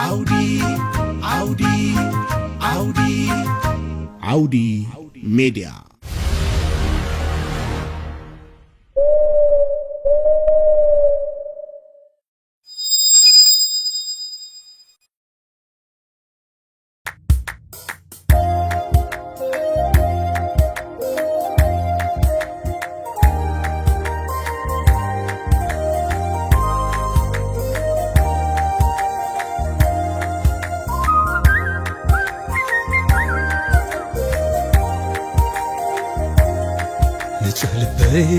ዓውዲ ዓውዲ ዓውዲ ዓውዲ ሜድያ። ንጹህ ልበይ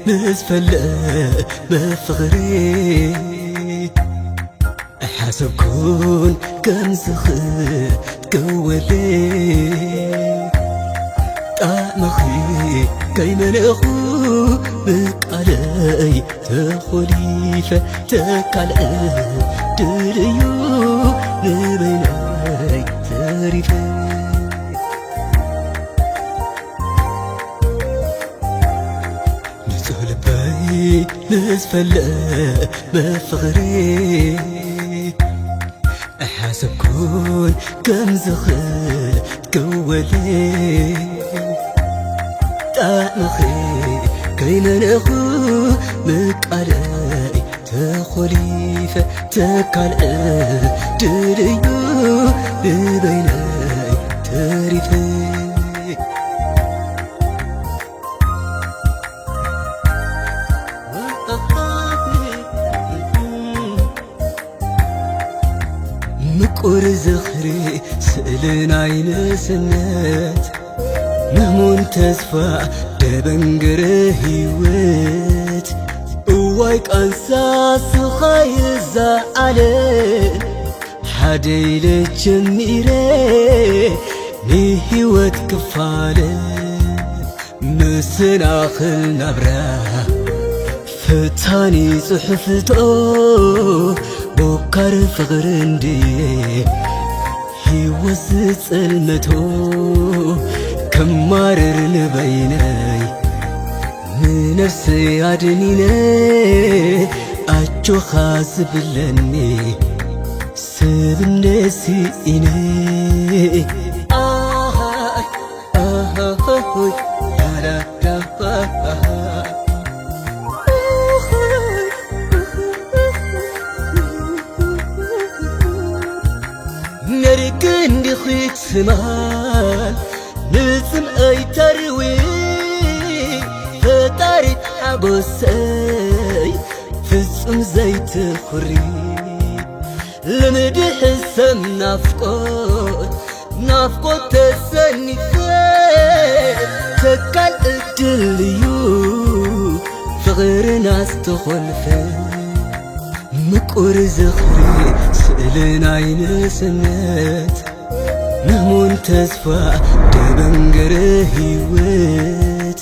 ምስ ፈለመ ፍቕሪ፣ ኣይሓሰብኩን ከም ዝኽእል ክትከወለይ። ጣዕምኺ ከይመነኹ ብቃለይ ተኾሊፈ፣ ተካልአ ድልዩ ንበይነይ ተሪፈ። ንጹህ ልበይ ምስ ፈለመ ፍቕሪ፣ ኣይሓሰብኩን ከም ዝኽእል ክትከወለይ። ጣዕምኺ ከይመነኹ ብቃለይ ተኾሊፈ፣ ተካልአ ድልዩ ንበይነይ ተሪፈ። ምቁር ዝኽሪ ስእሊ ናይ ንእስነት፣ ምህሙን ተስፋ ደበንገረ ህይወት። እዋይ ቃንሳ ስኻይ እዛ ዓለም፣ ሓደ ኢለ ጀሚረ ንህይወት ክፋለ። መሰናኽል ናብራ ፈታኒ ጽሑፍቶ፣ ቦካር ፍቕሪ እንድየ ህይወት ዝጸልመቶ። ከማርር ንበይነይ ንነፍሰይ ኣድኒነ፣ ኣጆኻ ዝብለኒ ሰብ እንደ ስኢነ። ኣሃ፣ ኣሃ፣ ሆይ፣ ዳዳዳ። ነርቂ እንዲኺ ትማል ንጽምኣይ ተርዊ፣ ፈጣሪ ሓጎሰይ ፍጹም ዘይትኹሪ። ልምዲ ሕሰም ናፍቆት፣ ናፍቆት ተሰኒፈ፣ ተካል ዕድል እዩ ፍቕርና ዝተኾልፈ። ምቁር ዝኽሪ ስእሊ ናይ ንእስነት፣ ምህሙን ተስፋ ደበንገረ ህይወት።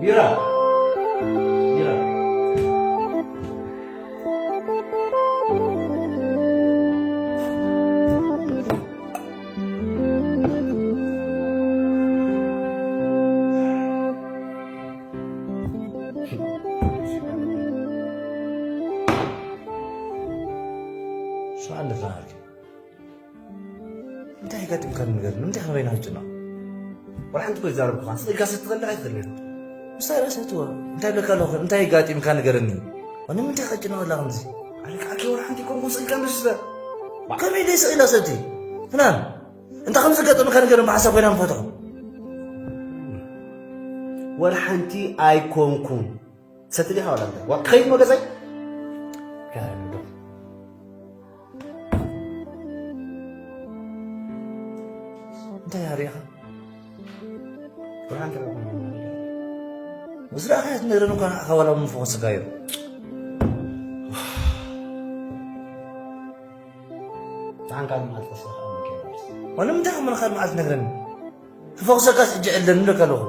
ቢራ። ቢራ። ጋጢምካ ንገር ንምንታይ ከበይና ትጭነቕ? ወላ ሓንቲ እኮ ይዛረብኩኻ። ስቕ ኢልካ ሰትኸልዕ ኣይትኽእልን። ምስታይ ርእሲ እትወ እንታይ ብለካ ኣለኹ? እንታይ ጋጢምካ ንገረኒ። ንምንታይ ከጭነቕ ኣላ ከምዚ? ኣልቃ ኣርኪ ወላ ሓንቲ ኮንኩ ስቕ ኢልካ ንስበ። ከመይ ደይ ስቕ ኢላ ሰብቲ? ፍናን፣ እንታይ ከም ዘጋጠመካ ንገረኒ፣ ብሓሳብ ኮይና ንፈትሖ። ወላ ሓንቲ ኣይኮንኩን። ሰቲ ዲኻ ወላ እንታይ? ዋ፣ ክኸይድ ሞ ገዛይ? እንታይ ሃሪኻ? ብርሃን ተረኽቡ። ዝረኣኻዮ ትነግረኒ እኳ ንዓኻ ዋላ ምንፍኾ ስጋዮ። ብርሃን ካልእ መዓልቲ ክወስደካ እምበር ከይበልስ። ዋላ ንምንታይ ከም ካልእ መዓልቲ ትነግረኒ? ክፈኹሰካስ ሕጂ ዕለኒ ኢለካ ኣለኹ።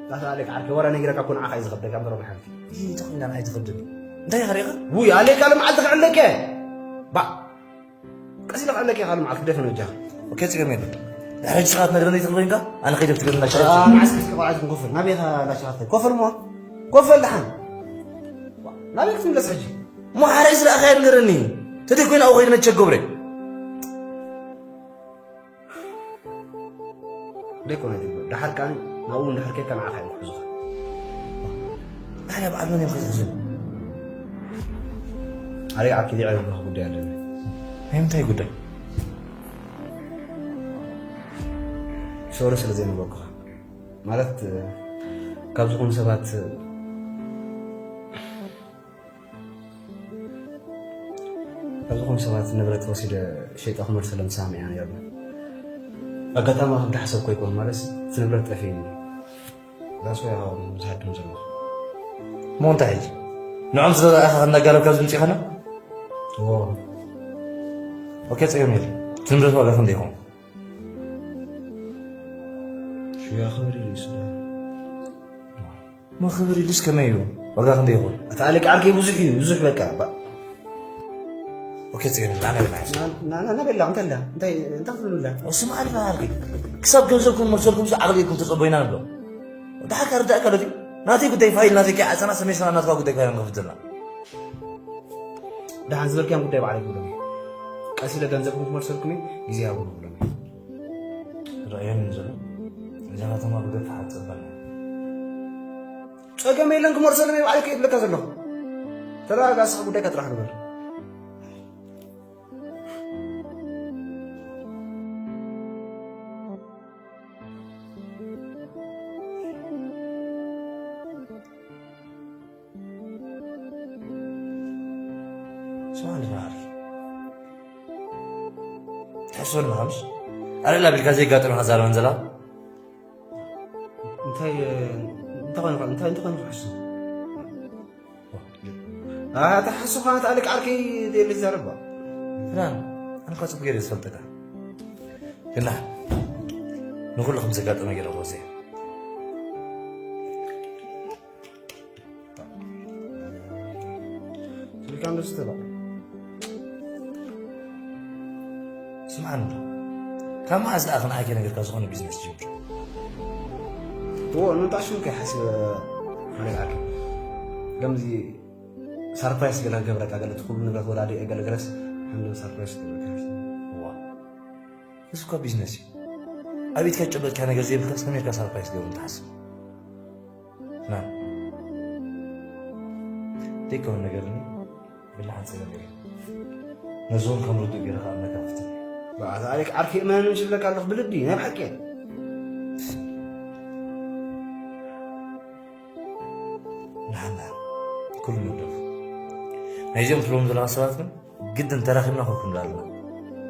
ዳታ ኣሌክ ዓርከይ፣ ወረ ነጊረካ እኮ ንዓኻ እዩ ዝኸብደካ እምበር ወላ ሓንቲ። ይህ ተኾይና ንዓይ ትኸብደኒ። እንታይ ሃሪኻ? ውይ፣ ኣሌክ ካልእ መዓልቲ ክዕለከ። ባ ቀስ ኢለ ክዕለከ ካልእ መዓልቲ ክደፍን ወጃኻ። ኦኬ፣ ጽገም የለን። ድሕሪ ሕጂ ስኻ ትነግረኒ ትኽእል ኮይንካ፣ ኣነ ከይደ ክትገርና ሸቐጥ። አ፣ መዓስ ክትከ ቆልዓ ትንኮፍል? ናበይ ኢኻ ላሻኻትካ? ኮፍል እሞ። ኮፍል ደሓን። ናበይ ክትምለስ ሕጂ? እሞ ሓራይ ዝረኣኻዮ ንገረኒ። ተደይ ኮይና ኣብኡ ከይደ ነቸ ገብረ። ደይኮነ ትብል። ደሓር ከኣ ናብኡ እንድሕር ኬድካ ንዓኻ እዮም ክሕዙኻ። ታዲያ በዓል መን እዮም ከትሕዙ? ኣረ ዓኪ ዲዓ ዘለኹ ጉዳይ ኣለኒ። ናይ ምንታይ ጉዳይ? ሶሪ ስለ ዘይነበርኩኻ። ማለት፣ ካብ ዝኾኑ ሰባት ካብ ዝኾኑ ሰባት ንብረት ወሲደ ሸይጠ ክመልሰሎም ተሰማሚዐ ነይርና። ኣጋጣሚ ከም ዝሓሰብኩ ኣይኮነን፣ ማለት እቲ ንብረት ጠፊእኒ። ዳስ ወይ ኣኻውም ዝሃድም ዘለኹ። እሞ እንታይ ሕጂ? ንዖም ስለ ዝረኣኻ ከናጋለብ ካብ ዝምጽእ ኸነ? እዎ። ኦኬ፣ ጸገም የለን። እቲ ንብረት ዋጋ ክንደይ ይኸውን? ሽያ ክብር ኢሉ ይስዳ። እሞ ክብር ኢሉስ ከመይ እዩ? ዋጋ ክንደይ ይኸውን? እቲ ኣለቃ ዓርከይ ብዙሕ እዩ፣ ብዙሕ በቃ። ባ- ኦኬ፣ ጽዮን፣ ና፣ ና፣ ና። ና፣ ና፣ ና፣ በላ፣ እንታይ ኣላ? እንታይ፣ እንታይ ክትብሉ ኣላ? እሱ ማለት ነው ዓርከይ። ክሳብ ገንዘብኩም መልሰልኩም ሱ ዓቕሊ ኢልኩም ተጸበዩና ንብሎ። ደሓር ከርዳእ ከሎ ድዩ? ናተይ ጉዳይ ፋይል ናተይ ከይዓጸና ሰሜን ሰላም ናትካ ጉዳይ ካይና ንኸፍት ዘለና። ደሓን ዝበልክያን ጉዳይ ባዕለይ ክብሎም እየ። ቀስ ኢለ ገንዘብኩም ክመልሰልኩም እየ፣ ግዜ ሃቡኒ ክብሎም እየ። ረኣዮም እዩ ዘሎ። እዛ ከተማ ብገፍ ሓጸበና። ጸገም የለን፣ ክመርሰሎም እየ ባዕለይ ከይድለካ ዘለኹ። ተረጋጋ፣ ንስኻ ጉዳይካ ጥራሕ ግበር። ስማዕ እንዲ በሃልኪ። ትሕስበኒ ምኻንሽ? ኣረ ኢላ ቢልካ ዘይጋጠመ ዛረበን ዘላ። እንታይ፣ እንታይ ኮይኑ፣ እንታይ፣ እንታይ ኮይኑ ክሕሱ? ኣታ ሓሱ ኸዓ፣ ኣታ ኣልክ ዓርከይ፣ ደሊ ዘረባ። ፍናን፣ ኣነ እኳ ጽቡቅ ገይረ ዝፈልጠካ። ግና፣ ንኹሉ ከም ዘጋጠመ ገይረ ክወስድ እየ። ስልካ ንስተ በቃ። ስምዓኒ እንዶ፣ ካብ መዓዝ ደኣ ክንዓኪ ነገርካ ዝኾነ ቢዝነስ ጀምር? እዎ፣ ንምንታይ ሽም ከይሓስበ መረጋጋእ። ከምዚ ሰርፕራይዝ ገለ ገብረካ፣ ገለ እቲ ኩሉ ንብረት ወላዲ እየ፣ ገለ ገለስ ሓንደ ሰርፕራይዝ ገብረካ ሓስብ። እዋ፣ እዚ እኳ ቢዝነስ እዩ። ኣብ ኢድካ ዝጨበጥካ ነገር ዘይብልካ ከመይ ኢልካ ሰርፕራይዝ ገብሩ ትሓስብ? ና። ዘይከውን ነገር እኒ ብላሓን ጸገም የለን። ነዞም ከም ርዱእ ገይረ ከኣ መካፍትን። ብኣታ ኣሌክ ዓርኪ እመን ዝብለካ ኣለኹ ብልቢ፣ ናይ ብሓቂ። ንሓና ኩሉ ንብለፉ። ናይዚኦም ትብሎም ዘለኻ ሰባት ግን ግድን ተራኺብና ኮፍ ክንብል ኣለና።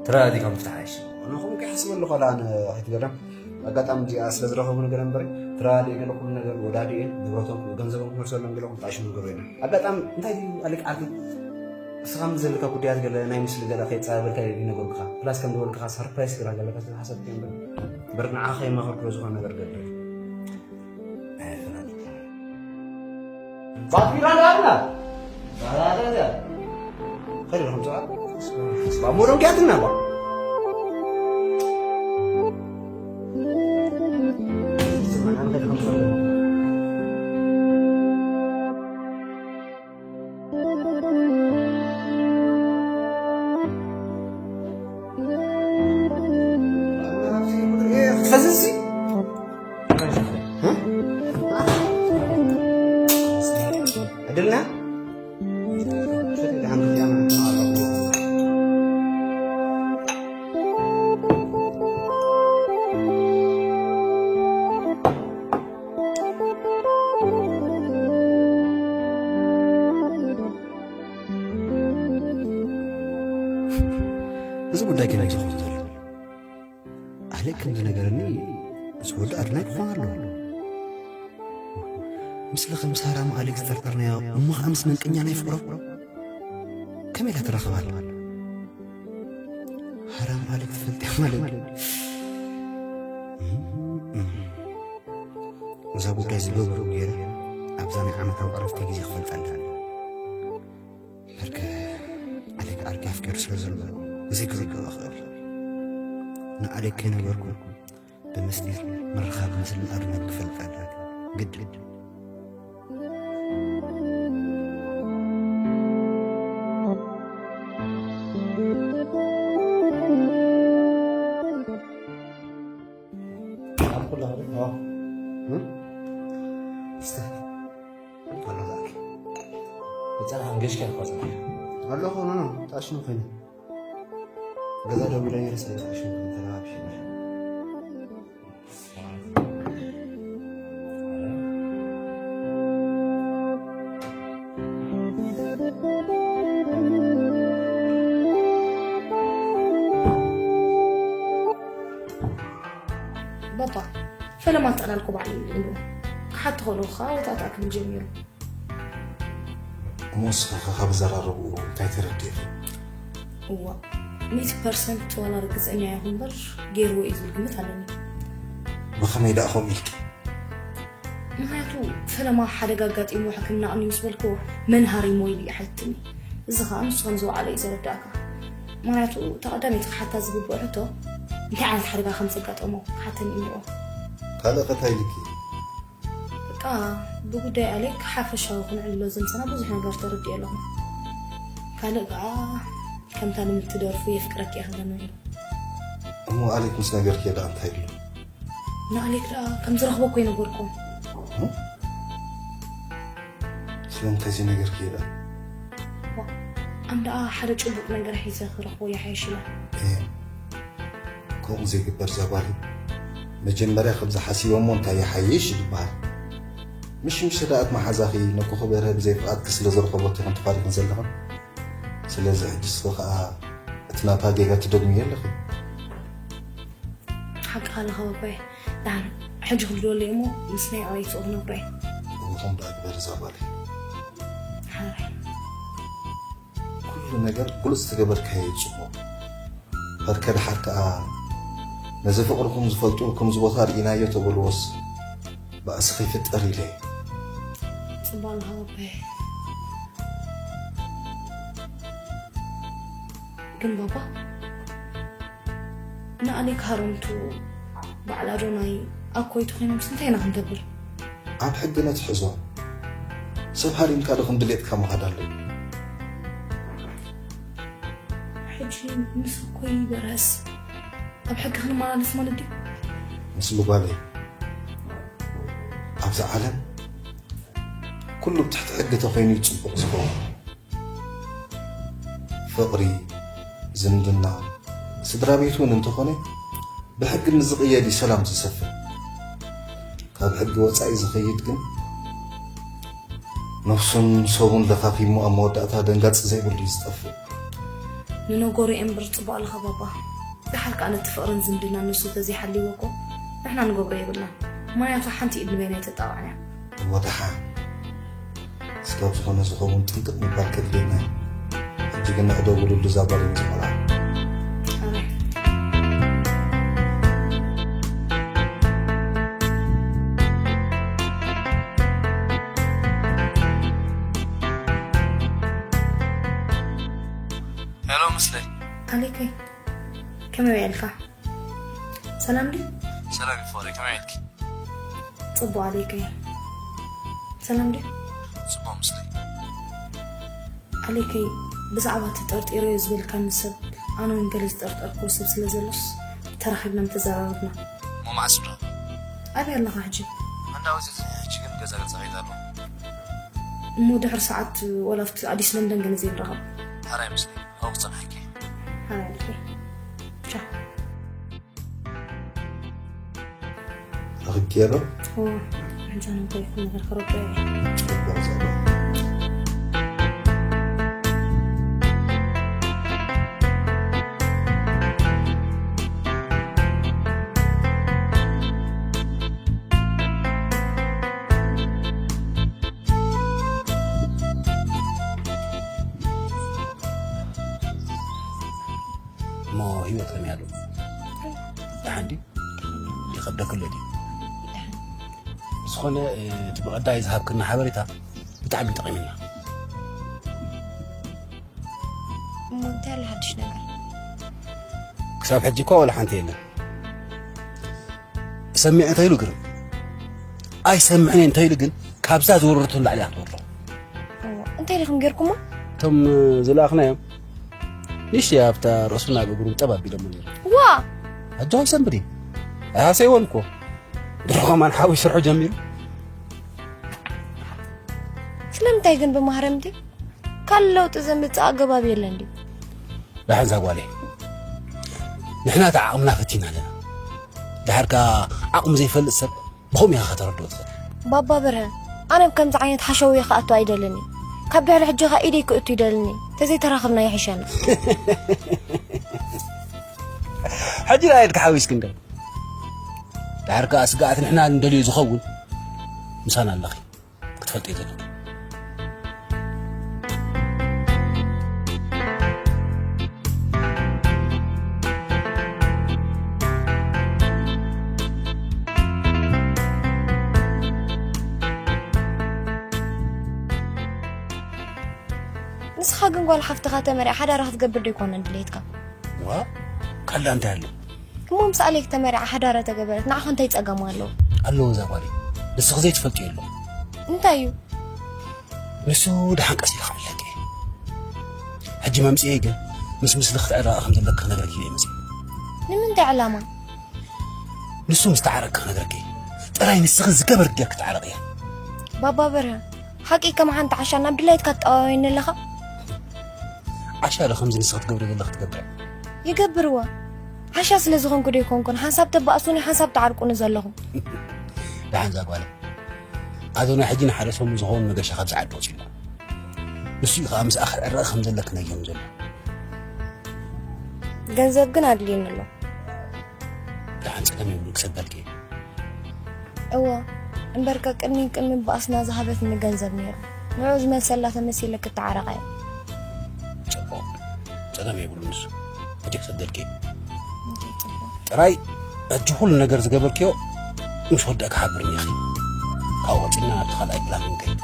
ተረዳዲእካ ምፍታሕ ኣይሽ። ኣነ ኹም ከይሓስበሉ ከላ ን-፣ ኣይትገርም። ኣጋጣሚ እዚኣ ስለ ዝረኸቡ ነገር እምበር፣ ተረዳዲእ ገለ ኩሉ ነገር ወዳዲኤን ንብረቶም ገንዘቦም ክመልሰሎም ገለ ኩሉ ጣሽሙ ገሩ ኢና። ኣጋጣሚ እንታይ ድዩ ኣሊክ ዓርኪ? እስኻ ምስ ዘለካ ጉዳያት ገለ ናይ ምስሊ ገለ ከይጻበልካ ይነገሩካ። ፕላስ ከም ዝበልካ ሰርፕራይዝ ግራ ገለካ ስለ ሓሰብክ እምበር፣ እምበር ንዓኻ ከይመኸርኩ ዝኾነ ነገር ገለ። ባትሪ ራዳርና ራዳርና ከይደ ከም ጽዓ ባሞዶን ኪያትና ባ ግን እዩ ዝኸውን ዘሎ። ኣሌክ ከም ዝነገረኒ፣ ምስ ወዲ ኣድናቂ ክኾን ኣለዎ። ምስለ ከም ሳራ ምስ ኣሌክ ዝጠርጠርናዮ፣ እሞ ኸዓ ምስ መንቀኛ ናይ ፍቕሮ ከመይ ኢላ ትራኸብ ኣላ? ሃራም ኣሌክ ትፈልጥያ ማለት። እዛ ጉዳይ ዝገብሩ ገይረ ኣብዛ ናይ ዓመታዊ ዕረፍቲ ግዜ ክፈልጣ ኣለኒ። በርከ ኣሌክ ዓርኪ ኣፍቂሩ ስለ ዘሎ፣ እዚ ክዝግብ እኽእል። ንኣሌክ ከይነገርኩ ብምስጢር ምርኻብ ምስልን ኣድናን ክፈልጥ ኣለኒ። ግድን። ኣብ ኩላ እ? እስተ። ኣሎ ዛኪ። ብጸናሕ ገሽካ ይቆጽና። ኣለኹ፣ ኖ፣ ኖ፣ ታሽኑ ኸይነ። ገዛ ደው ኢለ ነይረ፣ ስለ ታሽኑ ኸይነ ተረባብሽ። ባባ፣ ፈለማ ኣጠላልኩ ባዕሉ እዩ ኢሉ። ክሓቶ ከለኹ ኸኣ ወታእታእ ክብል ጀሚሩ። እሞ ንስኺ ኸ ካብ ዘራረብኡ እንታይ ተረዲእኺ? እዋ፣ ሚእቲ ፐርሰንት ዋላ ርግጸኛ ይኹን እምበር፣ ገይርዎ እዩ ዝብል ግምት ኣለኒ። ብኸመይ ደኣ ከምኡ ኢልኪ? ምኽንያቱ፣ ፈለማ ሓደጋ ኣጋጢምዎ ሕክምና ኣቕንዩ ምስ በልክዎ፣ መን ሃሪሞ ኢሉ እዩ ሓቲትኒ። እዚ ኸኣ ንሱ ከም ዝወዓለ እዩ ዘረዳእካ። ምኽንያቱ፣ እታ ቀዳመይቲ ክሓታ ዝግብኦ ሕቶ፣ እንታይ ዓይነት ሓደጋ ከም ዘጋጠሞ ክሓተኒ እዩ እኒኦ። ካልእ ኸ እንታይ ኢልኪ? በቃ፣ ብጉዳይ ኣሌክ ሓፈሻዊ ክንዕልሎ ዘምሰና ብዙሕ ነገር ተረዲኤ ኣለኹ። ካልእ ከኣ፣ ከምታ ልምድቲ ደርፉ የፍቅረኪ እየ ክብለኒ እዩ። እሞ ኣሌክ ምስ ነገርክዮ ደኣ እንታይ ኢሉ? ንኣሌክ ደኣ ከም ዝረኽቦ እኮ ይነገርኩም። እም? ስለምንታይ ዘይነገርክዮ ደኣ? ዋ፣ ኣነ ደኣ ሓደ ጭቡጥ ነገር ሒዘ ክረኽቦ ይሓይሽ ኢለ። እየ። ከምኡ ዘይግበር እዛ ጓል። መጀመርያ ከምዚ ሓሲበ እሞ እንታይ ይሓይሽ ዝበሃል። ምሽ ምሽ ደኣ እቲ መሓዛኺ ነኩ ክበርሀ ብዘይ ፍቓድኪ ስለ ዝረኸበቶ ኢኹም ተፋሪቕን ዘለኽን። ስለዚ ሕጂ እስኺ ኸኣ እቲ ናታ ጌጋ ትደግምዮ ኣለኺ። ሓቅኻ ኣለኻ ባባየ። ደሓን ሕጂ ክልድወለይ እሞ ምስ ናይ ኣባይቲ ክነግሮ እየ። እሞ ከም ደኣ ግበር እዛ ጓለይ። ሓራይ። ኩሉ ነገር ግሉጽ ተገበርካዮ እዩ ጽቡቕ። በርከ ደሓር ከኣ ነዚ ፍቕርኹም ዝፈልጡ ከምዚ ቦታ ርኢናዮ ተበልዎስ ባእሲ ከይፍጠር ኢለ እየ። ጽቡቕ ኣለኻ ባባየ። ግን ባባ፣ ንኣሌክ ሃረምቱ በዓል ኣዶናይ ኣብ ኮይቱ ኮይኖምስ እንታይ ኢና ክንገብር? ኣብ ሕጊ ነትሕዞ። ሰብ ሃሪምካ ዶ ከም ድሌትካ ምኻድ ኣለዎ? ሕጂ ምስ እኮ ይበረስ ኣብ ሕጊ ክንመላለስ ማለት ድዩ? ምስ ብጓለይ ኣብዚ ዓለም ኩሉ ብትሕቲ ሕጊ ተኾይኑ እዩ ጽቡቕ ዝኸውን። ፍቕሪ፣ ዝምድና፣ ስድራ ቤት እውን እንተኾነ ብሕጊ ምስ ዝቕየድ እዩ ሰላም ዝሰፍን። ካብ ሕጊ ወጻኢ ዝኸይድ ግን ነፍሱን ሰቡን ለኻኺሙ ኣብ መወዳእታ ደንጋጺ ዘይብሉ እዩ ዝጠፍእ። ንነገሩ እየ እምበር ጽቡቕ ኣለኻ ባባ። ደሓር ከኣ ነቲ ፍቕርን ዝምድናን ንሱ ተዘይሓልይዎ እኮ ንሕና ንገብሮ የብልናን። ምኽንያቱ ሓንቲ ኢድ ንበይና ኣይተጣቕዕን እያ። እሞ ደሓን። እስካብ ዝኾነ ዝኸውን ጥንቅቕ ምባል ከድልየና እዩ። ሕጂ ግን ንዕደውልሉ እዛ ጓል እዩ ዝመልኣ። ኣረ። ሄሎ፣ ምስለይ። ኣሌከይ፣ ከመይ ውዒልካ? ሰላም ድዩ? ሰላም እዩ ፍቕረይ፣ ከመይ ውዒልኪ? ጽቡቕ ኣሌከይ። ሰላም ድዩ? ጽቡቕ ምስለይ። ኣሌከይ፣ ብዛዕባ እቲ ጠርጢረዮ ዝበልካኒ ሰብ፣ ኣነ እውን ገለ ዝጠርጠርክዎ ሰብ ስለ ዘሎስ፣ ተራኺብና ምተዘራረብና። እሞ መዓስ ንራኸብ? ኣበይ ኣለኻ ሕጂ? ኣንዳ ወፂእ ሕጂ ግን ገዛ ገዛ ከይድ ኣለኹ። እሞ ድሕሪ ሰዓት ዋላ ኣብቲ ኣዲስ ለንደን ገለ ዘይንራኸብ? ሓራይ ምስለይ፣ ኣብኡ ክጸንሐኪ። ሓራይ ኣሌከይ። ቻው። ረኺብክዮ ዶ? እዎ፣ ሕጂ ኣነ እንታይ ይኹን ነገር ከረድኦ እየ። ጽቡቕ ዘረባ። ከብደክሎ ድዩ? ዝኾነ እቲ ብቐዳይ ዝሃብክና ሓበሬታ ብጣዕሚ ጠቒምና። እሞ እንታይ ኣሎ ሓድሽ ነገር? ክሳብ ሕጂ እኳ ወላ ሓንቲ የለን። ሰሚዐ እንተኢሉ ግርም፣ ኣይሰምዕን እንተኢሉ ግን ካብዛ ዝወረደቶ ንላዕሊ እያ ትወርዶ። እንታይ ኢልኩም ጌርኩሞ? እቶም ዝለኣኽናዮም ንእሽተይ ኣብታ ርእሱን ኣብ እግሩን ጠብ ኣቢሎሞ ነይሮም። ዋ ኣጆኻ ይሰንብድ እዩ። ኣይሃሰይዎን እኮ ድሮ ከማን ሓዊ ስርሑ ጀሚሩ። ስለምንታይ ግን ብማህረምቲ ካልእ ለውጢ ዘምፅእ ኣገባብ የለን ድዩ? ደሓን እዛ ጓለይ ንሕና እቲ ዓቕምና ፈቲና ኣለና። ድሓር ከኣ ዓቕሙ ዘይፈልጥ ሰብ ብኸምኡ ኢኻ ከተረድኦ ትኽእል። ባባ በርሀ ኣነ ብከምዚ ዓይነት ሓሸውየ ክኣቱ ኣይደልን እዩ። ካብ ድሕሪ ሕጂ ኸኣ ኢደይ ክእቱ ይደልን እዩ። ተዘይተራኽብና ይሕሸና። ሕጂ ደኣ ኢድካ ሓዊስኪ እንዶ ድሓር ከኣ ስግኣት ንሕና እንደልዮ ዝኸውን ምሳና ኣለኺ ክትፈልጢ ዘለኪ። ንስኻ ግን ጓል ሓፍትኻ ተመሪዓ ሓዳራ ክትገብር ዶ ኣይኮነን ድሌትካ? ዋ ካላ እንታይ ኣሎ? እሞ ምስ ኣሌክ ተመሪዓ ሓዳራ ተገበረት ንዓኻ እንታይ ጸገም ኣለዎ? ኣለዎ እዛ ጓለይ ንስኺ ዘይትፈልጥዮ ኣሎ። እንታይ እዩ? ንሱ ደሓን ቀስ ኢለ ክዕለክ እየ። ሕጂ መምፅኤ ግን ምስ ምስሊ ክትዕረቂ ከም ዘለኪ ክነግረኪ እየ መፅእ። ንምንታይ ዕላማ? ንሱ ምስ ተዓረቂ ክነግረኪ እየ። ጥራይ ንስኺ ዝገበርክ ጌርኪ ተዓረቂ እያ። ባባ በርሀ ሓቂ ከም ሓንቲ ዓሻ ናብ ድላይትካ ትጠዋወየኒ ኣለኻ? ዓሻ ዶ ከምዚ ንስኺ ትገብሪ ዘለኺ ትገብር? ይገብርዋ ዓሻ ስለ ዝኾንኩ ዶ ይኮንኩን ሓንሳብ ተባእሱኒ ሓንሳብ ተዓርቁኒ ዘለኹም። ደሓን እዛ ጓለይ ኣዶናይ ሕጂ ንሓደ ሰሙን ዝኸውን መገሻ ካብዚ ዓዲ ወፂኡ ኣሎ። ንሱ እዩ ከዓ ምስኣ ክትዕረቂ ከም ዘለኪ ነጊሩኒ ዘሎ። ገንዘብ ግን ኣድልየኒ ኣሎ። ደሓን ፀገም የብሉ ክሰደልኪ እየ። እወ እምበርከ ቅድሚ ቅድሚ ባእስና ዝሃበትኒ ገንዘብ ነይሩ ንዑ ዝመልሰላ ተመሲለ ክተዓረቐ እየ። ፅቡቕ ፀገም የብሉ ንሱ። ሕጂ ክሰደልኪ እየ። ጥራይ ሕጂ ኩሉ ነገር ዝገበርክዮ ምስ ወዳእኪ ሓብርኒ ኢኺ። ካብኡ ቀፂልና ናብቲ ካልኣይ ፕላን ንከይድ።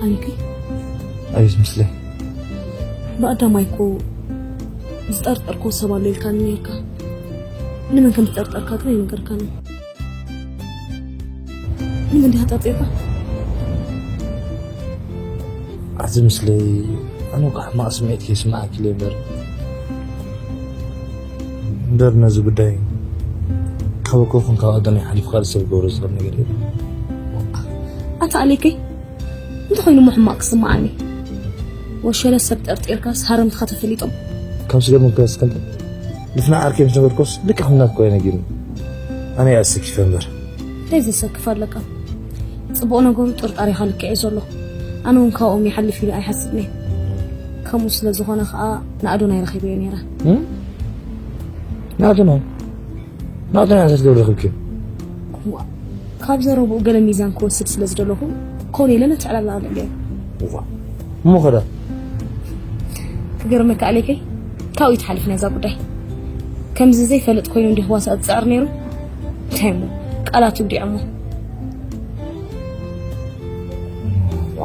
ኣሚከይ ኣቤት ምስለይ። ብቐዳማይ እኮ ዝጠርጠርኮ ሰብ ኣሎ ኢልካኒ ነይርካ። ንመን ከም ዝጠርጠርካ ግን ኣይነገርካኒ። ንመን ዲኻ ጠርጢርካ? ኣቲ ምስለይ ኣነ እኮ ሕማቕ ስምዒት ከይስምዓኪ ኢለ እምበር እምበር ነዚ ጉዳይ ካብ ኣኮኹን ካብ ኣዶናይ ሓሊፉ ካልእ ሰብ ክገብሮ ዝኽእል ነገር የለን። ኣታ ኣሌከይ እንተኾይኑ እሞ ሕማቕ ክስምዓኒ። ወሸለ ሰብ ጠርጢርካስ ሃረምትኻ ተፈሊጦም። ካብ ስገም ከስከንተ ልፍና ዓርከይ ምስ ነገርኮስ ልክዕ ከም ናትኮ እዩ ነጊሩኒ። ኣነ እየ ኣሰኪፈ እምበር። እንታይ ዘሰክፍ ኣለካ? ጽቡቕ ነገሩ ጥርጣሬኻ ልክዕ እዩ ዘሎ። ኣነ እውን ካብኦም ይሓልፍ ኢለ ኣይሓስብን እየ። ከምኡ ስለ ዝኾነ ኸኣ ንኣዶናይ ረኺበዮ ነይረ። እም? ንኣዶናይ? ንኣዶናይ እንታይ ክትገብሪ ረኺብክዮ? እዋ፣ ካብ ዘረብኡ ገለ ሚዛን ክወስድ ስለ ዝደለኹ ኮነ ኢለ ነቲ ዕላል ኣልዕለዮ። እዋ፣ እሞ ኸዳ? ክገርመካ ኣሌከይ፣ ካብኡ እዩ ትሓልፍ ናይዛ ጉዳይ። ከምዚ ዘይፈልጥ ኮይኑ እንዲህ ክዋሳእ ዝጽዕር ነይሩ። እንታይ እሞ፣ ቃላት ይጉዲዖሞ። እዋ።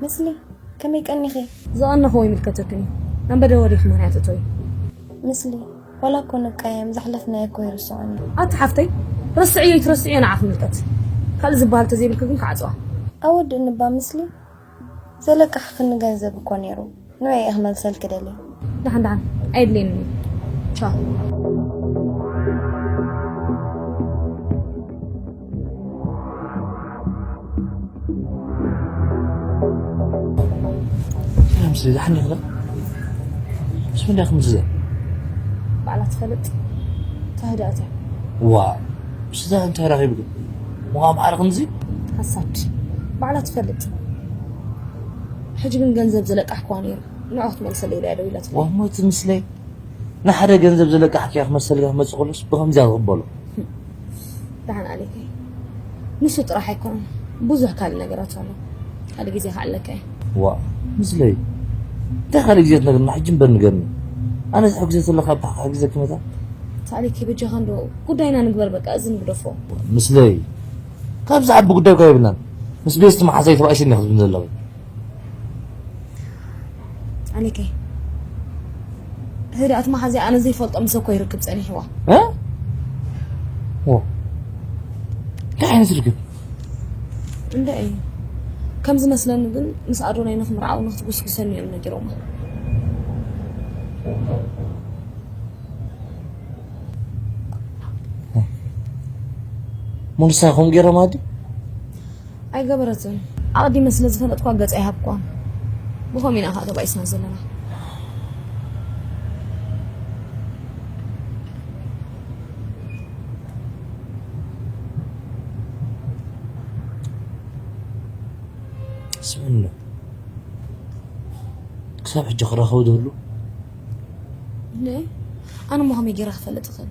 ምስሊ፣ ከመይ ቀኒኺ? ዝቐነኹ ኣይምልከተክን እዩ። ኣንበደ ወዲኺ ምኽንያት እቶይ። ምስሊ፣ ዋላ እኮ ንቃየም፣ ዘሕለፍናዮ እኮ ይርስዖኒ። ኣቲ ሓፍተይ፣ ረስዕዮ ይትረስዕዮ ንዓኺ ምልከት። ካልእ ዝበሃል ተዘይብልኪ ግን ክዓጽዋ። ኣወድእኒ እባ፣ ምስሊ፣ ዘለቃሕኽኒ ገንዘብ እኮ ነይሩ። ንዑ እየ ክመልሰልኪ ደልየ። ደሓን ደሓን፣ ኣየድልየንን እዩ። ቻው። ሰላም፣ ስለ ዝሓኒ ይኽእል። ምስ መን ዲኻ ከምዚ ዘ-? ባዕላ ትፈልጥ። እታ ህድኣት እያ። ዋ፣ ምስዛ እንታይ ረኺብኪ? ምዃን ማዕረ ከምዚ? ሓሳድ። ባዕላ ትፈልጥ። ሕጂ ግን ገንዘብ ዝለቃሕክዋ ነይሩ። ንዑ ክትመልሰለይ ኢላ እያ ደዊላትለይ። ዋ፣ ሞይት ምስለይ። ንሓደ ገንዘብ ዝለቃሕክያ ክመሰልካ ክመጽእ ከሎስ ብኸምዚያ ዝቕበሎ። ደሓን ኣሌከይ፣ ንሱ ጥራሕ ኣይኮነን፣ ብዙሕ ካልእ ነገራት ኣሎ። ካልእ ግዜ ክኣለካ እየ። ዋ፣ ምስለይ። እንታይ ካልእ ግዜ ትነግርና? ሕጂ እምበር ንገርኒ። ኣነ ዝሕግዘ ዘለካ ብሓቂ ክሕግዘኪ መታ። ኣሌከይ፣ በጃኻ እንዶ ጉዳይና ንግበር፣ በቃ፣ እዚ ንግደፎ። ምስለይ። ካብ ዝዓቢ ጉዳይ እኳ የብልናን። ምስ ቤስቲ መሓዛይ ተባኢሰኒ ክትብልኒ ዘለኺ። ኣሌከይ፣ ህድኣት መሓዝያ ኣነ ዘይፈልጦ ምስ እኮ ይርክብ ጸኒሕዋ። እ? ዎ። እንታይ ዓይነት ርክብ? እንደ እዩ። ከም ዝመስለኒ ግን ምስ ኣዶናይ ንኽምርዓው ንኽትጉስጉሰኒ እዮም ነጊሮማ። ሙሉሳ ከምኡ ገይሮማ ድዩ? ኣይገበረትን። ኣቐዲመ ስለ ዝፈለጥኳ ገጽ ኣይሃብኳን። ብኸምኡ ኢና ኸኣ ተባኢስና ዘለና። ስምዕኒ ዶ? ክሳብ ሕጂ ክራኸቡ ዝህሉ? ነ-፣ ኣነ እሞ ከመይ ገይረ ክፈልጥ እኽእል?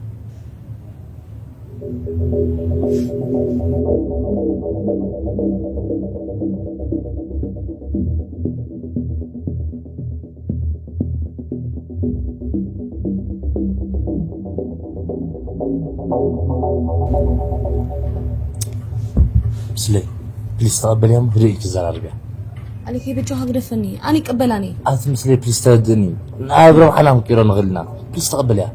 ስለ ፕሊስ ተቐበልያ እሞ ህድእ ኢልኪ ዘራርብያ። ኣሌከይ በጃኻ ግደፈኒ፣ ኣነ ይቀበላኒ። ኣቲ ምስለይ ፕሊስ ተረድእኒ። ናብ ረብሓና ክንቅይሮ ንኽእል ኢና። ፕሊስ ተቐበልያ።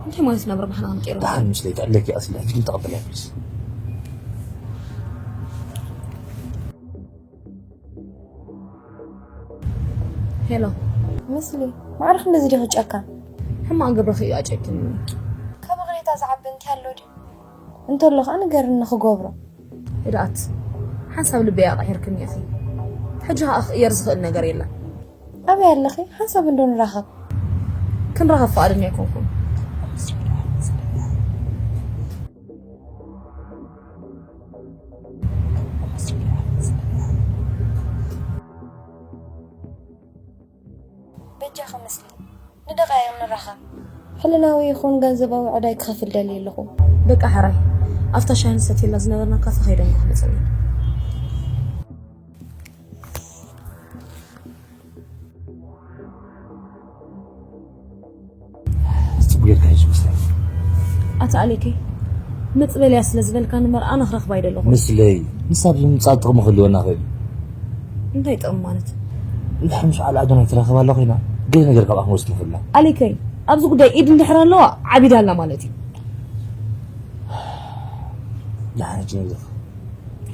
እንታይ ማለት ናብ ረብሓና ክንቅይሮ? ደሓን ምስለይ ተዕለኪ ኣስሊ፣ ሕጂ ግን ተቐበልያ ፕሊስ። ሄሎ። ምስሊ፣ ማዕረ ክንድዚ ዲኺ ጨካን? ሕማቕ ግብርኺ እዩ ኣጨኪኑኒ። ካብ ይቕሬታ ዝዓቢ እንታይ ኣሎ ድዩ? እንተሎ ኸኣ ንገርኒ ክገብሮ። ህድኣት፣ ሓንሳብ ልበይ ኣቕሒርክኒ ኢኺ። ሕጂ ኸኣ ክቕየር ዝኽእል ነገር የለን። ኣበይ ኣለኺ? ሓንሳብ እንዶ ንራኸብ። ክንራኸብ ፍቓደኛ ኣይኮንኩን። በጃኺ ምስሊ፣ ንደቓይቕ ንራኸብ። ሕልናዊ ይኹን ገንዘባዊ ዕዳይ ክኸፍል ደልየ ኣለኹ። በቃ ሕራይ፣ ኣብታ ሻሂ ንሰትየላ ዝነበርና ካፈ ከይደ እንኳ ክመጸና። ጽቡቅ ጌርካ እዩ ዝመስለኒ። ኣታ ኣሌከይ፣ መጽበልያ ስለ ዝበልካኒ እምበር ኣነ ክረኽባ ኣይደለኹን። ምስለይ፣ ንሳ ብምምጻእ ጥቕሚ ክህልወና ይኽእል እዩ። እንታይ ጥቕሚ ማለት? እንድሕር ምስ በዓል ኣዶናይ ትራኸብ ኣላ ኮይና፣ ገለ ነገር ካብኣ ክንወስድ ንኽእል ኢና። ኣሌከይ፣ ኣብዚ ጉዳይ ኢድ እንድሕር ኣለዋ፣ ዓቢዳ ኣላ ማለት እዩ። ደሓን ሕጂ ንግደፍ።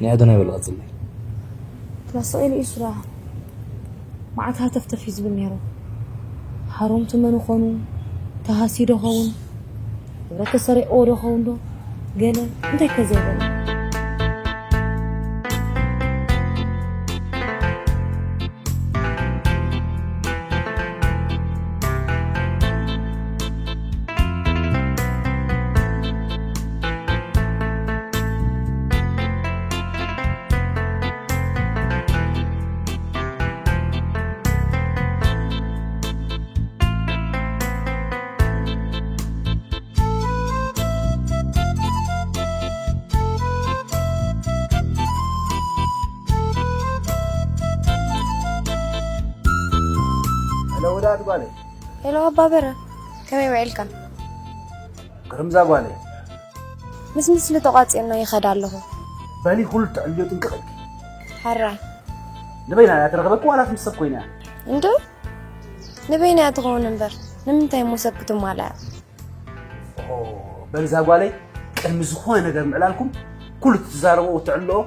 ናይ ኣዶናይ በል ቀጽለይ። ክላስ ተቐይሩ እዩ ስራሕ። መዓት ሃተፍተፍ እዩ ዝብል ነይሩ። ሃሮምቱ መን ይኾኑ? ተሃስዩ ዶ ኸውን? ንብረት ተሰሪቕዎ ዶ ኸውን ዶ? ገለ እንታይ ከ ዘይበለ? ሄሎ፣ ውዳት ጓለይ። ሄሎ፣ ኣባ በረ፣ ከመይ ውዒልካ? ግርምዛ ጓለይ። ምስ ምስሊ ተቋጺርና ይኸድ ኣለኹ። በሊ፣ ኩሉ ተዕልዮ ጥንቅቕ ኢልኪ። ሕራይ። ንበይና እያ ትረኽበኪ ዋላስ ምስ ሰብ ኮይና እያ? እንዶ ንበይና እያ ትኸውን እምበር ንምንታይ እሞ ሰብ ክትማላ እያ? ኦ፣ በል እዛ ጓለይ ቅድሚ ዝኾነ ነገር ምዕላልኩም ኩሉ እትዛረብኦ እትዕልኦ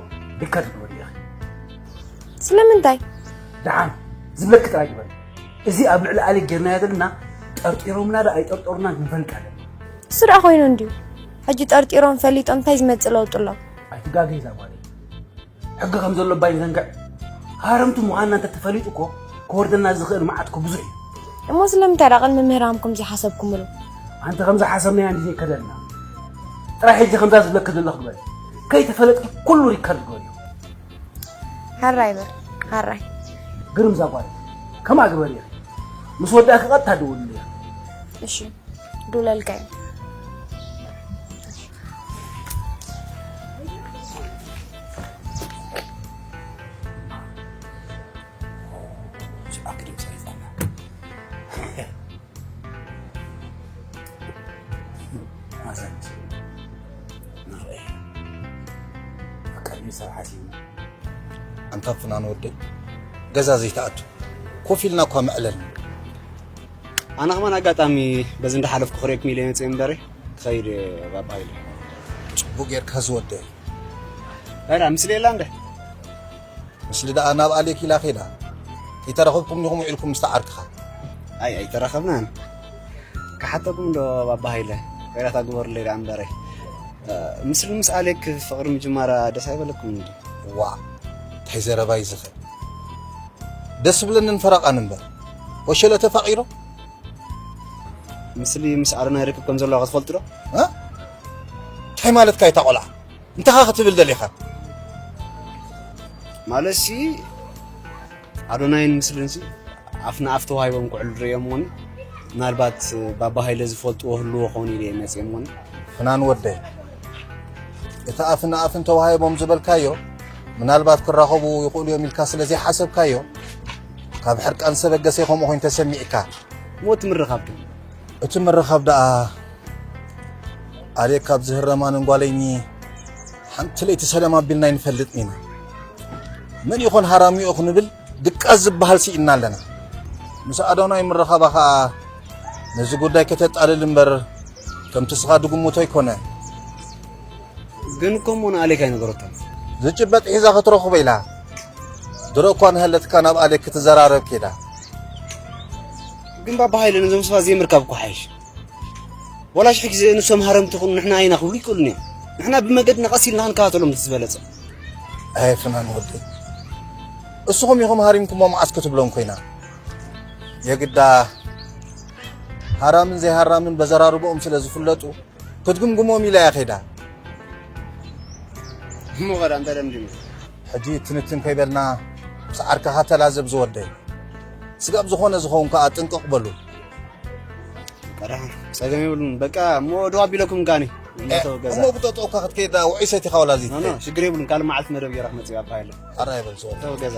ሪከርድ ግበሪ ኢኺ። ስለምንታይ? ደሓን ዝብለኪ ጥራይ ግበሪ። እዚ ኣብ ልዕሊ ኣሌክ ጌርናዮ ዘለና ጠርጢሮምና ዶ ኣይጠርጠሩና ክንፈልጥ ኣለና። እሱ ደኣ ኮይኑ እንድዩ። ሕጂ ጠርጢሮም ፈሊጦም እንታይ ዝመጽእ ለውጢ ኣሎ? ኣይትጋገይ እዛ ጓለይ። ሕጊ ከም ዘሎ ባይ ንዘንግዕ። ሃረምቲ ምዃንና እንተተፈሊጡ እኮ ክወርደና ዝኽእል መዓት እኮ ብዙሕ እዩ። እሞ ስለምንታይ ደኣ ቅድሚ ምህራምኩም ዘይሓሰብኩምሉ? ኣንቲ ከም ዝሓሰብናዮ እንዲ ዘይከደልና። ጥራይ ሕጂ ከምዛ ዝብለኪ ዘለኹ ግበሪ። ከይተፈለጥኪ ኩሉ ሪከርድ ግበርዮ። ሓራይ በር ሓራይ ግርም ዛጓል ከማ ግበሪ ኢኺ። ምስ ወዳእኪ ቀጥታ ደውልልያ። እሺ ዱለልካ እዩ። ኣክድም ሰሪፃና ማሳጅ ንኽእል። በቃ እዩ ሰብ ሓሲቡ። ኣንታ ፍናን ወደይ፣ ገዛ ዘይትኣቱ፣ ኮፍ ኢልና እኳ መዕለልና። ኣነ ከማን ኣጋጣሚ በዚ እንዳሓለፍኩ ክርእየኩም ኢለ መፅእ እምበረ ክኸይድ ባባ ኢለ። ፅቡቅ ጌርካ ዝወደይ። ኧረ፣ ኣብ ምስሊ የላ እንደ? ምስሊ ደኣ ናብ ኣሌክ ኢላ ኸይዳ። ይተረኸብኩም ዲኹም ውዒልኩም ምስታ ዓርክኻ? ኣይ፣ ኣይተራኸብናን። ክሓተኩም ዶ ባባ ሃይለ? ይቕሬታ ግበሩለይ ደኣ እምበረይ። እ፣ ምስሉ ምስ ኣሌክ ፍቕሪ ምጅማራ ደስ ኣይበለኩም እንዲ? ዋእ፣ እንታይ ዘረባ እዩ ዝኸ? ደስ ዝብለንን ፈረቓን እምበር። ወሸለ ተፋቒሮ? ምስሉ ምስ ኣዶናይ ርክብ ከም ዘለዋ ክትፈልጡ ዶ? እ? እንታይ ማለትካ እታ ቆልዓ? እንታኻ ክትብል ደሊኻ? ማለትሲ ኣዶናይን ምስልንሲ ኣፍ ንኣፍ ተዋሂቦም ክዕሉ ርእዮምዎኒ። ምናልባት ባባ ሃይለ ዝፈልጥዎ ህልዎ ኸውን ኢለ እየ መፅኦምዎኒ። ፍናን ወደይ፣ እቲ ኣፍ ንኣፍን ተዋሂቦም ዝበልካዮ ምናልባት ክራኸቡ ይኽእሉ እዮም ኢልካ ስለ ዘይሓሰብካዮ ካብ ሕርቃን ዝተበገሰ ከምኡ ኮይኑ ተሰሚዕካ። እሞ እቲ ምርኻብ ከ? እቲ ምርኻብ ደኣ ኣሌክ ካብ ዝህረማንን ጓለይኒ ሓንቲ ለይቲ ሰላም ኣቢልና ኣይንፈልጥን ኢና። መን ይኾን ሃራሚኡ ክንብል ድቃስ ዝበሃል ስኢንና ኣለና። ምስ ኣዶናይ ምርኻባ ኸኣ ነዚ ጉዳይ ከተጣልል እምበር ከምቲ ስኻ ድግምቶ ኣይኮነ። ግን እኮ እሞ ንኣሌክ ኣይነገረቶን። ዝጭበጥ ሒዛ ክትረኽቦ ኢላ። ድሮ እኳ ንሃለትካ ናብ ኣሌክ ክትዘራረብ ኬዳ። ግን ባባ ሃይለ ነዞም ሰባት ዘይምርካብ እኮ ሓይሽ። ወላ ሽሕ ግዜ ንሶም ሃረምቲ ይኹኑ ንሕና ኢና ክብሉ ይክእሉን እዮም። ንሕና ብመገድና ቀስ ኢልና ክንከታተሎም እቲ ዝበለጸ። ኣየ ፍናን ወደይ፣ እስኹም ኢኹም ሃሪምኩሞ መዓስ ክትብሎም ኮይና። የግዳ ሃራምን ዘይሃራምን በዘራርብኦም ስለ ዝፍለጡ ክትግምግሞም ኢላ እያ ከይዳ። እሞ ኸዳ እንታይ ደምዲሙ? ሕጂ ትንትን ከይበልና ምስ ዓርክኻ ተላዘብ ዝወደይ። ስጋብ ዝኾነ ዝኸውን ከኣ ጥንቅቕ በሉ። ቀዳሕ ጸገም የብሉን። በቃ እሞ ደው ኣቢለኩም ጋኒ። እሞ ተው ገዛ። እሞ ብጠጠውካ ክትከይድ ውዑይ ሰቲኻ ወላ ኖ፣ ኖ፣ ዘይትከይድ? ሽግር የብሉን። ካልእ መዓልቲ መደብ ገይረ ክመጽእ እየ ኣባሂለ። ኣራ ይበል ዝወደይ። ተው ገዛ።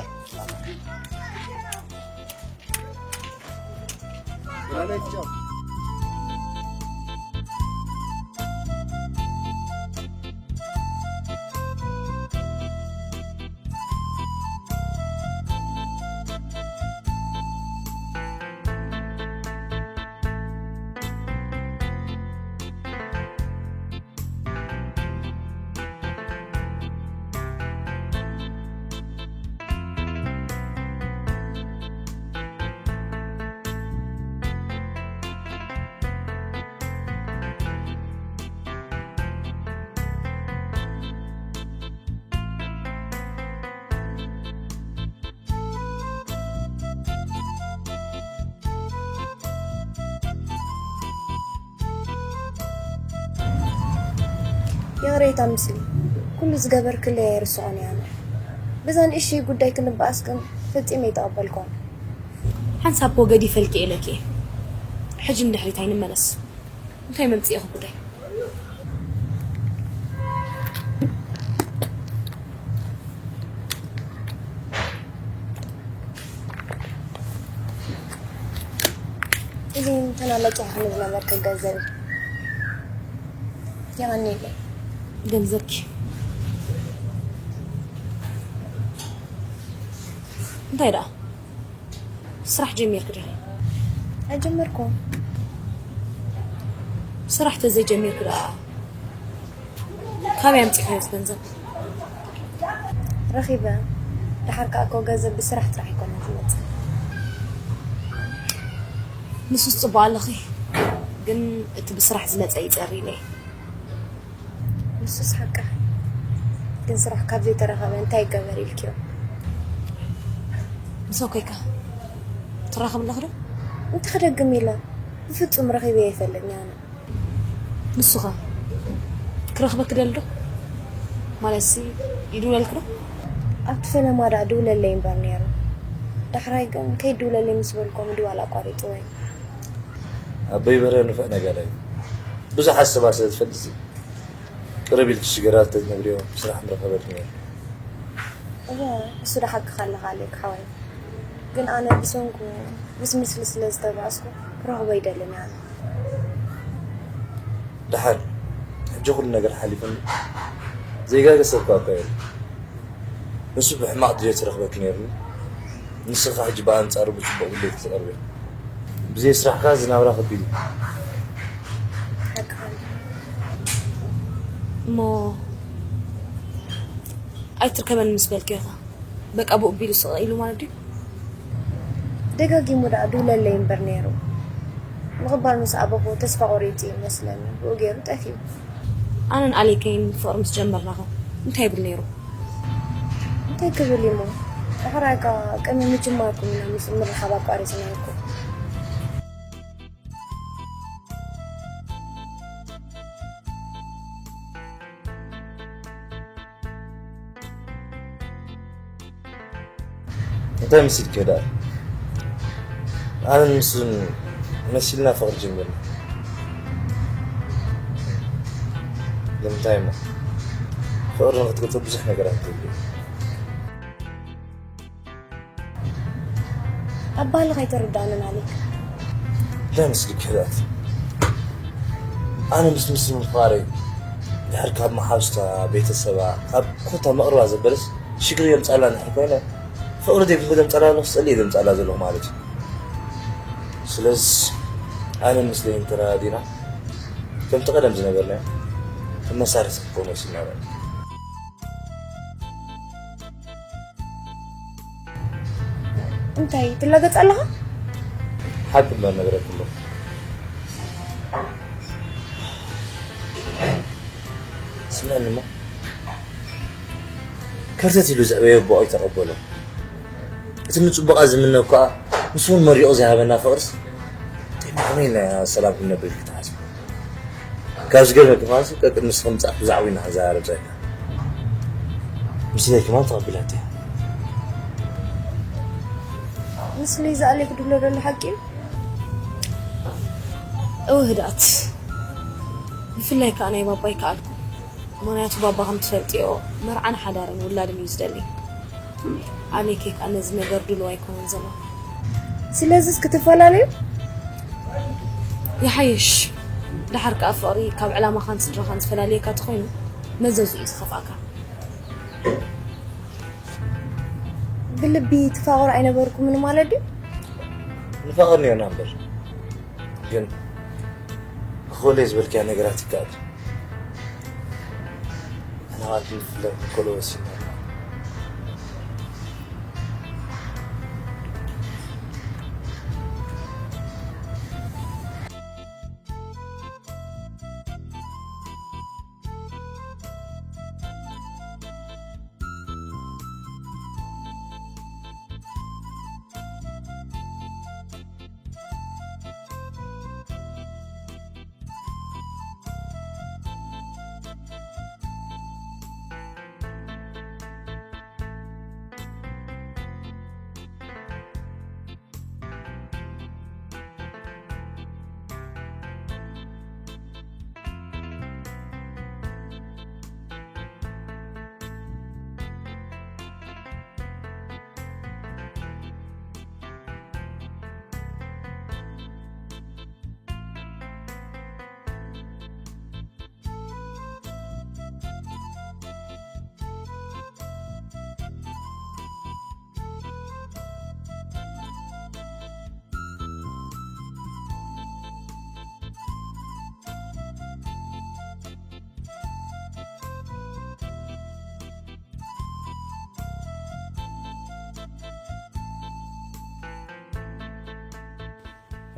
ይቕሬታ ምስሊ፣ ኩሉ ዝገበርክለይ ኣይርስዖን እየ ኣነ። በዛ ንእሽተይ ጉዳይ ክንበኣስ ግን ፈጺመ ኣይተቐበልክዋን። ሓንሳብ እኮ ገዲፈልኪ እየ ኢለኪ እየ። ሕጂ ንድሕሪት ኣይንመለስ። እንታይ መምጽኤኺ ጉዳይ? እዚ እንተናለቂ ክንብል ነበርክ ገንዘብ የቐኒለይ። ገንዘብኪ እንታይ ደኣ? ስራሕ ጀሚርክ ዲኺ? ኣይጀመርኩን። ስራሕ ተዘይጀሚርክ ደኣ ካበይ ኣምጺእካዮ እቲ ገንዘብ? ረኺበ። ደሓር ከኣ እኮ ገንዘብ ብስራሕ ጥራሕ ኣይኮነን ዝመጽእ። ንሱስ ጽቡቕ ኣለኺ። ግን እቲ ብስራሕ ዝመጸ ይጸሪ ኢለ። ንሱስ ሓቅኺ። ግን ስራሕ ካብ ዘይተረኸበ እንታይ ይገበር ኢልክዮ? ምስ ኣኮይካ ትራኸብ ኣለኺ ዶ? እንታይ ክደግም ኢለ? ብፍጹም ረኺበ ኣይፈልጥን ኣነ። ንሱኸ ክረኽበኪ ደሊ ዶ? ማለትሲ ይድውለልኪ ዶ? ኣብቲ ፈለማ ደኣ ድውለለይ እምበር ነይሩ። ዳሕራይ ግን ከይድውለለይ ምስ በልኮ ምድዋል ኣቋሪጽዎ እዩ። ኣቦይ በርሀ ንፉዕ ነጋዳይ እዩ። ብዙሓት ሰባት ስለ ዝፈልጥ ቅርብ ኢልኪ ሽግራት ተዝነግርዮ ስራሕ ምረኸበልኪ ነይሩ። እወ፣ እሱ ዶ ሓቅኻ ኣለኻ ኣሌክ ሓወይ። ግን ኣነ ብሰንኩ ምስ ምስሊ ስለ ዝተባእስኩ ክረኽቦ ይደልን ኣነ። ደሓን ሕጂ ኩሉ ነገር ሓሊፉ ዘይጋገ ሰብ እኳ እኳ የለን። ንሱ ብሕማቕ ድሌት ዝረኽበኪ ነይሩ። ንስኻ ሕጂ ብኣንጻሩ ብጽቡቕ ድሌት ትቐርቢ። ብዘይ ስራሕካ ዝናብራ ከቢድ እዩ። ሓቅኻ። እሞ ኣይትርከበኒ ምስ በልኪ ኢኻ በቃ ብኡ ቢሉ ስቕ ኢሉ ማለት ድዩ? ደጋጊሙ ደኣ ድውለለይ እምበር ነይሩ። ምቕባል ምስ ኣበኹ ተስፋ ቆሪጹ እዩ መስለኒ። ብኡ ገይሩ ጠፊኡ። ኣነን ኣሌከይን ፍቕሪ ምስ ጀመርናኸ እንታይ ይብል ነይሩ? እንታይ ክብል እሞ? ዳሕራይ ከኣ ቅድሚ ምጅማርኩም ኢና ምስ ምርኻብ ኣቋሪጽና እኮ። እንታይ መሲልክዮ ደኣ? ኣነን ንሱን መሲልና ፍቕሪ ጀሚርና። ንምንታይ እሞ? ፍቕሪ ንኽትገልጾ ብዙሕ ነገራት ትድሊ። ኣባህልኻ ኣይተረድኣንን ኣሌክ። እንታይ መስልኪ ሕዳት? ኣነ ምስ ምስሉ ምፍቓረይ ድሕር ካብ መሓዙታ ቤተሰባ ካብ ኮታ መቕርባ ዘበለስ ሽግር የምጻላ እንድሕር ኮይነ ፍቕሪ ዘይብሉ ዘምጻላ ዘለኹ ስእሊ እየ ዘምጻላ ዘለኹ ማለት እዩ። ስለዚ ኣነ ምስለይ እንተረዳዲና ከምቲ ቀደም ዝነበርናዮ ከም መሳርሒ ክንከውን ወሲንና ኣለና። እንታይ ትላገጽ ኣለኻ? ሓቂ እምበር ነግረኪ ኣለኹ። ስምዕኒ እሞ፣ ከርተት ኢሉ ዘዕበዮ ኣቦኡ ኣይተቐበሎ። እቲ ንጽቡቓ ዝምነ እኳ፣ ንሱ እውን መሪቑ ዘይሃበና ፍቕርስ፣ እንታይ ከመይ ኢልና ሰላም ክንነብር ክትሓስብ? ካብ ዝገርመኪ ከማንስ፣ ቀቅድሚ ንስኺ ምጻእኪ ብዛዕባ ኢና ክንዘራረብ ጸኒሕና። ምስለይ ከማን ተቐቢላቶ እያ። ምስለይ ዝኣለይ ክድብሎ ደሎ ሓቂ እዩ? እወ ህድኣት። ብፍላይ ከኣ ናይ ባባይ ከኣልኩ። ምኽንያቱ ባባ ከም ትፈልጥዮ መርዓን ሓዳርን ውላድን እዩ ዝደሊ። ኣሌክ ከኣ ነዚ ነገር ድሉው ኣይኮነን ዘሎ። ስለዚስ ክትፈላለዩ? ይሓይሽ። ደሓር ከኣ ፍቕሪ ካብ ዕላማኻን ስድራኻን ዝፈላልየካ ተኾይኑ መዘዙ እዩ ዝኸፍኣካ። ብልቢ ትፋቐሩ ኣይነበርኩምን ማለት ድዩ? ንፋቐር ነርና እምበር፣ ግን ክኾለይ ዝበልካዮ ነገራት ይከኣል። ኣነ ከኣ ክንፍለ ክንከሎ ወሲንና።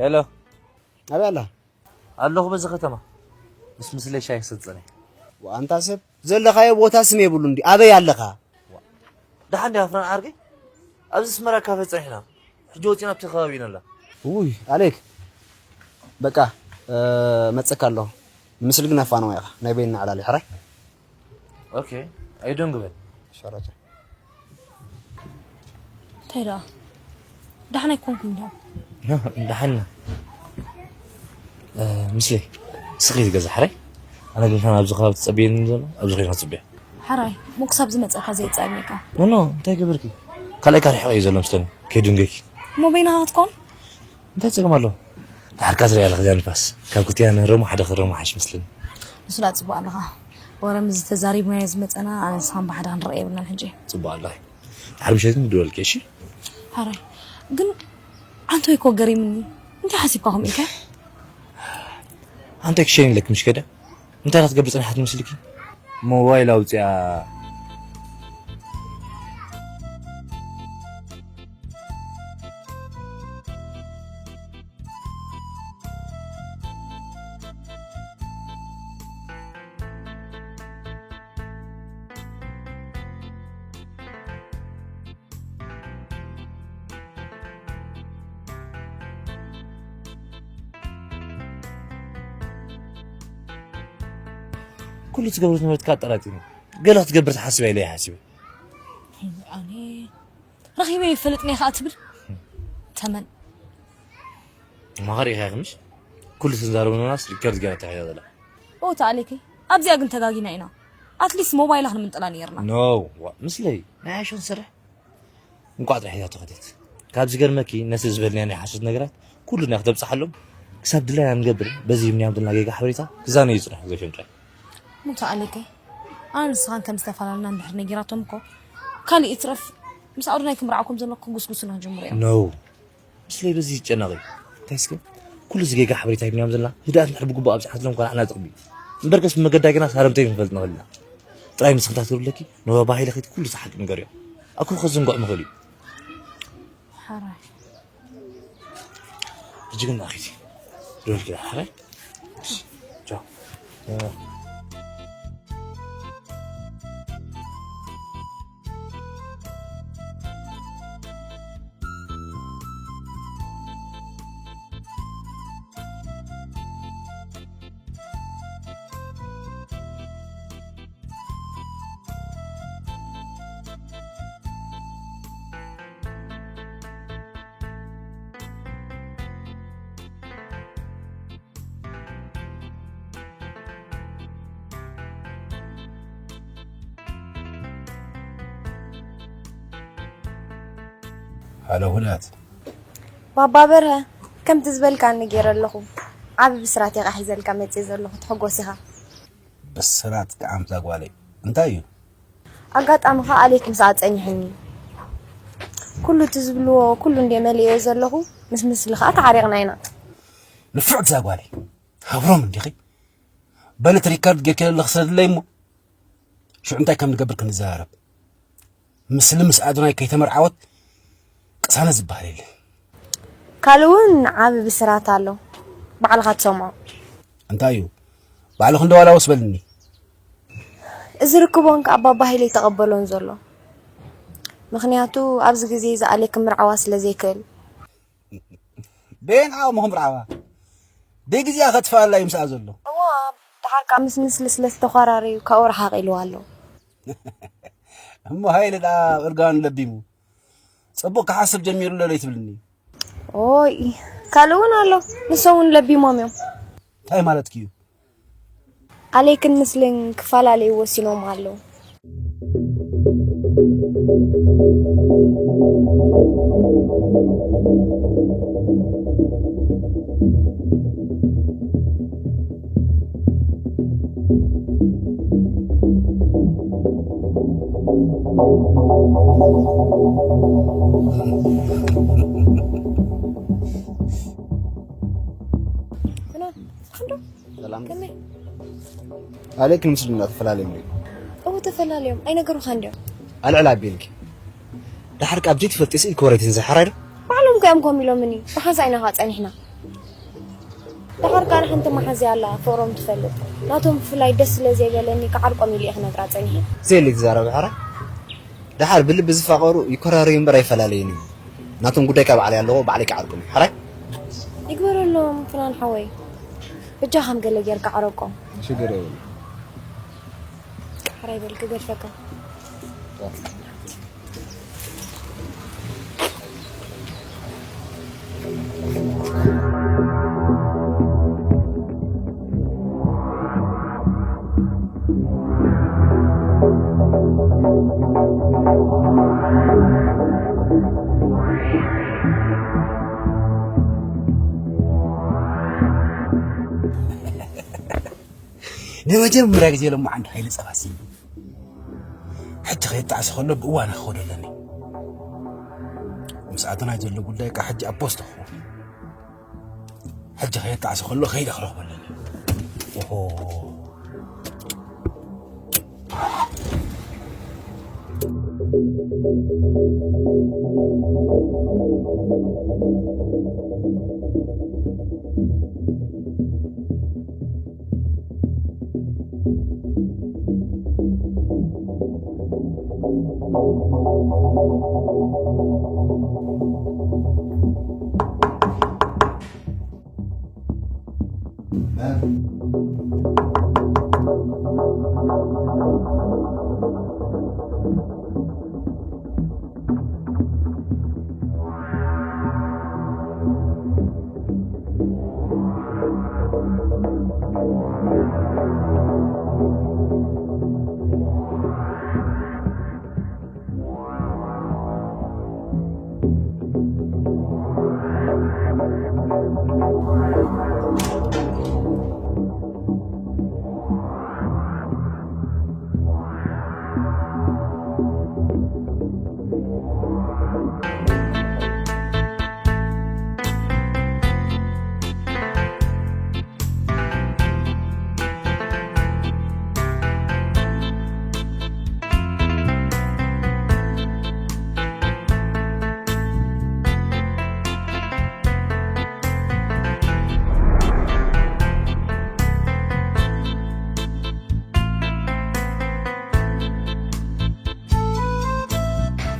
ሄሎ። ኣበይ ኣላ? ኣለኹ በዚ ከተማ። ምስ ምስለይ ሻሂ ክሰቲ ጸኒሐ። ዋንታ ሰብ ዘለኻዮ ቦታ ስም የብሉ እንዲ ኣበይ ኣለኻ? ደሓን ዲኻ ፍራን ዓርከይ? ኣብዚ ኣስመራ ካፈ ጸኒሕና። ሕጂ ወጺና ኣብቲ ከባቢ ኢና ኣላ። ውይ ኣሌክ፣ በቃ መጸካ ኣለኹ። ንምስሊ ግን ኣፋንዋ ኢኻ ናይ በይንና ዕላል እዩ ሕራይ። ኦኬ። ኣይደንጉ በል። ሸራጨ እንታይ ደኣ ደሓን ኣይኮንኩም ዶ? ደሓና። ምስለይ ስኺ ትገዛ ሕራይ። ኣነ ግን ከም ኣብዚ ከባቢ ትጸብየኒ ዘሎ ኣብዚ ኮይና ትጽብያ። ሓራይ ሞ ክሳብ ዝመጸካ ዘይጻብየካ። ኖ ኖ እንታይ ገበርኪ? ካልኣይ ካርሕቀ እዩ ዘሎ ምስለኒ ከይድንገኪ። ሞ በይናኻ ክትኮን? እንታይ ጸገም ኣለዎ? ድሓርካ ዝሪኣ ኣለኻ እዛ ንፋስ ካብ ክልቲና ንህረሞ ሓደ ክረሞ ሓሽ መስለኒ። ንሱ ደኣ ጽቡቕ ኣለኻ። ወረ ምስ ተዛሪብናዮ ዝመጸና ኣነ ንስኻን ብሓደ ክንረኣ የብልናን ሕጂ። ጽቡቕ ኣለኺ። ድሓር ምሸት ንድወልኪ እሺ? ሓራይ ግን ዓንቶይ እኮ ገሪምኒ። እንታይ ሓሲብካ ከምኡ ኢልካ? ኣንታይ ክሸይን ኢለኪ ምሽ ከደ? እንታይ ኢኻ ትገብር ጸኒሓት መስልኪ? ሞባይል ኣውጺኣ። ኩሉ ትገብሮ ዝነበርትካ ኣጠራጢሩ ገለ ክትገብር ትሓስብ ኢለ ይሓስብ። ኣነ ረኺበ ይፈልጥ ነይ ከዓ ትብል ተመን ማኸር ኢኻ ምሽ ኩሉ ትዛረብናስ ሪከርድ ገና ተኸያ ዘላ ኦ ተኣሌከ ኣብዚኣ ግን ተጋጊና ኢና ኣትሊስት ሞባይላ ክንምንጥላ ነይርና ኖ ምስለይ ናይ ኣሸን ስራሕ እንቋዕ ጥራሕ እያ ተኸደት። ካብ ዝገርመኪ ነቲ ዝበልናዮ ናይ ሓሶት ነገራት ኩሉ ናይ ክተብጽሓሎም ክሳብ ድላይና ንገብር በዚ ይምንያም ዘለና ጌጋ ሓበሬታ ክዛነዩ ይጽንሑ ዘይፍም ጥራይ። ሙታ ኣለከይ ኣነ ንስኻን ከም ዝተፈላለና እንድሕር ነጊራቶም እኮ ካልእ ይትረፍ ምስ ኣውደናይ ክምርዓው ከም ዘለኩ ክጉስጉሱና ክጀምሩ እዮም። No ምስለይ በዚ ይጨነቕ እዩ። እንታይ እስከ ኩሉ እዚ ጌጋ ሓበሬታ ይምንያም ዘለና ህድኣት እንድሕር ብግቡእ ኣብዚሓትሎም ኮና ኣና ጥቕሚ እምበርከስ ብመገዳ ጌና ሳረምተይ ክንፈልጥ ንኽእል ኢና። ጥራይ ንስኺ እንታይ ትብለኪ ንባባ ሃይለ ከይትኩሉ ዝሓቂ ንገርዮ ኣኩ ከዘንግዖ ምኽእል እዩ። ሓራይ ሕጂ ግን ናኺቲ ደወልኪ ሓራይ ቻው ሃሎ ውላት ባባ በርሀ ከምቲ ዝበልካኒ ገይረ ኣለኹ ዓቢ ብስራት ኢኻ ሒዘልካ መጽእ ዘለኹ ትሕጎስ ኢኻ ብስራት ደኣ እዛ ጓለይ እንታይ እዩ? ኣጋጣሚ ከኣ ኣሌክ ምስኣ ጸኒሑኒ። ኩሉ እቲ ዝብልዎ ኩሉ እንድየ መሊኤዮ ዘለኹ፣ ምስ ምስሊ ከኣ ተዓሪቕና ኢና። ንፍዕቲ እዛ ጓለይ፣ ሃብሮም እንዲኺ? በሊ እቲ ሪከርድ ጌርኪ ዘለኺ ስደድለይ እሞ፣ ሽዑ እንታይ ከም ንገብር ክንዘራረብ። ምስሊ ምስ ኣዶናይ ከይተመርዓወት ቅሳነት ዝበሃል የለን። ካልእ እውን ዓቢ ብስራት ኣሎ፣ ባዕልኻ ትሰምዖ። እንታይ እዩ? ባዕልኺ እንዶ ዋላ ወስ በልኒ። እዚ ርክቦን ከኣ ባባ ሃይለ ኣይተቐበሎን ዘሎ። ምኽንያቱ ኣብዚ ግዜ እዚ ኣሌክ ክምርዓዋ ስለ ዘይክእል። በየንዓኡ ምኽምርዓዋ? ደይ ግዜኣ ከጥፍኣላ እዩ ምስኣ ዘሎ። እዋ፣ ደሓር ከኣ ምስ ምስሊ ስለ ዝተዃራረዩ ካብኡ ረሓቕ ኢልዋ ኣሎ። እሞ ሃይለ ደኣ ኣብ እርጋኑ ለቢሙ። ጽቡቕ ክሓስብ ጀሚሩ ኣሎ ለይትብልኒ። ኦይ ካልእ እውን ኣሎ። ንሶም እውን ለቢሞም እዮም። እንታይ ማለትኪ እዩ? ኣሌክን ምስልን ክፈላለዩ ወሲኖም ኣለዉ። ሰላም ኣሌክን ምስልን ተፈላለዮም ድዮም? እወ ተፈላለዮም ኣይነገሩኻን ድዮም? ኣልዕል ኣቢልኪ ደሓር ካብ ዘይትፈልጢ ስኢልኪ ወረ ኣይትንዝሒ ሕራይ ዶ? ባዕሎም እኮ እዮም ከምኡ ኢሎምኒ ብሓንሳእ ኢና ከኣ ጸኒሕና። ደሓር ካን ሓንቲ መሓዝያ ኣላ ፍቕሮም ትፈልጥ። ናቶም ብፍላይ ደስ ስለ ዘይበለኒ ክዓርቆም ኢሉ እየ ክነግራ ጸኒሐ። ዘየለ ትዛረብ ሕራይ። ደሓር ብልቢ ዝፋቐሩ ይኮራረዩ እምበር ኣይፈላለዩን እዮም። ናቶም ጉዳይ ካብ ባዕለይ ኣለዎ፣ ባዕለይ ክዓርቆም እዩ። ሕራይ። ይግበረሎም ፍናን ሓወይ። በጃ ከም ገለ ጌርካ ዓረቆም። ሽግር የብሉ። ሕራይ በል ክገድፈካ። ንመጀመርያ ግዜ ሎማዓንቲ ሓይሊ ጸባ ስኢነ። ሕጂ ከየጣዕሰ ከሎ ብእዋን ክኸዶ ኣለኒ። ምስ ኣዶናይ ዘሎ ጉዳይ ከኣ ሕጂ ኣብ ፖስት ክኸውን። ሕጂ ከየጣዕሰ ከሎ ከይደ ክረኽቦ ኣለኒ። ኦሆ።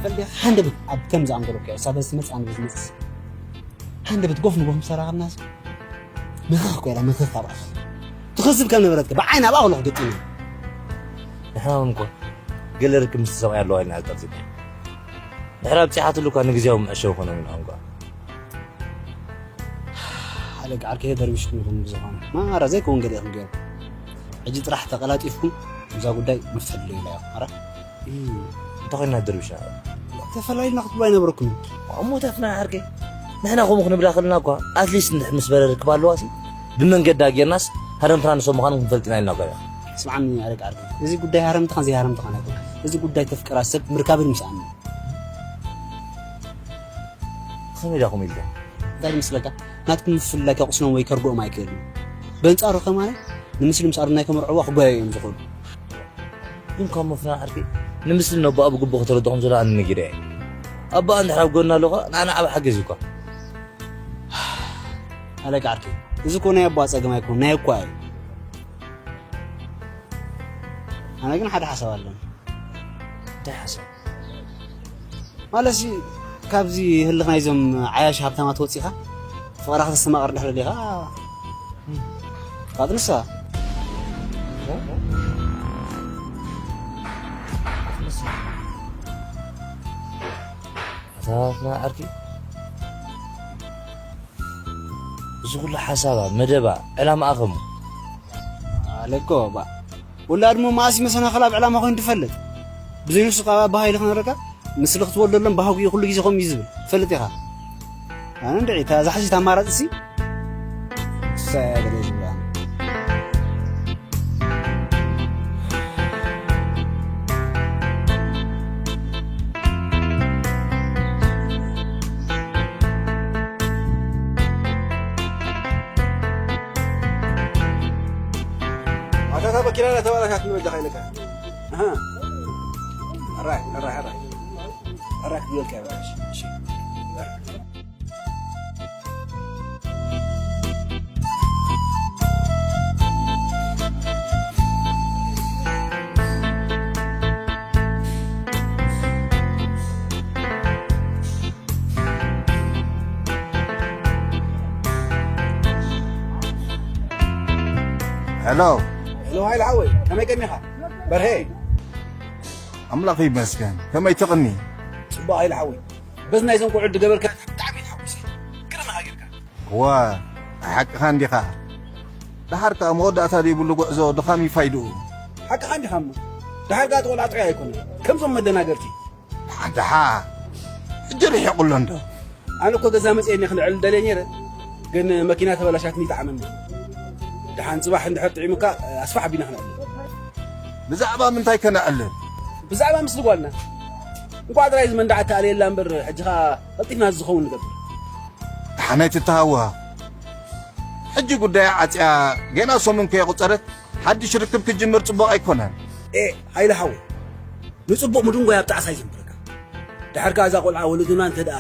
ፈሊኻ ሃንደበት ኣብ ከም ዝኣንገለኩ እያ። ሳበ ዝመጽእ ኣነ ብዝመጽእ ሃንደበት ጎፍ ንጎፍ ምስ ተራኸብናስ ምኽኽ ኮይላ ምኽኽ ኣብኣ ትኸዝብ ከም ነበረትካ ብዓይና ኣብኣ ከለኹ ገጢሙ። ንሕና እውን እኮ ገለ ርክብ ምስ ሰብኣይ ኣለዋ ኢልና ዝጠርዚና። ድሕሪ ኣብጺሓትሉ እኳ ንግዜያዊ መዕሸዊ ኮነ እውን ኣንጓ። ሓለቃ ዓርከይ ተደርቢሽኩም ኢኹም ብዝኾነ። ማራ ዘይከውን ገለ ኢኹም ገይሩ። ሕጂ ጥራሕ ተቐላጢፍኩም እዛ ጉዳይ ምፍትሑ ኢላ ኢኹም። ማራ። እንታይ ኮይና ደርቢሽና? ተፈላሊና ክትብሉ ኣይነበረኩምን። እሞ ተፍና ዓርከይ። ንሕና ከምኡ ክንብላ ከለና እኳ ኣትሊስት እንድሕር ምስ በረ ርክብ ኣለዋ ሲ ብመንገዳ ጌርናስ ሃረምትና ንሶም ምዃኖም ክንፈልጥ ኢና ኢልና እኳ ኢና። ስምዓኒ ሓለቃ ዓርከይ። እዚ ጉዳይ ሃረምትኻን ዘይሃረምትኻን ኣይኮነን። እዚ ጉዳይ ተፍቅራ ሰብ ምርካብን ምስኣንን። ከመይ ዳኹም ኢልካ? እንታይ ይመስለካ? ናትኩም ምፍልላይ ከቑስሎም ወይ ከርግኦም ኣይክእልን። በንጻሩ ከማን ንምስሊ ምስ ኣዶናይ ከመርዕዋ ክጓየዩ እዮም ዝኽእሉ። ግን ካብ መፍና ዓርኪ ንምስሊ ነቦኣ ብግቡእ ከተረድኦም ዘሎ ኣነ ነጊረ እየ። ኣቦኣ እንድሕር ኣብ ጎና ኣሎ ኸኣ ንዓና ዓቢ ሓገዝ እዩ እኳ። ሓለቃ ዓርኪ፣ እዚ እኮ ናይ ኣቦኣ ጸገም ኣይኮን፣ ናይ እኳ እዩ። ኣነ ግን ሓደ ሓሳብ ኣለኒ። እንታይ ሓሳብ? ማለትሲ ካብዚ ህልኽ ናይዞም ዓያሽ ሃብታማት ወጺኻ ፍቕራ ከተስተማቕር ድሕሪ ደሊኻ ፋጥንሳ። ኣታ ፍና ዓርኪ፣ እዚ ኩሉ ሓሳባ፣ መደባ፣ ዕላማኣ ኸሙ? ኣለኮ ባ ወላድ እሞ መኣስ መሰናኸል ኣብ ዕላማ ኮይኑ ትፈልጥ? ብዘይ ንሱ ካብ ኣባሃ ኢለ ክነግረካ፣ ንስለ ክትወልደሎም ባህጉ እዩ ኩሉ ግዜ ከምኡ እዩ ዝብል። ትፈልጥ ኢኻ። ኣነ እንድዒ፣ እታ ዝሓሸት ኣማራጺ ሲ፣ እሳ እያ ገለ ዝብላ። ኣታ እታ መኪና እናተባላሻት ንበጃ ከይነካ። ኣሃ። ኣራይ፣ ኣራይ፣ ኣራይ። ኣራይ ክብለልካ እየ፣ በቃ፣ እሺ፣ እሺ። ሄሎ። ሄሎ፣ ሃይለ ሓወይ፣ ከመይ ቀኒኻ? በርሄ። ኣምላኽ ይመስገን። ከመይ ትቕኒ? ጽቡቕ፣ ሃይለ ሓወይ። በዚ ናይዞም ቆልዑ ዝገበርካ ብጣዕሚ ተሓጒሰ። ግርም ኢኻ ጌርካ። እዋ፣ ሓቅኻ እንዲኻ። ደሓር ከኣ መወዳእታ ዘይብሉ ጉዕዞ ድኻም እዩ ፋይድኡ። ሓቅኻ እንዲኻ እሞ። ደሓር ከኣ እቲ ቆልዓ ጥዑይ ኣይኮነን። ከምዞም መደናገርቲ። ደሓ፣ ደሓ። ሕጂ ርሒቑ ኣሎ እንዶ። ኣነ እኮ ገዛ መጽየ እየ ክልዕል ደልየ ነይረ፣ ግን መኪና ተበላሻትኒ፣ ይጥዓመኒ። ደሓን ጽባሕ እንድሕር ጥዒሙካ፣ ኣስፋሕ ኣቢና ክነዕልል። ብዛዕባ ምንታይ ከነዕልል? ብዛዕባ ምስሊ ጓልና። እንቋዕ ጥራይ እዚ መንዳዕ ኣተኣልየላ እምበር፣ ሕጂ ኸኣ ቀልጢፍና ዝኸውን ንገብር። ደሓን ኣይትተሃወኽ። ሕጂ ጉዳያ ዓጽያ፣ ገና ሰሙን ከየቑጸረት፣ ሓድሽ ርክብ ክጅምር ጽቡቕ ኣይኮነን። ኤ፣ ሃይለ ሓወይ፣ ንጽቡቕ ምድንጓይ ኣብ ጣዕሳ ይዘንብረካ። ድሓር ከኣ እዛ ቆልዓ ወለዱና እንተ ደኣ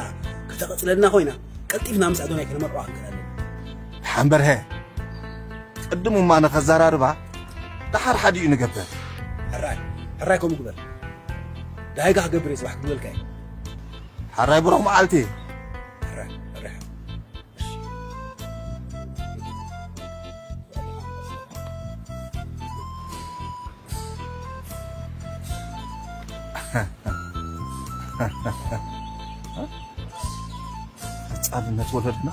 ከተቐጽለልና ኮይና፣ ቀልጢፍና ምስ ኣዶናይ ከነመርዖ ክንክእል ኣለና። ደሓን በርሀ፣ ቅድም እማ ንኸዘራርባ፣ ደሓር ሓዲኡ ንገብር። ሕራይ፣ ሕራይ ከምኡ ግበር። ደሃይካ ክገብር እየ፣ ጽባሕ ክብለልካ እየ። ሕራይ ብሩኽ መዓልቲ። ሕራይ፣ ሕራይ። ህጻንነት ወለድና።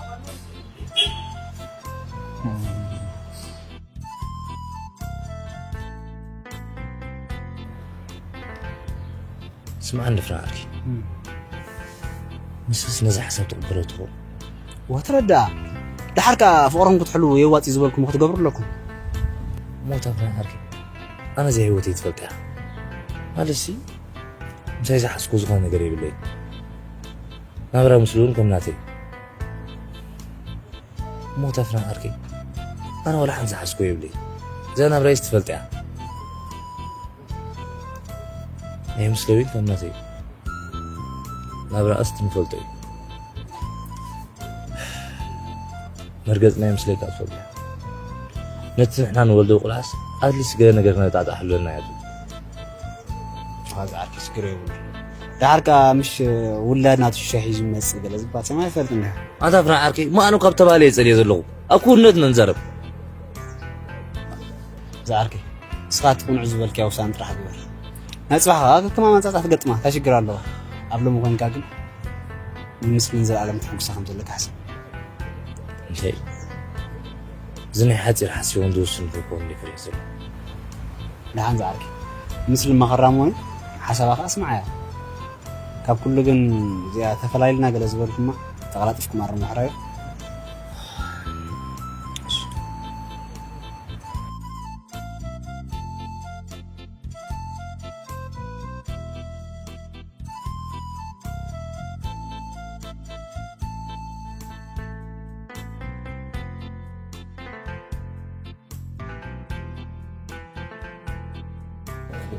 ስምዓኒ ፍረ ዓርኪ። እም። ንስስ ነዚ ሓሳብ ትቕበሎ ትኸውን? ዋ፣ ተረድኣ። ደሓር ከኣ ፍቕርኹም ክትሕልዉ የዋጽእ ዝበልኩም ክትገብሩ ኣለኩም። ሞታ ፍረ ዓርኪ። ኣነ እዚ ህይወተይ ትፈልጥ እያ። ማለትሲ፣ ምሳይ ዝሓዝኩ ዝኾነ ነገር የብለይን። ናብራ ምስሉ እውን ከም ናተይ። ሞታ ፍረ ዓርኪ። ኣነ ዋላ ሓንቲ ዝሓዝኩ የብለይን። እዛ ናብራይስ ትፈልጥ እያ። ናይ ምስለ እውን ከም ናተይ። ናብራኣስ ትንፈልጦ እዩ። መርገጽ ናይ ምስለይ ካብ ትፈልጦ። ነቲ ንሕና ንወልዶ ቁልዓስ ኣትሊስት ገለ ነገር ክነጣጣሕ ኣለና እያ ትብል። ዋዛ ዓርኪ ስግር የብሉ። ደሓር ከኣ ምሽ ውላድ ናቱ ሽሻ ሒዙ ይመጽእ ገለ ዝበሃል ሰማይ ይፈልጥ እንዲኻ። ኣታ ፍረ ዓርከይ፣ እሞ ኣነ ካብ ተባለ እየ ጸልየ ዘለኹ። ኣብ ክውንነት ኢና ንዛረብ። ዝዓርከይ፣ ንስኻ እቲ ቅኑዕ ዝበልካዮ ውሳነ ጥራሕ ግበር። ናይ ጽባሕ ከኣ ከከም ኣመጻጽኣ ትገጥማ፣ እንታይ ሽግር ኣለዋ? ኣብ ሎሚ ኮንካ ግን ንምስልን ዘላለም ተሐጉሳ ከም ዘለካ ሕሰብ። እንታይ? እዚ ናይ ሓጺር ሓሲቦም ዝውስን ክኸውን ይኽእል ዘሎ። ደሓን ዝዓርከይ፣ ምስልን መኸራ ምዃኑ ሓሳባ ከኣ ስምዓያ። ካብ ኩሉ ግን እዚኣ ተፈላሊና ገለ ዝበልኩማ ተቐላጢፍኩም ኣርሙ ሕራዩ።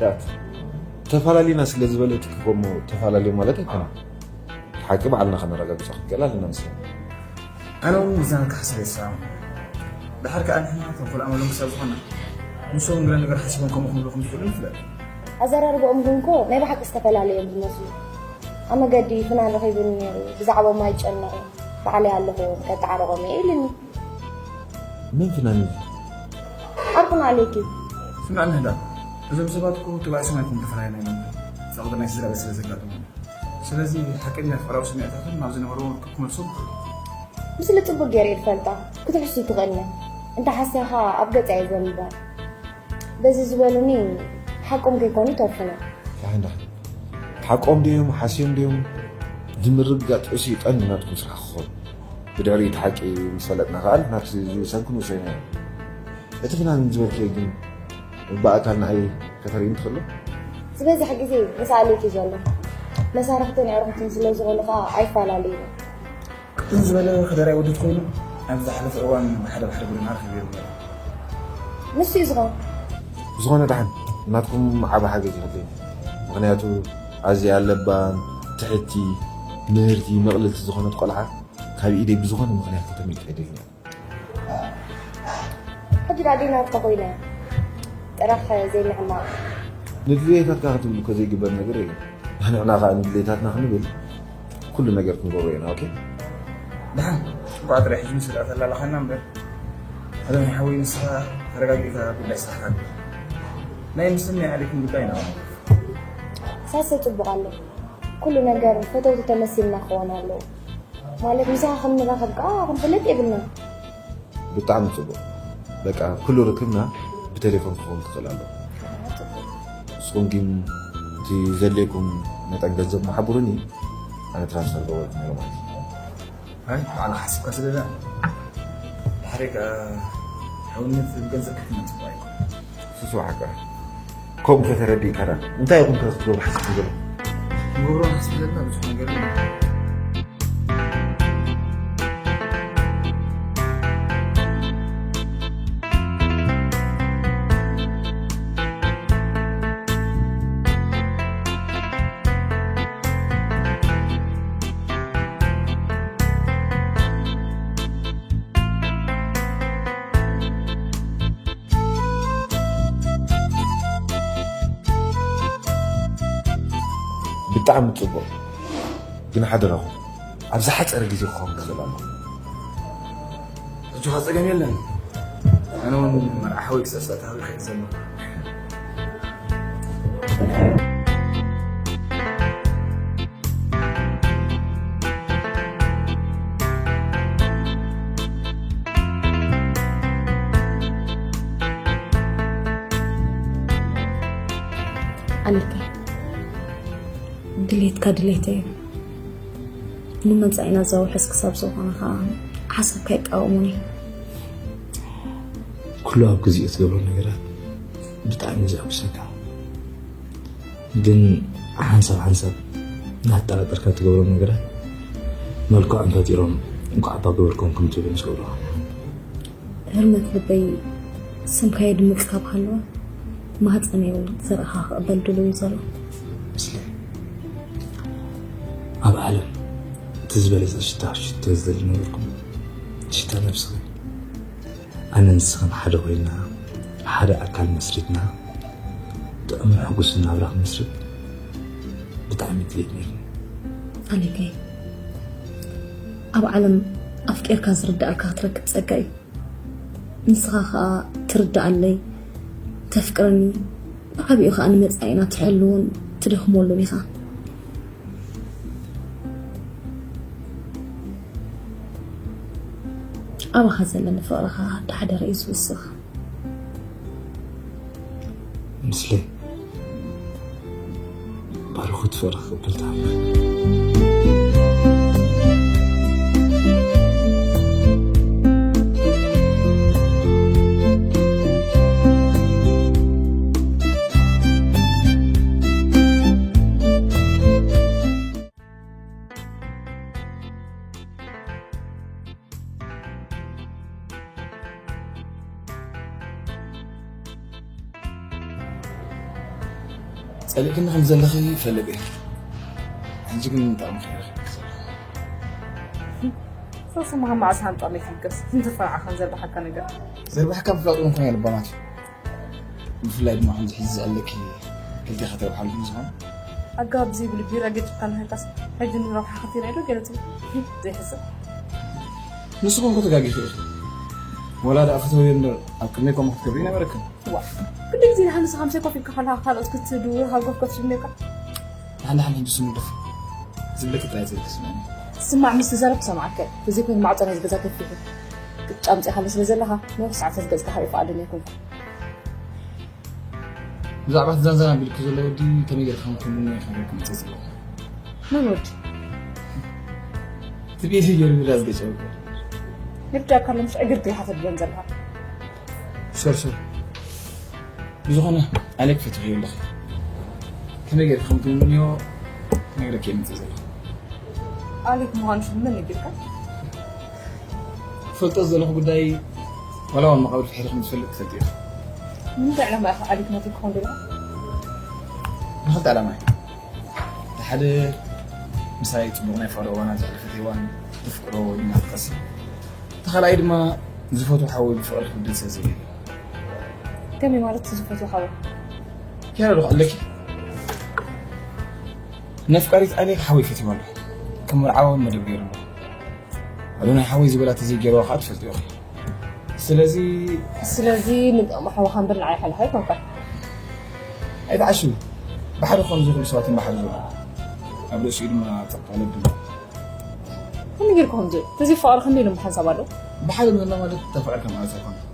ዳት ተፈላለዩና ስለ ዝበለት እኮ እሞ ተፈላለዩ ማለት ኣይኮነን። ሓቂ ባዕልና ከነረጋግጾ ክንክእል ኣለና መስለኒ። ኣነ እውን ምዛን ክሓስብ ይስራም። ድሓር ከኣ ንሕና እቶም ኮልኣመሎም ክሳብ ዝኾና፣ ንሶም ገለ ነገር ሓሲቦም ከምኡ ክብሉ ከም ዝኽእሉ ንፍለጥ። ኣዘራርባኦም ግን እኮ ናይ ብሓቂ ዝተፈላለዩ እዮም ዝመስሉ። ኣብ መገዲ ፍናን ረኺቡኒ ነይሩ፣ ብዛዕባኦም ኣይጨነቕን፣ ባዕለይ ኣለኹ፣ ከጠዓርቖም እየ ኢሉኒ። መን ፍናን እዩ? ዓርኩና ኣሌክ እዩ። ፍናን ህዳ፣ እዞም ሰባት እኮ ተባእሶም ኣይኮኑን ተፈላሊና ኢሎም። ጸቕጢ ናይ ስድራ ቤት ስለ ዘጋጠሞም። ስለዚ ሓቀኛ ፍቕራዊ ስምዒታቶም ናብ ዝነበርዎ ርክብ ክመልሶም ይኽእሉ። ምስሊ ጽቡቕ ገይረ እየ ዝፈልጣ። ክትሕሱ ኣይትኽእልን እያ። እንተ ሓሲኻ ኣብ ገጻ እየ ዘንብባ። በዚ ዝበሉኒ ሓቆም ከይኮኑ ይተርፉና። ዳሕን ዳሕን። ሓቆም ድዮም፣ ሓስዮም ድዮም? እዚ ምርግጋጽ ርእሲ እዩ ቀንዲ ናትኩም ስራሕ ክኸውን። ብድሕሪ እቲ ሓቂ ምስ ፈለጥና ከኣ ናብቲ ዝውሰንኩ ንውሰን ኢና። እቲ ፍናን ዝበልክዮ ግን ብኣካል ንዓይ ከተርእይኒ ትኽእሉ? ዝበዝሕ ግዜ ምስ ኣሌክ እዩ ዘሎ። መሳርሕትን ኣዕሩኽትን ስለ ዝኾኑ ከኣ ኣይፈላለዩን። ቅጥን ዝበለ ከደራይ ወዲ ተኾይኑ፣ ኣብ ዝሓለፈ እዋን ብሓደ ብሓደ ጎደና ረኺበ ነይረ። ንሱ እዩ ዝኾን። ብዝኾነ ደሓን፣ ናትኩም ዓቢ ሓገዝ ይኸፍለኒ። ምኽንያቱ፣ ኣዝያ ለባም፣ ትሕቲ፣ ምህርቲ፣ ምቕልልቲ ዝኾነት ቆልዓ፣ ካብ ኢደይ ብዝኾነ ምኽንያት ከተምልጥ ኣይደልን እየ። ሕጂ ደኣ ደይ ናትካ ኮይነ፣ ጥራሕ ዘይምሕማቕ። ንድልየታትካ ክትብል እኮ ዘይግበር ነገር የለን። ንሕና ከኣ ንድልየታትና ክንብል ኩሉ ነገር ክንገብሮ ኢና፣ ኦኬ? ደሓን፣ እንቋዕ ጥራይ ሕጂ ምስ ደኣ ተላላኻና እምበር። ኣለም ሓወይ፣ ንስኻ ተረጋጊእካ ጉዳይ ስራሕካ ግበር። ናይ ምስልን ናይ ኣሌክን ጉዳይ ኢና። ሳሰ ጽቡቕ ኣሎ። ኩሉ ነገር ፈተውቲ ተመሲልና ክኸውን ኣለዎ። ማለት ምሳኻ ከም ንራኸብ ከኣ ክንፈልጥ የብልና። ብጣዕሚ ጽቡቕ። በቃ ኩሉ ርክብና ብቴሌፎን ክኸውን ክኽእል ኣለዎ። ንስኹም ግን እቲ ዘድልየኩም መጠን ገንዘብ መሓብሩኒ፣ ኣነ ትራንስፈር ገበርኩ ነይሩ ማለት እዩ። ኣይ፣ ባዕልኻ ሓሲብካ ስለ ደኣ። ድሕሪ ከኣ ሕውነት ብገንዘብ ክትመን ጽቡቕ ኣይኮነን። ስስዋ ሓቃ። ከምኡ ከተረዲእካና። እንታይ ኢኹም ከ ክትገብሩ ሓሲብኩም ዘለኹም? ንገብሮ ሓሲብ ዘለና ብዙሕ ነገር ኣሎ። ብጣዕሚ ጽቡቕ። ግን ሓደራኹም፣ ኣብ ዝሓጸረ ግዜ ክኸውን ክኽእል ኣለዎ። ሕጂ ኸኣ ጸገም የለን። ኣነ እውን መርዓ ሓወይ ክሳብ ሰዓት ሃቢ ከይድ ዘሎ። ኣሌክ፣ ድሌትካ ድሌተይ እዩ። ንመጻኢና ዘውሕስ ክሳብ ዝኾነ ኸኣ ሓሳብካ ይቃወሙኒ። ኩሉ ኣብ ግዜኡ ትገብሮ ነገራት ብጣዕሚ እዩ ዘሐጉሰካ። ግን ሓንሳብ ሓንሳብ እናተጠራጠርካ ትገብሮም ነገራት መልክዖም ፈጢሮም እንኳዕ እባ ገበርኩም ከም ትብል ምስ ገብሩኻ። ህርመት ልበይ ስምካ የድምጽ ካብ ሃለወ ማህጸነይ እውን ዘርእኻ ክቕበል ድሉው እዩ ዘሎ። ምስለ ኣብ ዓለም እቲ ዝበለጸ ሽታ ሽቶ ዝደሊ ነበርኩም። ሽታ ነብስኺ። ኣነ ንስኽን ሓደ ኮይና፣ ሓደ ኣካል መስሪትና፣ ጥዑምን ሕጉስን ናብራ ክንመስርት ብጣዕሚ ድሌት ነይሩ። ኣሌከይ፣ ኣብ ዓለም ኣፍቂርካ ዝርዳእካ ክትረክብ ጸጋ እዩ። ንስኻ ኸኣ ትርድኣለይ፣ ተፍቅረኒ፣ ብዓቢኡ ኸኣ ንመጻኢና ትሕልውን ትደኽመሉን ኢኻ። ኣባኻ ዘለኒ ፍቕሪ ኸኣ ዳሕደረ እዩ ዝውስኽ። ምስለይ ባርኹት ፍቕሪ ክቕበል ተኣምር። ጸሊእክኒ ከም ዘለኺ ይፈልጥ እየ። ሕጂ ግን እንታይ ምኽንያት ዘለኺ? ሰብስማኻ መዓስ ሃንጣለይ ክልገስ? እንተፈራዕኻን ዘርባሓካ ነገር። ዘርባሕካ ምፍላጥ እውን ኮነ ልባማት እዩ። ብፍላይ ድማ ከምዚ ሕጂ ዘለኪ ክልቴኻ ተረብሓሉ ምስ ዝኾነ። ኣገባብ ዘይብሉ ቢራ ገጭካ ንሃንካስ ሕጂ ንረብሓ ከቲና ኢሉ ገለ ትብል። ዘይሕሰብ። ንስኹም እኮ ተጋጊኹ ኢኹም። ወላ ደኣ ፈተውዮ እምበር ኣብ ቅድመይ ከምኡ ክትገብሪ ነበረክን። ዋ፣ ክንደይ ግዜ ደሓን ንስኻ ምሳይ ኮፍ ኢልካ ከለኻ ካልኦት ክትድውር ሃጎፍ ከትሽም ነርካ? ደሓን ደሓን ሕጂ ስሙ ደፍ ዝብለኪ ጥራይ ዘይተስምዐኒ። ስማዕ፣ ምስ ተዛረብኩ ሰምዓካ እየ። ተዘይኮይኑ ማዕጾ ናይዚ ገዛ ገፊሕ እዩ። ቅጫ ኣምጺእካለይ ስለ ዘለኻ ነዊሕ ሰዓታት ገጽካ ክርኢ ፍቓደኛ ኣይኮንኩን። ብዛዕባ እቲ ዛንዛና ቢልኩ ዘሎ ወዲ ከመይ ገይርካ ከም ትምንዮ ክነግረኪ መጽእ ዘለኹ። መን ወዲ? እቲ ብኢድ ገይሩ ቢላ ዝገጨ ወዲ። ይርዳእካ ኣሎ፣ ምሽ ዕግርግር ኢኻ ተድልዮም ዘለኻ። ሶር ሶር። ብዝኾነ ኣሌክ ፈቲኽዮ ኣለኺ። ከመይ ገይርካ ከም ትምንዮ ክነግረኪ እየ መጽእ ዘለኹ። ኣሌክ ምዃኑ ሽም መን ነጊርካ? ክፈልጦ ዝደለኹ ጉዳይ ዋላ እውን መቓብር ፍሒሩ ከም ዝፈልጥ ትፈልጢ ኢኺ። ንምንታይ ዕላማ ኢኻ ኣሌክ ናተይ ክኸውን ደለኻ? ንኽልተ ዕላማ እዩ። እቲ ሓደ ምሳይ ጽቡቕ ናይ ፍቕሪ እዋናት ዘሕለፈት ሄዋን ዘፍቅሮ ወይ ድማ ክቐሲ። እቲ ካልኣይ ድማ ዝፈትዎ ሓወይ ብፍቕሪ ክብደል ስለ ዘይደሊ። ከመይ ማለት ዝፈትዎ ሓወይ? ኪያራ ዶ ኣለኪ? ነፍቃሪት ኣሌክ ሓወይ ፈትይዋ ኣሎ። ከም መርዓዋ መደብ ገይሩ ኣሎ። ኣዶናይ ሓወይ ዝበላ ተዘይገይርዋ ከዓ ትፈልጥዮ ኢኺ። እሳ ስለዚ ስለዚ ንጥቕሚ ሓውኻ እምበር ንዓይ ሓልኻ ኣይኮንካ። ኣይትዓሽዊ። ብሓደ ክኾኑ ዝኽእሉ ሰባት እዮም ብሓደ ዝውዕሉ። ኣብ ርእሲኡ ድማ ጸቕጢ ወለዲ። ከመይ ጌርካ ከምዚ ተዘይፍቓሪ ከመይ ኢሎም ሓንሳብ ኣለዉ? ብሓደ ንበልና ማለት ተፋቒርካ ማለት ኣይኮነን።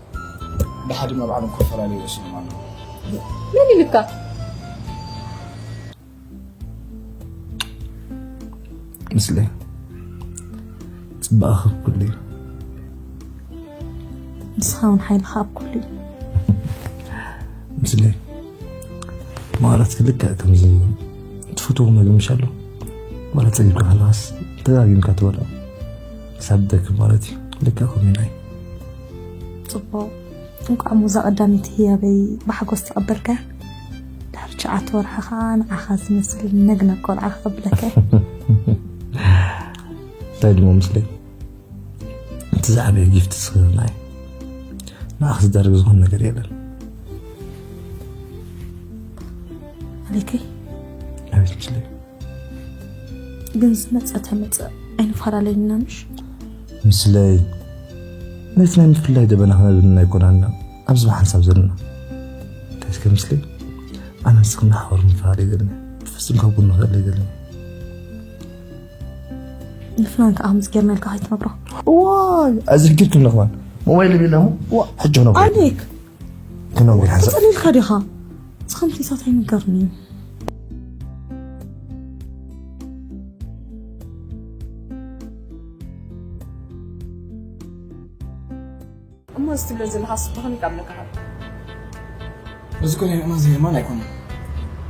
ድሓ ድማ ባዕሎም ክፈላለዩ ወሲኖም ኣለዉ። መን ኢሉካ? ምስለ ጽባቐ ካብ ኩሉ እዩ። ንስኻ እውን ሓይልኻ ኣብ ኩሉ እዩ። ምስለ ማራት ክልክዕ ከምዚ ትፈትዎ መግቢ ምሽ ኣሎ ዋላ ጸጊብካ ከለኻስ ደጋጊምካ ትበልዖ ክሳብ ደክም ማለት እዩ። ልክዕ ከምኡ ናይ ጽቡቕ። እንቋዕ ሙዛ ቀዳመይቲ ህያበይ ብሓጎስ ተቐበልካ። ድሕሪ ትሽዓተ ወርሒ ኸዓ ንዓኻ ዝመስል ነግና ቆልዓ ክቐብለካ። እንታይ ድሞ ምስለይ እቲ ዝዓበየ ጊፍት ዝኽህብና እዩ። ንዓኽ ዝዳረግ ዝኾነ ነገር የለን። ኣሌከይ ኣቤት ምስለይ ግን ዝመፀ ተመፀ ኣይንፈላለየና ምሽ? ምስለይ ነቲ ናይ ምፍላይ ደበና ክነብልና ኣይኮናና ኣብዚ ብሓንሳብ ዘለና እንታይ እስከ ምስለይ ኣነ ንስኽና ሓወር ንፈላለ ይደለኒ ብፍጹም ካብ ጎኑ ክእል ይደለኒ ንፍናን ከዓ ምስ ጌርና ኢልካ ከይትነግሮ ዋይ ኣዚ ሕጊር ክብለ ክማን ሞባይል ቢለሙ ዋ ሕጂ ነው ኣሌክ ክነግር ሓንሳብ ተፀሊልካ ዲኻ? ዝኸምቲ ሳት ኣይምገርኒ እዩ እሞ እዚ ትብሎ ዘለኻስ ብኸመይ ክኣምነካ ካብ? እዚ ኮነ የማን ዘየማን ኣይኮነን።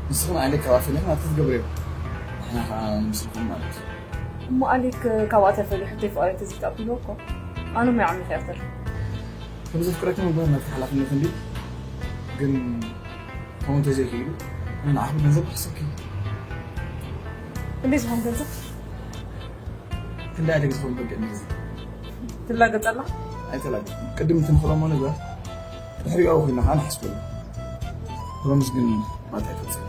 ንስኹም ኣሌክ ካብ ኣፈለኹም ኣብቲ ትገብርዮ ንሕና ከዓ ምስልኹም ማለት እዩ። እሞ ኣሌክ ካብኣ ተፈልዩ ሕቶይ ፍቓደይ ተዘይተቐቢልዎ እኮ ኣነ ሞ ይዓሚኽ እያ ትብል። ከም ዘፍቅረኪ ምግባር ናትኪ ሓላፍነት እንዲ ግን ከምኡ እንተዘይክኢሉ ኣነ ንዓኹም ገንዘብ ክሕሰኪ እዩ። ክንደይ ዝኾን ገንዘብ? ክንደይ ኣደግ ዝኾን በጊዕ ንግዚ ትላገጸላ? ኣይተላገ ቅድም ትንኽረሞ ነገር ድሕሪኦ ኮይና ከዓ ንሓስበሉ ሮምስ ግን ማታ ይፈፅም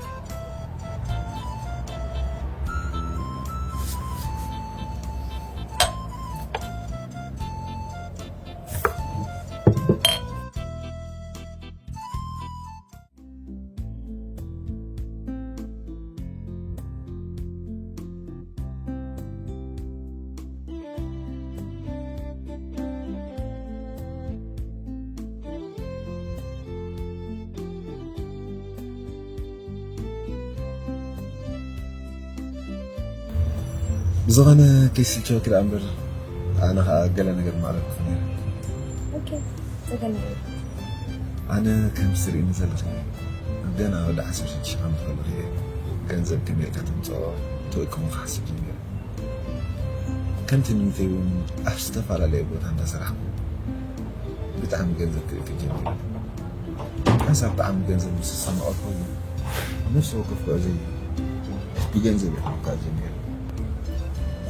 ብዝኾነ ኬሲ ቸወኪ ደኣ እምበር ኣነ ኸዓ ገለ ነገር ማዕረግኩ ነይረ። ኦኬ፣ ጸገም የለን። ኣነ ከምዚ ትርእይኒ ዘለኺ ገና ወዲ ዓሰርተ ሽዱሽተ ዓመት ከለኹ እየ ገንዘብ ከመይ ኢልካ ተምፅኦ ትእክሙ ክሓስብ ጀሚረ። ከም ትምኒተይ እውን ኣብ ዝተፈላለየ ቦታ እንዳሰራሕኩ ብጣዕሚ ገንዘብ ክእክብ ጀሚረ። ሓንሳብ ብጣዕሚ ገንዘብ ምስ ዝሰማቐልኩ ግን ነፍሲ ወከፍ ጉዕዞይ ብገንዘብ እየ ክምካእ ጀሚረ።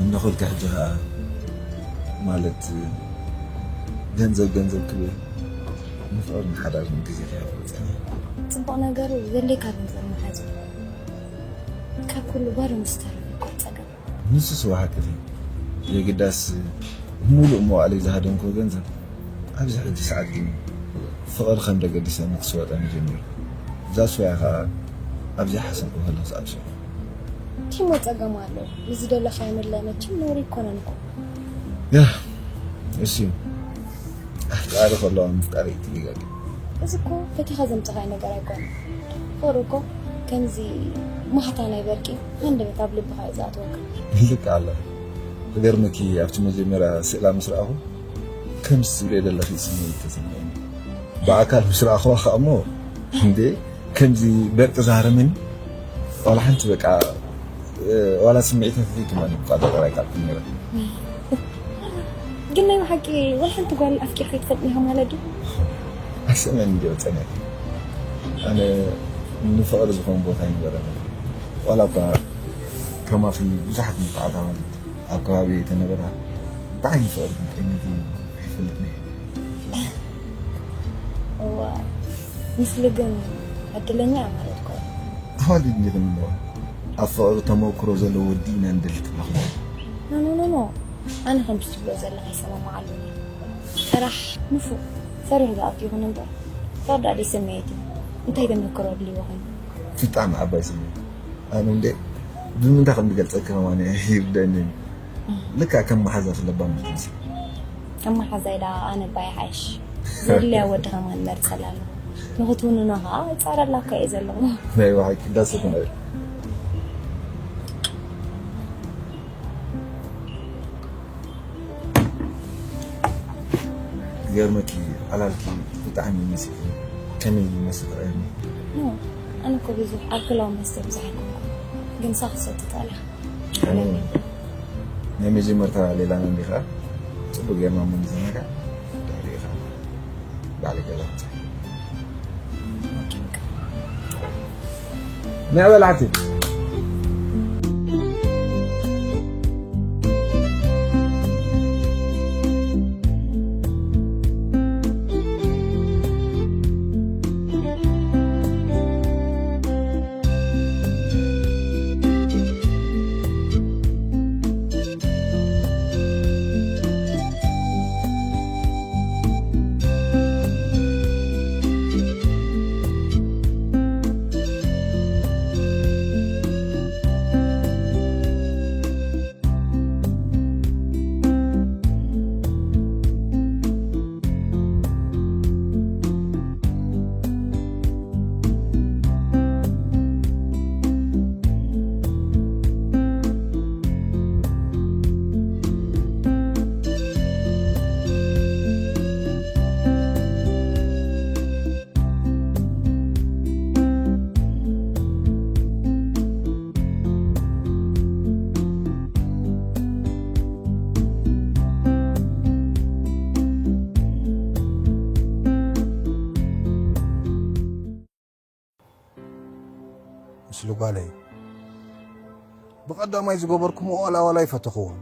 እናኸልኩ ሕጂ ኸዓ ማለት ገንዘብ ገንዘብ ክብል ንፍቕርን ሓዳርን ግዜ ከየሕልፎ ጸኒሐ። ጽቡቕ ነገሩ ዘድልየካ ገንዘብ ምሓዝ እዩ። ካብ ኩሉ ባዶ ምስ ተረፈ እኮ ጸገም። ንሱስ እወ ሓቂ ድዩ? የግዳስ ሙሉእ መዋእለይ ዝሃደምክዎ ገንዘብ ኣብዚ ሕጂ ሰዓት ግን ፍቕሪ ከም ደገዲሰኒ ክስወጠኒ ጀሚሩ። እዛ ስወያ ኸዓ ኣብ ዘይሓሰብኩ ከለኹ ዝኣብሰ። ቲሞ ጸገም ኣሎ። ንዝደለኻዮ ምድላይ መቸም ነውሪ ኣይኮነን እኮ። ያ እሱ እዩ። ኣፍቃሪ ከለዋ ምፍቃር እዩ ትደጋግም። እዚ እኮ ፈቲኻ ዘምጻኻዮ ነገር ኣይኮነን። ፍቕሪ እኮ ከምዚ ማኽታ ናይ በርቂ ሃንደበት ኣብ ልብኻ እዩ ዝኣትወካ። ልክ ኣለ። ክገርመኪ ኣብቲ መጀመርያ ስእላ ምስ ረኣኹ ከምዚ ትብልዮ ዘለኺ ስምዒት ተሰሚዑኒ። ብኣካል ምስ ረኣኹዋ ከዓ እሞ እንዴ ከምዚ በርቂ ዝሃረመኒ ዋላ ሓንቲ በቃ ዋላ ስምዒታተይ ከማን ክቆጻጸር ኣይከኣልኩን ነይረ። ግን ናይ ብሓቂ ዋላ ሓንቲ ጓል ኣፍቂርካ ኣይትፈልጥን ኢኻ ማለት ድዩ? ኣይሰምዕን እንድዮ ጸኒሐ። ኣነ ንፍቕሪ ዝኾን ቦታ ኣይነበረን። ዋላ እኳ ከማኺ ብዙሓት መተዓታወን ኣብ ከባቢ ተነበራ ብዓይኒ ፍቕሪ ግን ጠሚቱ ኣይፈልጥን እየ። እዋ፣ ምስሊ ግን ዕድለኛ እያ ማለት እኮ። ኣዋልድ እንዲኽን እሞ ኣብ ፍቕሪ ተመክሮ ዘለዎ ወዲ ኢና ንደሊ ትብላ ኹላ። ኖ ኖ ኖ ኖ፣ ኣነ ከምዚ ትብሎ ዘለኻ ይሰማማዓሉ። ጥራሕ ንፉዕ ፈሪሁ ዝኣቱ ይኹን እምበር፣ ተወዳዲ ስምዒት እዩ። እንታይ ተመክሮ ኣድልይዎ ኮይኑ? ብጣዕሚ ዓባይ ስምዒት። ኣነ እንደ ብምንታይ ከም ዝገልጸካ ከማን ይርደኒ። ልካ ከም መሓዛ ክለባ ምትምሲ። ከም መሓዛ ኢላ ኣነ ባይ ሓይሽ። ዘድልያ ወዲ ከማን መርጸላ ኣሎ። ንኽትውንኖ ኸዓ ይጻረላ እኮ እየ ዘለኹ። ናይ ብሓቂ ዳስ ይኹን። ይገርመኪ፣ ዕላልኪ ብጣዕሚ ይመስል። ከመይ ይመስል? ኖ፣ ኣነ እኮ ብዙሕ ኣልኮላዊ መስተ ብዙሕ ኣይኮንኩን፣ ግን ሳኽ ሰቲ ጣልያ። ኣነ ናይ መጀመርታ ሌላ እንዲኻ ጽቡቅ ጌርና እሞ ንዘናጋዕ። ድሕሪኡ ኸዓ ባዕሊ ገዛ ክንጽሕ። ናይ በላዕቲ። ምስሉ ጓለይ ብቐዳማይ ዝገበርኩምዎ ዋላ ዋላ ኣይፈተኽዎን።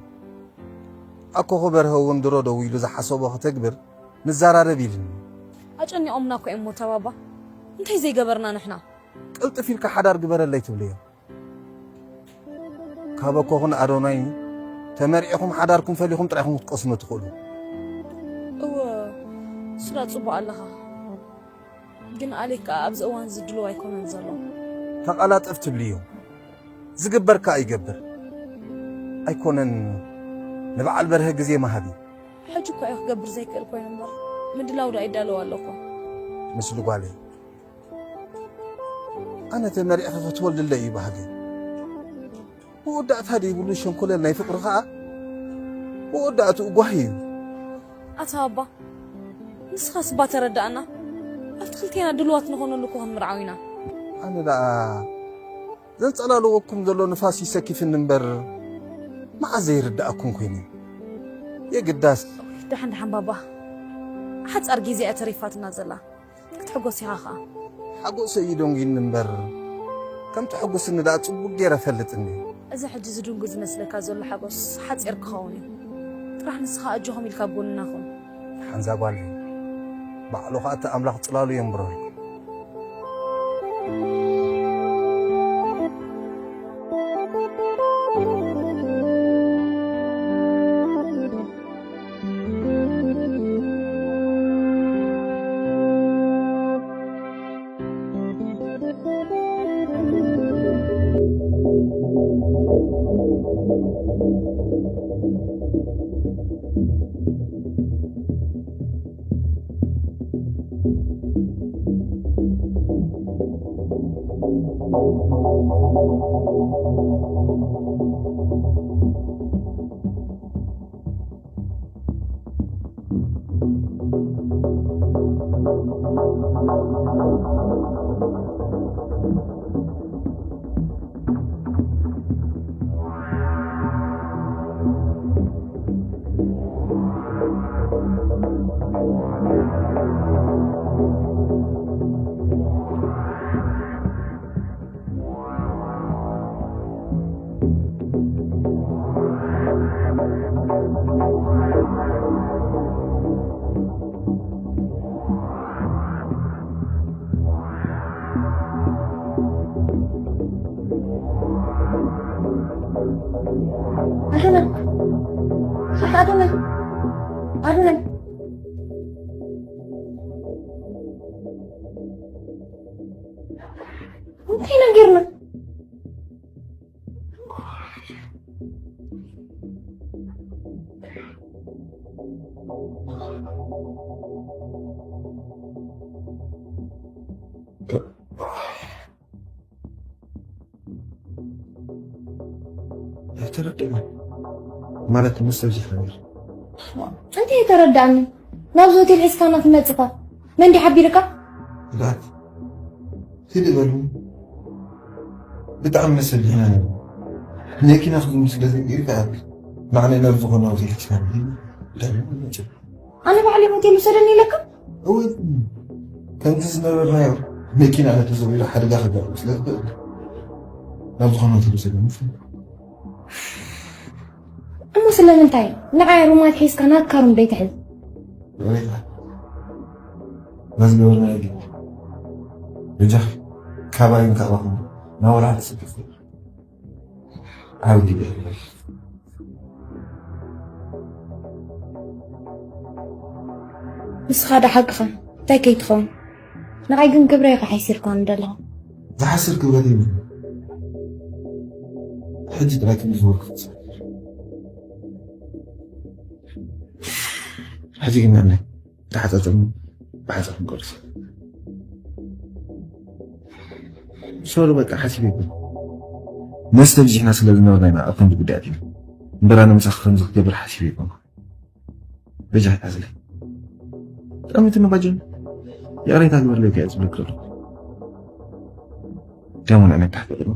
ኣኮኹ በርሀ እውን ድሮ ደው ኢሉ ዝሓሰቦ ከተግብር ንዘራረብ ኢልኒ። ኣጨኒቖምና እኮ እዮም ሞታ ባባ። እንታይ ዘይገበርና ንሕና? ቅልጥፍ ኢልካ ሓዳር ግበረለይ ትብልዮ። ካብ ኣኮኹን ኣዶናይ ተመርዒኹም ሓዳርኩም ፈሊኹም ጥራይኹም ክትቀስኑ ትኽእሉ። እወ፣ እሱ ዳ ጽቡቕ ኣለኻ። ግን ኣሌክ ከኣ ኣብዚ እዋን እዚ ድሉው ኣይኮነን ዘሎ። ተቐላጠፍ ትብልዮ። ዝግበር ከኣ ይገብር። ኣይኮነን ንበዓል በርሀ ግዜ ምሃብ እዩ። ሕጂ እኳ እዩ ክገብር ዘይክእል ኮይኑ እምበር፣ ምድላው ዳ ይዳለው ኣሎ እኮ። ምስሉ ጓለይ፣ ኣነ ተመሪዕኺ ክትወልድለይ እዩ ባህገይ። መወዳእታ ደይብሉ ሸንኮለል ናይ ፍቕሪ ኸኣ መወዳእትኡ ጓሂ እዩ። ኣታ ኣባ፣ ንስኻስ እባ ተረዳእና። ኣብቲ ክልቴና ድሉዋት ንኾነሉ እኮ ክንምርዓው ኢና። ኣነ ደኣ ዘንጸላልወኩም ዘሎ ንፋስ ይሰኪፍኒ እምበር፣ መዓዝ ዘይርድኣኩም ኮይኑ? የግዳስ። ደሓን ደሓን ባባ፣ ሓጻር ግዜ እያ ተሪፋትና ዘላ። ክትሕጎስ ኢኻ ኸኣ። ሓጎሰ እዩ ደንጒኒ እምበር፣ ከም ተሐጉስኒ ደኣ ጽቡቕ ገይረ እፈልጥ እንድየ። እዚ ሕጂ ዝድንጉ ዝመስለካ ዘሎ ሓጎስ ሓጺር ክኸውን እዩ። ጥራሕ ንስኻ ኣጆኹም ኢልካ ኣብ ጎንና ኩን። ሓንዛ ጓለይ፣ ባዕሉ ኸኣ እቲ ኣምላኽ ጽላሉ የንብረልኩም። ኣዶናይ፣ ኣዶናይ፣ ኣዶናይ። እንታይ ነጊርና? ኣይተረድእን ማለት ምስ ሰብ ዝሕብር እንታይ የተረዳኒ? ናብዚ ሆቴል ሒዝካና ትመጽኻ መን ድዩ ሓቢርካ? ላት ሂድ በሉ። ብጣዕሚ መሰል ኢና ነኪና ክዝም ስለ ዘጊርካ ንዓና ናብ ዝኾነ ሆቴል ሒዝካ ኣነ ባዕለይ ሆቴል ውሰደኒ ኢለካ? እወ ከምቲ ዝነበርናዮ መኪና ተዘዊሩ ሓደጋ ከጋጥም ስለ ዝኽእል ናብ ዝኾነ ሆቴል ውሰደኒ። እሞ ስለምንታይ ንዓይ ሩማት ሒዝካ ናትካ ሩም ዘይትሕዝ? በዚ ገበርና ጊ ብጃ ካባይን ካባኹም ናብ ወላዕሊ ጽድፍ ዓብዲ ንስኻ ዶ ሓቅኻ እንታይ ከይትኸውን? ንዓይ ግን ክብረይ ኢኻ ሓሲርካኒ ዘለኻ። ዝሓስር ክብረት የብሉ። ሕጂ ጥራይ ከም ዝበልኩ ሕጂ ግን ንዕናይ ተሓጻጸሙ ብሓጻር ክንቆርስ ሶሪ በቃ ሓሲበ ይኮን መስተ ብዚሕና ስለ ዝነበርና ኢና ኣብ ከምዚ ጉዳያት ኢና እምበራ ንምሳኺ ከምዚ ክገብር ሓሲበ ይኮን በጃ ሓዝለይ ጠሚቱ ንባጀን ይቕሬታ ግበርለይ ከ ዝብለክ ዘሎ ደሞ ንዕነ ታሕቲ ቅድሚ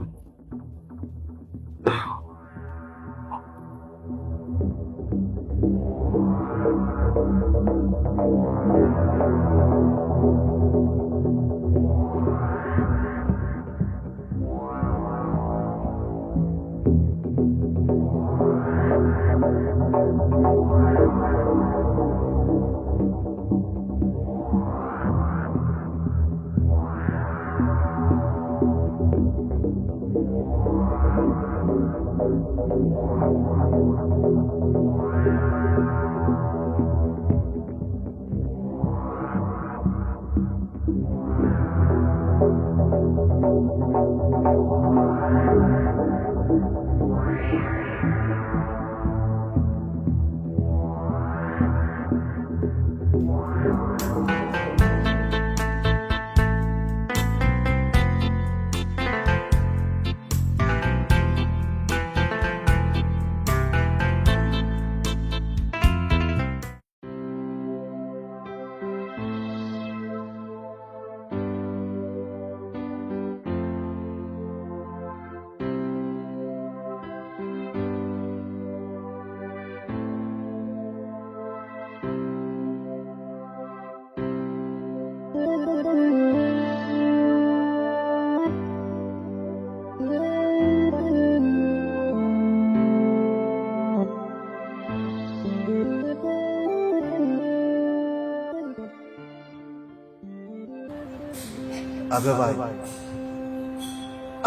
ኣበባይ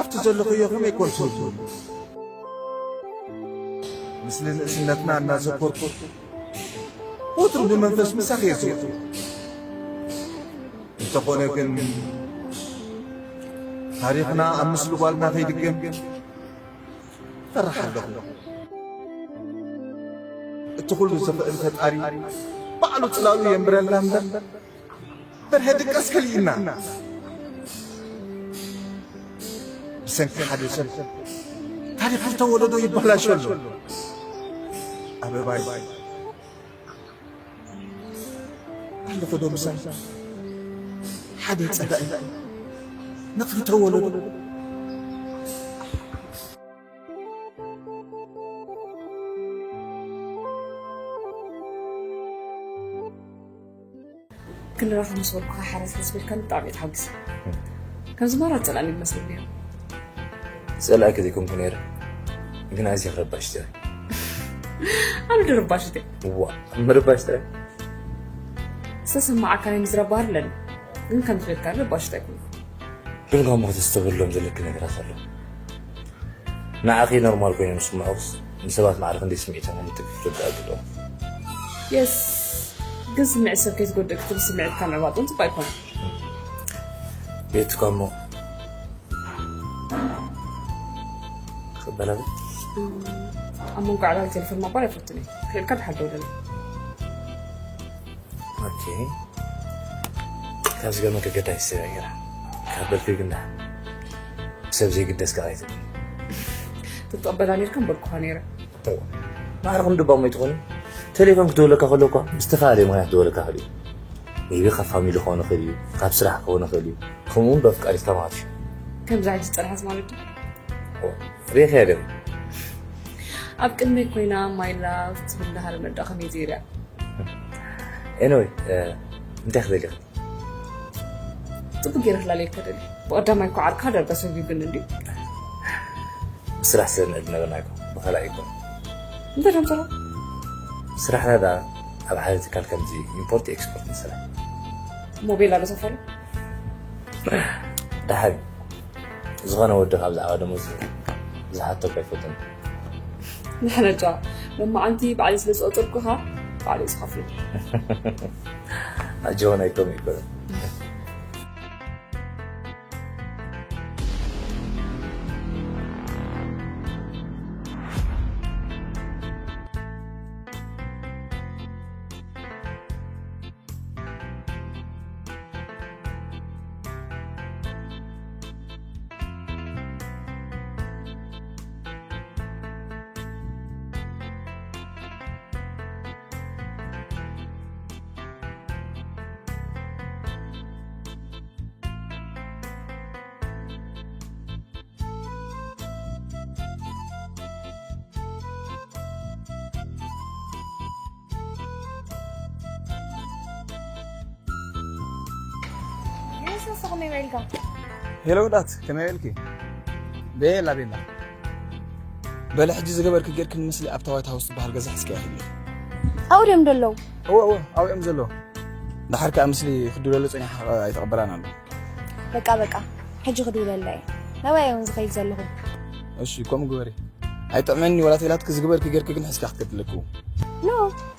ኣብቲ ዘለኽዮ ከመይ ኮን ትውሉ? ምስሊ ንእስነትና እናዘኮርኩ ወትሩ ብመንፈስ ምሳኺ እየ ዝውዕል። እንተኾነ ግን ታሪኽና ኣብ ምስሊ ጓልና ከይድገም ፈራሕ ኣለኹ። እቲ ኩሉ ዝኽእል ፈጣሪ ባዕሉ ጽላሉ የንብረልና እምበር በርሀ ድቃስ ከሊእና። ብሰንኪ ሓደ ሰብ ታሪኽ ዝተወለዶ ይበላሾ ኣሎ። ኣበባይ ኣለኹ ዶ ምሳይ ሓደ ጸላኢ ነኽሪ ተወለዶ። ክንራኸብ ምስ በልኩኻ ሓራስ ደስ በልካኒ ብጣዕሚ እየ ተሓጒሰ። ከምዚ ማራ ጸላእኒ ይመስል ነይሩ። ጸላእኪ ዘይኮንኩ ነይረ ግን ኣዝየ ረባሽቲ እየ። ኣነ ዶ ረባሽት እየ? እዋ ምርባሽ ጥራይ ዝተሰማዓካ ናይ ምዝራብ ባህሪ ኣለኒ ግን ከም ዝበልካ ረባሽት ኣይኮንኩ። ግን ጋሞ ክተስተብህሎም ዘለኪ ነገራት ኣሎ። ንዓኺ ኖርማል ኮይኑ ምስምዖስ ንሰባት ማዕረ ክንደይ ስምዒታና ንትግፍ ርዳእ ኣለዎ። የስ ግን ስምዒት ሰብ ከይትጎድእ ክትብል ስምዒትካ ምዕባጦን ፅቡቅ ኣይኮነን። ቤትካ እሞ ክቕበላ ብል? ኣብ መንጎ ዕላል ቴሌፎን ምባል ኣይፈቱን እየ። ክእልካ ድሓር ደውለለይ። ኦኬ። ካብ ዝገርመካ ገዳይ ስለ ገይራ። ካብ በልኩ ግን ደሓን። ሰብ ዘይግደስ ከኣ ኣይትብል። ትትቐበላ ነይርካ ምበልኩኻ ነይረ። እወ። ማዕረ ክንዲ ባሞ ኣይትኾኒ። ቴሌፎን ክደውለካ ከሎ እኳ ብዝተፈላለየ ምኽንያት ክደውለካ ይኽእል እዩ። ሜቢ ካብ ፋሚሊ ክኾን ይኽእል እዩ፣ ካብ ስራሕ ክኾን ይኽእል እዩ። ከምኡ እውን ብኣፍቃሪትካ ማለት እዩ። ከምዛ ሕጂ ዝጸንሐት ማለት ድዩ? እወ። ርኢኻያ ዲኺ? ኣብ ቅድመይ ኮይና ማይ ላቭ ትብል እንዳሃለ መዳ ከመይ ዘይርያ? ኤኒወይ፣ እ፣ እንታይ ክትደሊ ኢኺ? ጽቡቅ ገይረ ክላለየካ ደሊ። ብቀዳማይ እኮ ዓርካ ዳርጋ ሰጒጉኒ እንድዩ። ብስራሕ ስለ ንዕድ ነበርና እኮ፣ ብኻልእ ኣይኮን። እንታይ ደም ስራሕ? ስራሕና ደኣ ኣብ ሓደ ትካል ከምዚ ኢምፖርት ኤክስፖርት ንሰርሕ። ሞቤል ኣሎ ሰፈሩ? ደሓን። ዝኾነ ወዲ ካብ ብዛዕባ ደሞዝ ዝሓተኩ ኣይፈልጥን። ንሕና ጫ፣ መማዓንቲ ባዕለይ ስለ ዝቆጸርኩኻ፣ ባዕለይ ዝኸፍል። ኣጆ ናይ ኮም ይኮን። የሱስ፣ ከመይ ውዒልካ? ሄሎ ውዳት፣ ከመይ ውዒልኪ? ቤላ፣ ቤላ። በለ፣ ሕጂ ዝገበርኪ ጌርክን፣ ምስሊ ኣብታ ዋይት ሃውስ ዝበሃል ገዛ ሒዝኪ ኢኺ። ኣብኡ ድዮም ዘለዉ? እወ፣ እወ፣ ኣብኡ እዮም ዘለዉ። ደሓር ከኣ ምስሊ ክድውለሉ ጸኒሓ ኣይተቐበላን ኣሎ። በቃ፣ በቃ፣ ሕጂ ክድውለላ እየ። ናባይ እውን ዝኸይድ ዘለኹ። እሺ፣ ከምኡ ግበሪ። ኣይጥዕመኒ ወላ ተይላትኪ ዝግበርኪ ጌርኪ ግን ሒዝካ ክትከዲ ኣለኪ። ኖ፣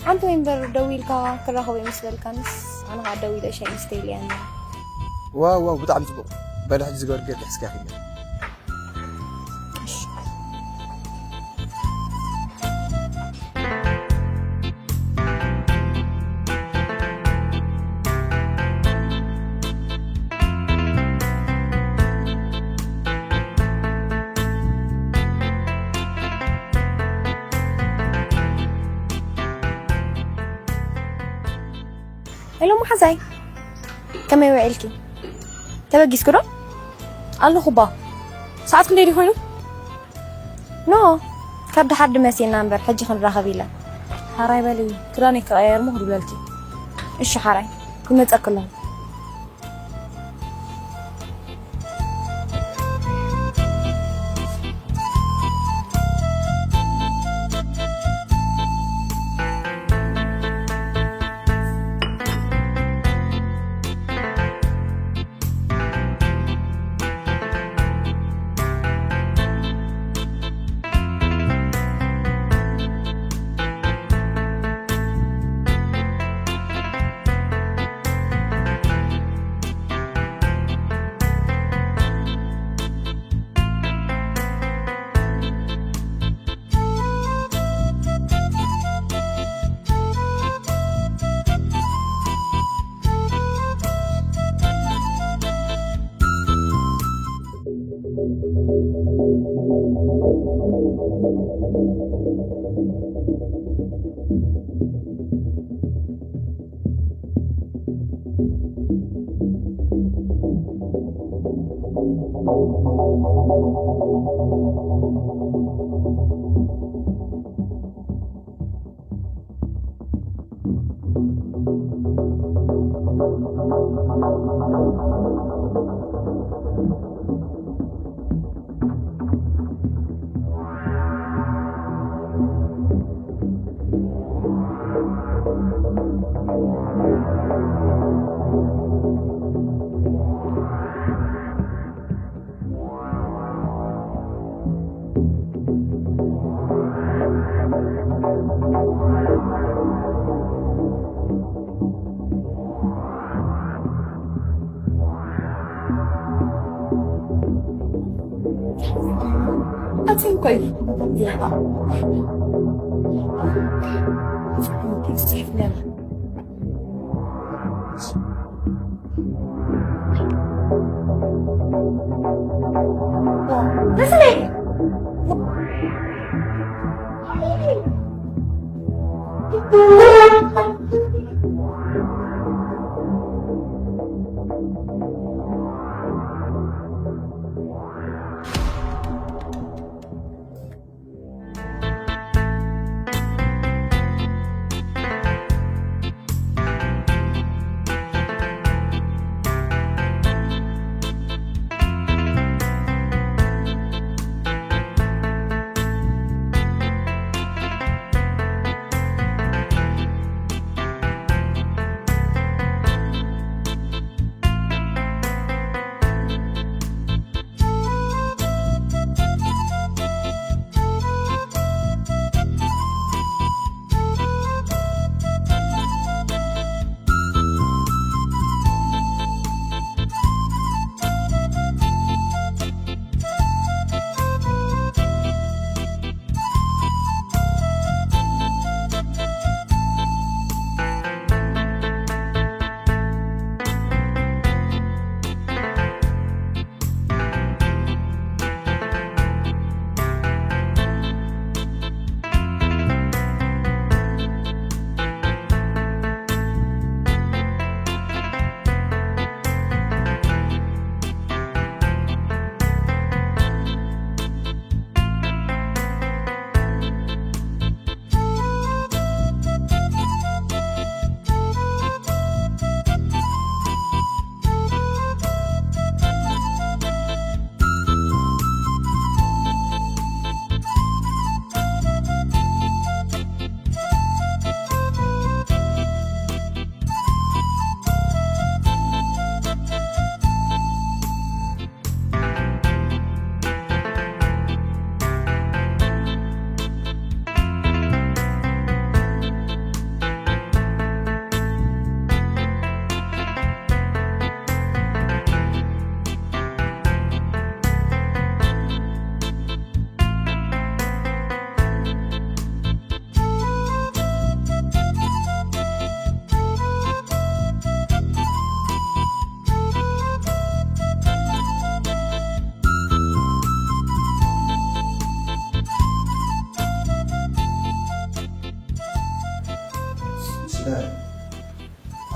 ሓንቲ ወይ እምበር ደዊልካ ክራኸቦ ምስ በልካንስ፣ ኣነ ኸዓ ደዊለ ሻይ ምስተይልያኒ። ዋው፣ ዋው፣ ብጣዕሚ ጽቡቕ። በሊ ሕጂ ዝገበርኪ ጌርኪ ሒዝካ ኺዲ። እሺ። ሄሎ መሓዛይ፣ ከመይ ውዒልኪ? ተበጊስኪ ዶ? ኣለኹ ባ። ሰዓት ክንደይ ድዩ ኮይኑ? ኖ፣ ካብ ደሓር ድመሲልና እምበር፣ ሕጂ ክንራኸብ ኢለ። ሓራይ በሊ፣ ክዳነይ ክቐያየር እሞ ክድውለልኪ። እሺ ሓራይ፣ ክመጸኪ ኣለኹ። Cinco aí. Listen.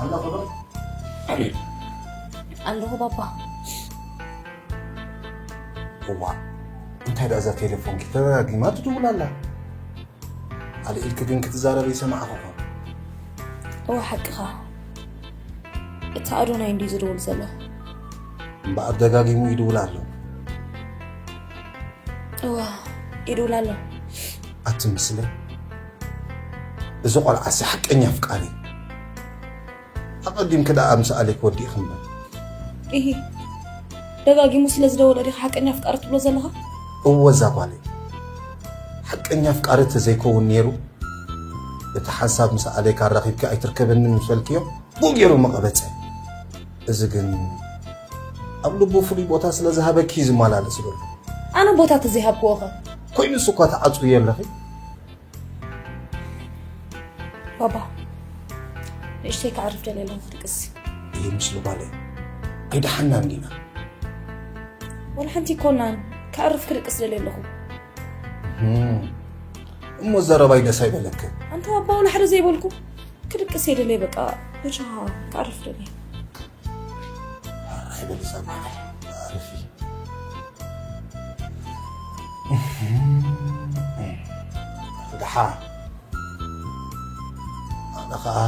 ኣለኹ ዶ? ኣለኹ ባባ። እዋ፣ እንታይ ደኣ እዛ ቴሌፎንኪ ተደጋጊማ ትድውል ኣላ? ኣልዒልኪ ግን ክትዛረቢ ይሰማዕኹ ኾን። እወ፣ ሓቅኻ። እቲ ኣዶናይ እንድዩ ዝድውል ዘሎ። እምበኣር ደጋጊሙ ይድውል ኣሎ። እወ፣ ይድውል ኣሎ። ኣቲ ምስለ፣ እዚ ቆልዓሲ ሓቀኛ ኣፍቃሪ። ኣቐዲምኪ ደኣ ምስ ኣሌክ ወዲእኺ እምበር። ኢሂ፣ ደጋጊሙ ስለ ዝደወለ ዲኻ ሓቀኛ ኣፍቃሪ ትብሎ ዘለኻ? እወ፣ እዛ ጓለይ። ሓቀኛ ኣፍቃሪ ተዘይከውን ነይሩ፣ እቲ ሓንሳብ ምስ ኣሌክ ኣራኺብኪ ኣይትርከበንን ምስ በልክዮ፣ ብኡ ገይሩ ምቐበጸ። እዚ ግን ኣብ ልቡ ፍሉይ ቦታ ስለ ዝሃበኪ እዩ ዝመላለስ ዘሎ። ኣነ ቦታ ተዘይሃብክዎ ኸ? ኮይኑስ እኳ ትዓጽውዮ ኣለኺ። ባባ፣ ንእሽተይ ክዓርፍ ደልየ ኣለኹ ክድቅስ። ይህ ምስ ጓለይ ኣይደሓናን ዲና? ዋላ ሓንቲ ኣይኮናን፣ ክዓርፍ ክድቅስ ደልየ ኣለኹ። እም፣ እሞ ዘረባይ ደስ ኣይበለክን? ኣንታ ባባ፣ ዋላ ሓደ ዘይበልኩ። ክድቅስ እየ ደልየ፣ በቃ፣ በጃኻ ክዓርፍ ደልየ። ኣይበል ሳባ፣ ኣረፊ። ደሓ፣ ኣነ ኸዓ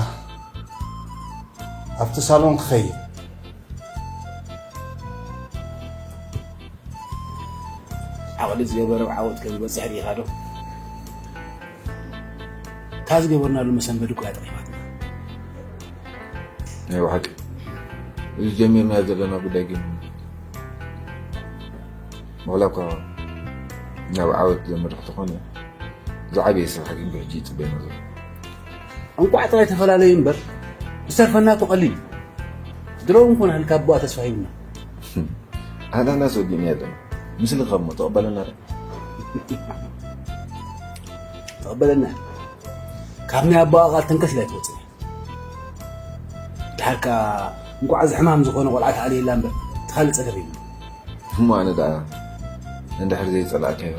ኣብቲ ሳሎን ክኸይድ። ዓቕሊ ዝገበረ ዓወት ከም ዝበፅሕ ርኢኻ ዶ? እታ ዝገበርናሉ መሰንበዲ እኮ እያ ጠቒማትና። ናይ ብሓቂ፣ እዚ ጀሚርናዮ ዘለና ጉዳይ ግን፣ ዋላ እኳ ናብ ዓወት ዘምርሕ ተኾነ፣ ዝዓበየ ስራሕ ግን ብሕጂ ይፅበየና ዘሎ። እንቋዕ ጥራይ ተፈላለዩ እምበር፣ ዝተርፈና እኮ ቀሊል እዩ። ድሮ እውን ኮነ ህልካ ኣቦኣ ተስፋ ሂብና። ኣናናስ ወዲእና ኣለና። ምስልኻ እሞ ተቐበለና ዶ? ተቐበለና። ካብ ናይ ኣቦኣ ቃል ተንከስ ኢላ ኣይትወፅን። ድሓር ከኣ እንቋዕ እዚ ሕማም ዝኾነ ቆልዓ ተኣልየላ እምበር፣ እቲ ካልእ ጸገም የብሉን። እሞ ኣነ ደኣ እንድሕር ዘይጸላእካዮ፣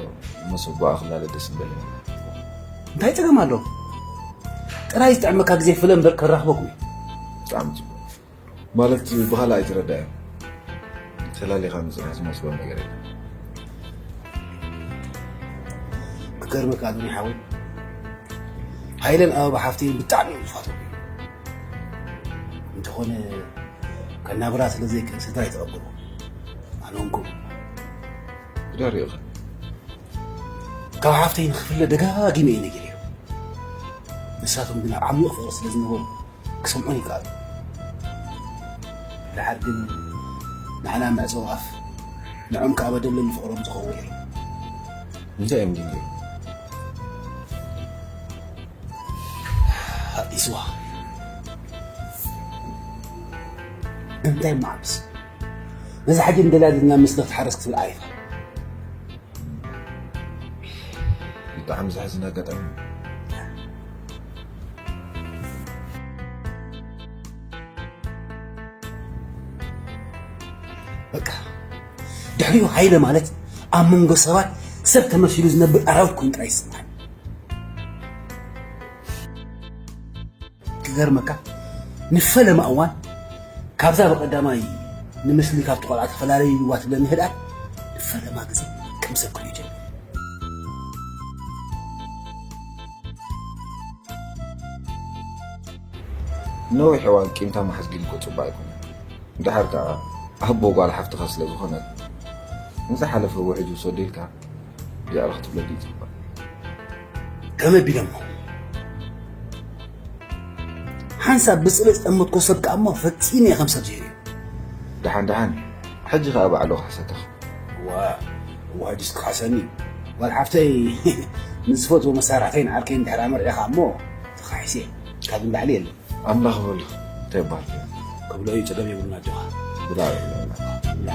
ምስ ኣቦኣ ክላለ ደስ ምበለኒ። እንታይ ጸገም ኣሎ? ጥራይ ዝጥዕመካ ግዜ ፍለ እምበር ከራኽበኩም እየ። ብጣዕሚ ጽቡቕ። ማለት ብኻልእ ኣይትረዳእን። ተላሊኻ ምጽናሕ ዝመስሎ ነገር የለን። ክገርመካ ኣዶኒ ሓወይ፣ ሃይለን ኣበባ ሓፍተይን ብጣዕሚ እዮም ዝፋትዉ። እንተኾነ ከናብራ ስለ ዘይክእል ስድራ ኣይተቐበልዎ። ኣነ እውን ከምኡ። ግዳር ኢኻ። ካብ ሓፍተይ ንኽፍለ ደጋጊመ እየ ነጊረዮ። ንሳቶም ግን ኣብ ዓሚቕ ፍቕሪ ስለ ዝነበሩ ክሰምዖን ይከኣሉ። ድሓር ግን ንዓና መዕጸዊ ኣፍ፣ ንዖም ከኣ በደለን ንፍቕሮም ዝኸውን ገይሮም። እንታይ እዮም ግን ገይሮም? ኣዲስዋ። እንታይ ማዕብስ? ነዚ ሓቂ እንደልያ ዘለና ምስሊ ክትሓርስ ክትብል ዓሪፋ። ብጣዕሚ ዘሕዝን ኣጋጣሚ። በቃ፣ ድሕሪኡ ሃይለ ማለት ኣብ መንጎ ሰባት ሰብ ተመሲሉ ዝነብር ኣራዊት ኮይኑ ጥራይ ይስምዓኒ። ክገርመካ፣ ንፈለማ እዋን ካብዛ ብቐዳማይ ንምስሊ ካብቲ ቆልዓ ተፈላለዩ ኢልዋ ትብለኒ ህድኣት፣ ንፈለማ ግዜ ከም ሰብ ክርእዮ ጀሚረ። ነዊሕ እዋን ቂምታ ምሓዝ ግን እኮ ጽቡቕ ኣይኮነን። ድሓር ከኣ ኣቦ ጓል ሓፍትኻ ስለ ዝኾነት፣ ንዝሓለፈ ውሕጅ ውሰዶ ኢልካ ዲያሪ ክትብለሉ ይጽበ። ከመይ ቢለ እሞ? ሓንሳብ ብጽልእ ዝጠመትኮ ሰብ ከኣ እሞ ፈጺመ እየ ከም ሰብ ዘይርእዮ። ደሓን ደሓን፣ ሕጂ ከኣ ባዕሉ ክሕሰካ። እዋ፣ እዋ፣ ሕጂስ ክኸሓሰኒ? ጓል ሓፍተይ ምስ ዝፈትዎ መሳርሕተይን ዓርከይን ድሕር ኣመርዒኻ እሞ ተኻሒሰ እየ። ካብዚ ንላዕሊ የለን። ኣምላኽ በሉ፣ እንታይ ይበሃል? ክብሎ እዩ፣ ጸገም የብሉን፣ ኣጆኻ። ብላ፣ ብላ፣ ብላ።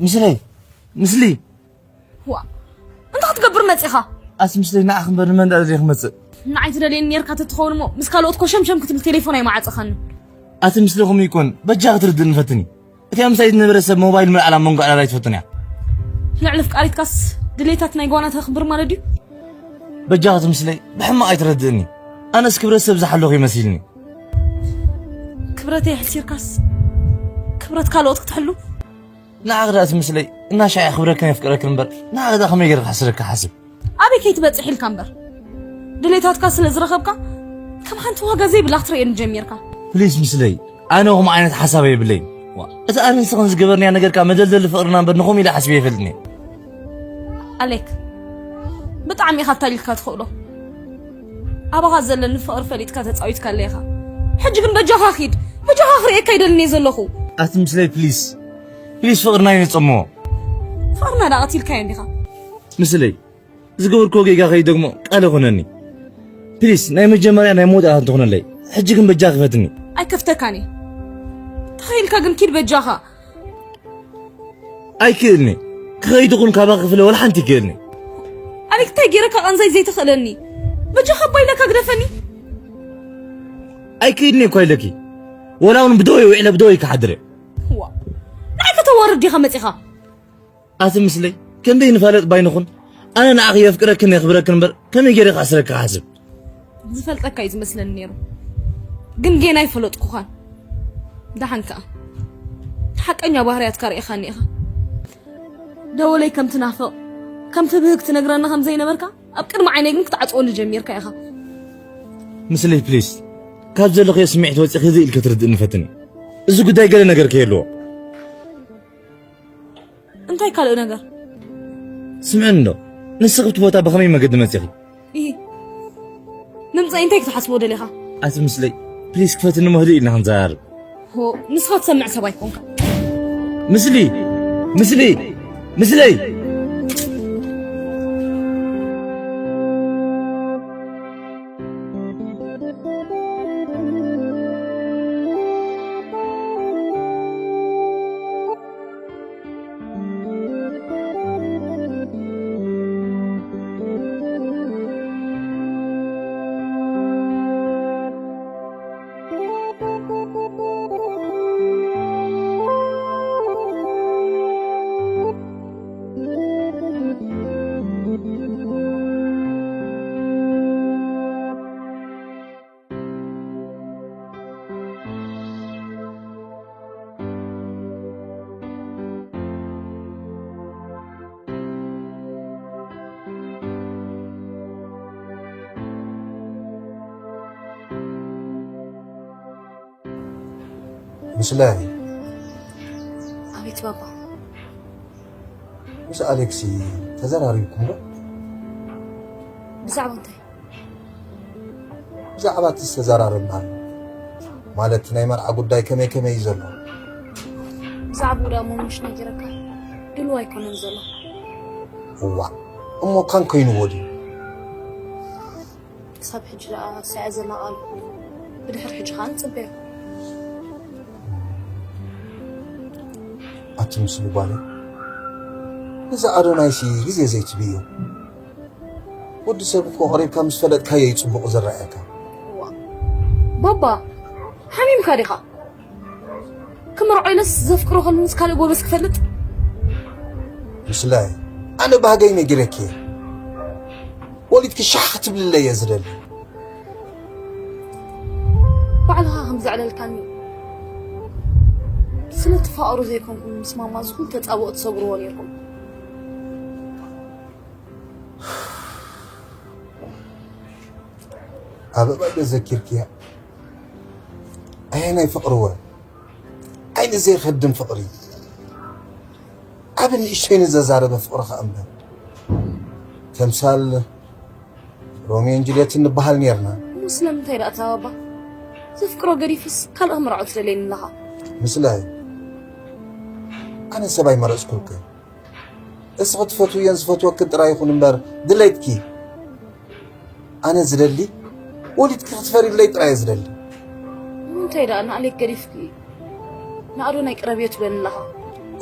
ምስለይ፣ ምስሊ። ዋ፣ እንታይ ክትገብር መጺኻ? ኣቲ ምስለይ ንዓኺ እምበር ንመን ደኣ ደልየ ክመጽእ? ንዓይ ትደልየኒ ኔርካ ተትኸውን እሞ፣ ምስ ካልኦት ኮሸምሸም ክትብል ቴሌፎን ኣይመዓጸኻን። ኣቲ ምስለይ ከምኡ ይኮን፣ በጃ ክትርድእኒ ፈትኒ። እቲኣ ምሳይ ዝነበረ ሰብ ሞባይል ምልዓል ኣብ መንጎ ዕላል ኣይትፈቱን እያ። ልዕሊ ኣፍቃሪትካስ ድሌታት ናይ ጓና ተኽብር ማለት ድዩ? በጃኺ እቲ ምስለይ ብሕማቕ ኣይትረድእኒ። ኣነስ ክብረት ሰብ ዝሓለኹ ይመሲልኒ። ክብረተይ ኣሕሲርካስ ክብረት ካልኦት ክትሕሉ? ንዓኺ ደኣ እቲ ምስለይ እናሻዕ ክብረክን የፍቅረክን እምበር፣ ንዓኺ ደኣ ከመይ ገይረ ክሕስረካ ሓስብ? ኣበይ ከይትበጽሕ ኢልካ እምበር፣ ድሌታትካ ስለ ዝረኸብካ ከም ሓንቲ ዋጋ ዘይብላ ክትርእየኒ ጀሚርካ። ፕሊስ ምስለይ፣ ኣነ ከምኡ ዓይነት ሓሳብ የብለይን። ዋ፣ እቲ ኣነ ንስኽን ዝገበርናዮ ነገርካ መደልደሊ ፍቕርና እምበር ንኸምኡ ኢለ ሓስበ ኣይፈልጥን እየ። ኣሌክ፣ ብጣዕሚ ኢኻ ኣታሊልካ ትኽእሎ። ኣባኻ ዘለኒ ፍቕሪ ፈሊጥካ ተጻዊትካለ ኢኻ። ሕጂ ግን በጃኻ ኺድ፣ በጃኻ ክርእየካ ኣይደልን እየ ዘለኹ። ኣቲ ምስለይ ፕሊስ፣ ፕሊስ ፍቕርና ይነጸሞ። ፍቕርና ደኣ ቀቲልካዮ እንዲኻ። ምስለይ፣ ዝገበርክዎ ጌጋ ከይደግሞ ቃል ይኹነኒ። ፕሊስ፣ ናይ መጀመርያ ናይ መወዳእታ እንትኹነለይ። ሕጂ ግን በጃኺ ፈትኒ። ኣይከፍተካን እየ። ተኸኢልካ ግን ኪድ በጃኻ። ኣይክእልኒ። ክኸይድ ኹን ካባኺ ክፍለ ወላ ሓንቲ ይክእልኒ። ኣሌክ፣ እንታይ ገይረካ ቃንዛይ ዘይትኽእለኒ? በጃኻ ኣባ ኢለካ ግደፈኒ። ኣይክእልኒ እኳ ኢለኪ። ወላ እውን ብደወይ ውዒለ ብደወይ ክሓድር እየ። ዋ፣ ንዓይ ከተዋርድ ዲኻ መጺኻ? ኣቲ ምስለይ፣ ክንደይ ንፋለጥ ባይንኹን፣ ኣነ ንዓኺ የፍቅረክን የኽብረክን እምበር፣ ከመይ ገይረ ክኣስረካ ክሓስብ? ዝፈልጠካ እዩ ዝመስለኒ ነይሩ፣ ግን ጌና ኣይፈለጥኩኻን። ደሓን ከኣ፣ እቲ ሓቀኛ ባህርያትካ ርኢኻኒ ኢኻ። ደወለይ ከም ትናፍቕ፣ ከም ትብህግ ትነግረኒ ከም ዘይነበርካ፣ ኣብ ቅድሚ ዓይነይ ግን ክትዓጽወኒ ጀሚርካ ኢኻ። ምስለይ፣ ፕሊስ፣ ካብ ዘለኽዮ ስምዒት ወጺኺ እዚ ኢልኪ ትርድእኒ ፈትኒ። እዚ ጉዳይ ገለ ነገር ከየልዎ። እንታይ ካልእ ነገር? ስምዕኒ እንዶ፣ ንስኺ ኣብቲ ቦታ ብኸመይ መገዲ መጺኺ? እሂ፣ ምምጻይ እንታይ ክትሓስቦ ደሊኻ? ኣቲ ምስለይ፣ ፕሊስ ክፈትኒ እሞ ህድእ ኢልና ክንዘራረብ። ሆ፣ ንስኻ ትሰምዕ ሰብ ኣይኮንካ። ምስሊ፣ ምስሊ፣ ምስለይ። ምስላይ። ኣቤት ባባ። ምስ ኣሌክሲ ተዘራሪብኩም ዶ? ብዛዕባ እንታይ? ብዛዕባ እቲ ዝተዘራረብናሉ፣ ማለት ናይ መርዓ ጉዳይ ከመይ ከመይ እዩ ዘሎ? ብዛዕባኡ ደኣ እሞ ምሽ ነጊረካ? ድሉው ኣይኮነን ዘሎ። እዋ፣ እሞ ካን ኮይንዎ ድዩ? ክሳብ ሕጂ ደኣ ሳያ ዘላ ቃል፣ ብድሕሪ ሕጂ ከኣ ንጽበዮ። ኣቲ ምስሉ ጓለይ፣ ነዚ ኣዶናይሲ ግዜ ዘይትብዮ። ወዲ ሰብ እኮ ቀሪብካ ምስ ፈለጥካዮ እዩ ጽቡቕ ዝረኣየካ። እዋ፣ ባባ፣ ሓሚምካ ዲኻ? ክምርዖ ኢለስ ዘፍቅሮ ከለንስ ካልእ ጎበዝ ክፈልጥ? ምስላይ፣ ኣነ ባህገይ ነጊረኪ እየ። ወሊድኪ ሻሕ ክትብልለይ እየ ዝደሊ። ባዕልኻ ከም ዘዕለልካኒ፣ ስለ ትፋቐሩ ዘይኮንኩም ምስ ማማ እዚ ኩሉ ተጻብኦ ትሰግርዎ ነይርኩም። ኣበባ ዶ ዘኪርክያ? ኣየናይ ፍቕሪ ወ? ዓይኒ ዘይኸድም ፍቕሪ። ኣብ ንእሽተይ ንዘዛረበ ፍቕሪ ኸኣ እምበር። ተምሳል ሮሚዮን ጁልየትን ንበሃል ኔርና። እሞ ስለምንታይ ደኣ እታ ባባ ዘፍቅሮ ገዲፉስ ካልእ ክምርዖ ትደልየኒ ኣለኻ? ምስላይ፣ ኣነ ሰብ ኣይመረጽኩልክን። እስኺ ትፈትውዮን ዝፈትወክን ጥራይ ይኹን እምበር ድሌትኪ። ኣነ ዝደሊ ወሊድኪ ክትፈርይለይ ጥራይ እየ ዝደሊ። ንምንታይ ደኣ ንኣሌክ ገዲፍኪ ንኣዶናይ ቅረብዮ ትብለኒ ኣለኻ?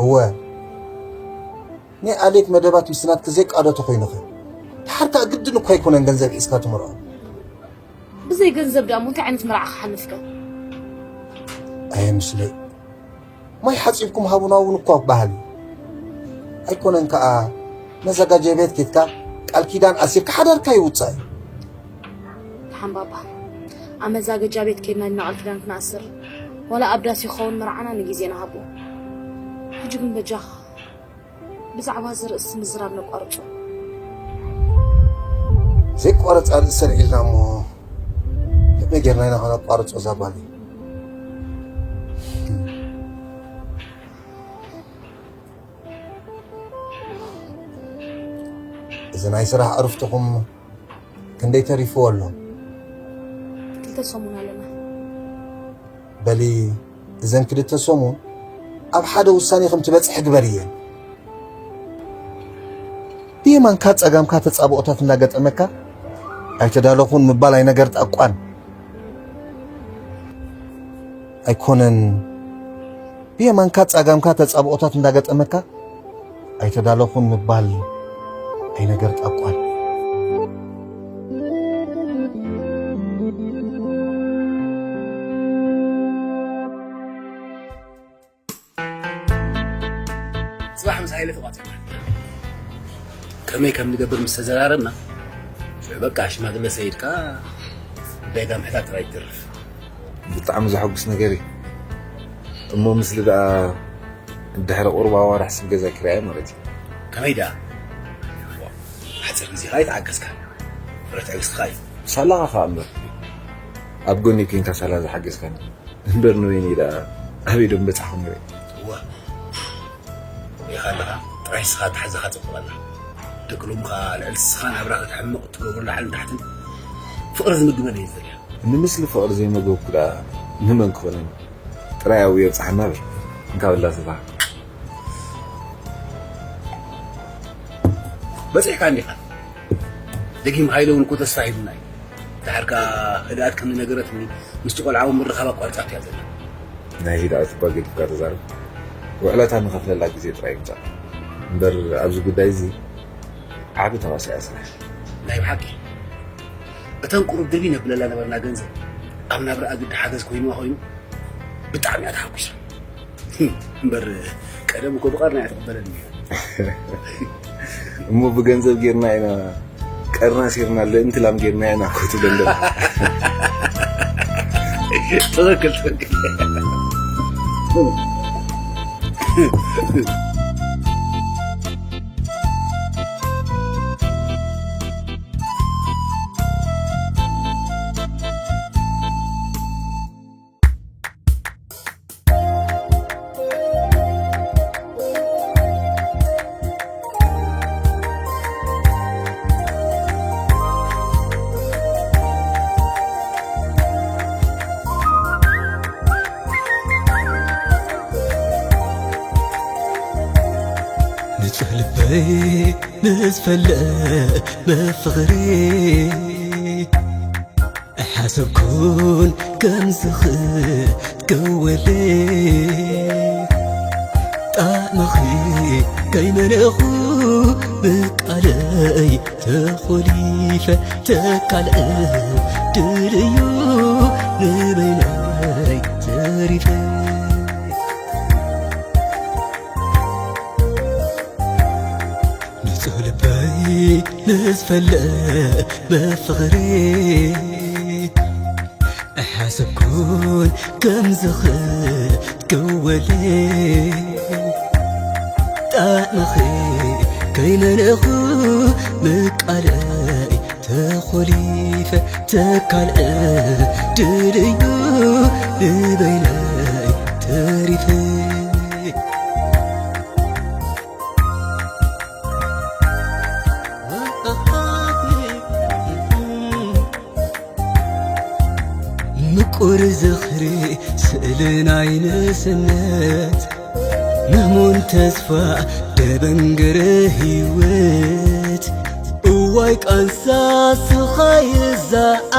እወ፣ ናይ ኣሌክ መደባት ምስ ናትኪ ዘይቃዶ ተኾይኑኸ? ድሓር ከኣ ግድን እኳ ኣይኮነን ገንዘብ ሒዝካ ትምርዖ። ብዘይ ገንዘብ ደኣ እሞ እንታይ ዓይነት መርዓ ክሓልፍከ? ኣየ ምስለይ፣ ማይ ሓጺብኩም ሃቡና እውን እኳ በሃል እዩ። ኣይኮነን ከኣ መዘጋጀ ቤት ኬድካ ቃል ኪዳን ኣሲርካ ሓዳርካ ይውጻእ እዩ። ደሓን ባባ፣ ኣብ መዛገጃ ቤት ኬድና ኢና ቃል ኪዳን ክንኣስር፣ ዋላ ኣብ ዳስ ይኸውን መርዓና ንግዜ ንሃቦ። ሕጂ ግን በጃኻ ብዛዕባ እዚ ርእሲ ምዝራብ ነቋርጾ። ዘይቋረጽ ኣርእስቲ ኣልዒልና እሞ ከመይ ጌርና ኢና ከነቋርጾ እዛ ጓል? እዚ ናይ ስራሕ ዕርፍትኹም ክንደይ ተሪፍዎ ኣሎ? ክልተ ሰሙን ኣለና። በሊ፣ እዘን ክልተ ሰሙን ኣብ ሓደ ውሳኔ ከም ትበጽሕ ግበርየን። ብየማንካ ጸጋምካ ተጻብኦታት እንዳገጠመካ፣ ኣይተዳለኹን ምባል ኣይነገር ጣቋን ኣይኮነን። ብየማንካ ጸጋምካ ተጻብኦታት እንዳገጠመካ፣ ኣይተዳለኹን ምባል ኣይነገር ጣቋን። ጽባሕ ምስ ሃይለ ተቋጺርና ከመይ ከም ንገብር ምስ ተዘራረብና፣ ሽዑ በቃ ሽማግለ ሰይድካ ጉዳይካ ምሕታት ጥራይ ይትርፍ። ብጣዕሚ ዘሐጉስ ነገር እዩ እሞ፣ ምስሊ ደኣ ድሕሪ ቁሩብ ኣዋርሕ ስብ ገዛ ክርኣየ ማለት እዩ። ከመይ ደኣ ሓፂር ግዜ ኸዓ ይተዓገስካ፣ ፍረ ትዕግስቲ ኸዓ እዩ። ሳላኻ ኸዓ እምበር ኣብ ጎኒ ኮንካ ሳላ ዝሓገዝካኒ እምበር ንበይነይ ደኣ ኣበይ ዶ ምበጻሕኹ ነይረ። እወ ሪኢኻ ኣለኻ፣ ጥራይ ስኻ ተሓዛኻ ጽብቕ ኣላ። ደቂ ሎሚ ኸዓ ልዕሊ ስኻ ናብራ ከተሕምቕ እትገብሮ ላዕልን ታሕትን ፍቕሪ ዝምግበን እየ ዝደልያ። ንምስሊ ፍቕሪ ዘይመገብኩ ደኣ ንመን ክኾነኒ? ጥራይ ኣብኡ የብጽሓና በል እንካ በላ ስኻ። በጺሕካ እንዲኻ። ደጊም ሃይለ እውን እኮ ተስፋ ሂቡና እዩ። ድሓር ከኣ ህድኣት ከም ዝነገረትኒ ምስቲ ቆልዓ እውን ምርኻብ ኣቋሪጻቶ እያ ዘላ። ናይ ህድኣት እኳ ገዲፍካ ተዛረብ። ውዕለታ ንኸፍለላ ግዜ ጥራይ ይምጻእ እምበር ኣብዚ ጉዳይ እዚ ዓቢ ተዋሳኢ እያ ስራሕ። ናይ ብሓቂ እተን ቁሩብ ድርቢ ነብለላ ነበርና ገንዘብ ኣብ ናብራ ኣግዲ ሓገዝ ኮይንዋ ኮይኑ ብጣዕሚ እያ ተሓጒሳ። እምበር ቀደም እኮ ብቐርና እያ ትቕበለኒ። እሞ ብገንዘብ ጌርና ኢና ቀርና ሴርና ለእንቲ ላም ጌርና ኢና እኮ ትብለኒ ደላ። ትኽክል ትኽክል። ንጹህ ልበይ ምስ ፈለመ ፍቕሪ ኣይሓሰብኩን ከምዚ ክትከወለይ ጣዕምኺ ከይመነኹ ብቃለይ ተኾሊፈ ተካልእ ድልዩ ንበይነይ ተሪፈ ንጹህ ልበይ ምስ ፈለመ ፍቕሪ ኣይሓሰብኩን ከምዚ ክትከወለይ ጣዕምኺ ከይመነኹ ብቃለይ ተኾሊፈ ተካልእ ድልዩ ንበይነይ ተሪፈ ምቁር ዝኽሪ ስእሊ ናይ ንእስነት ምህሙን ተስፋ ደበንገረ ህይወት እዋይ ቃንሳ ስኻይ እዛ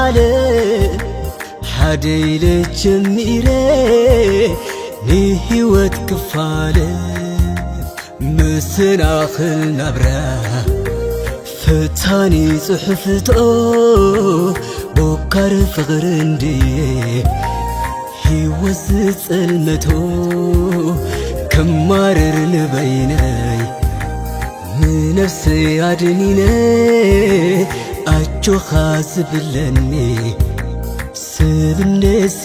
ዓለም ሓደ ኢለ ጀሚረ ንህይወት ክፋለ መሰናኽል ናብራ ፈታኒ ጽሑፍቶ ቦካር ፍቕሪ እንድየ ህይወት ዝጸልመቶ ክማረር ንበይነይ ንነፍሰይ ኣድኒነ ኣጆኻ ዝብለኒ ስብነሲ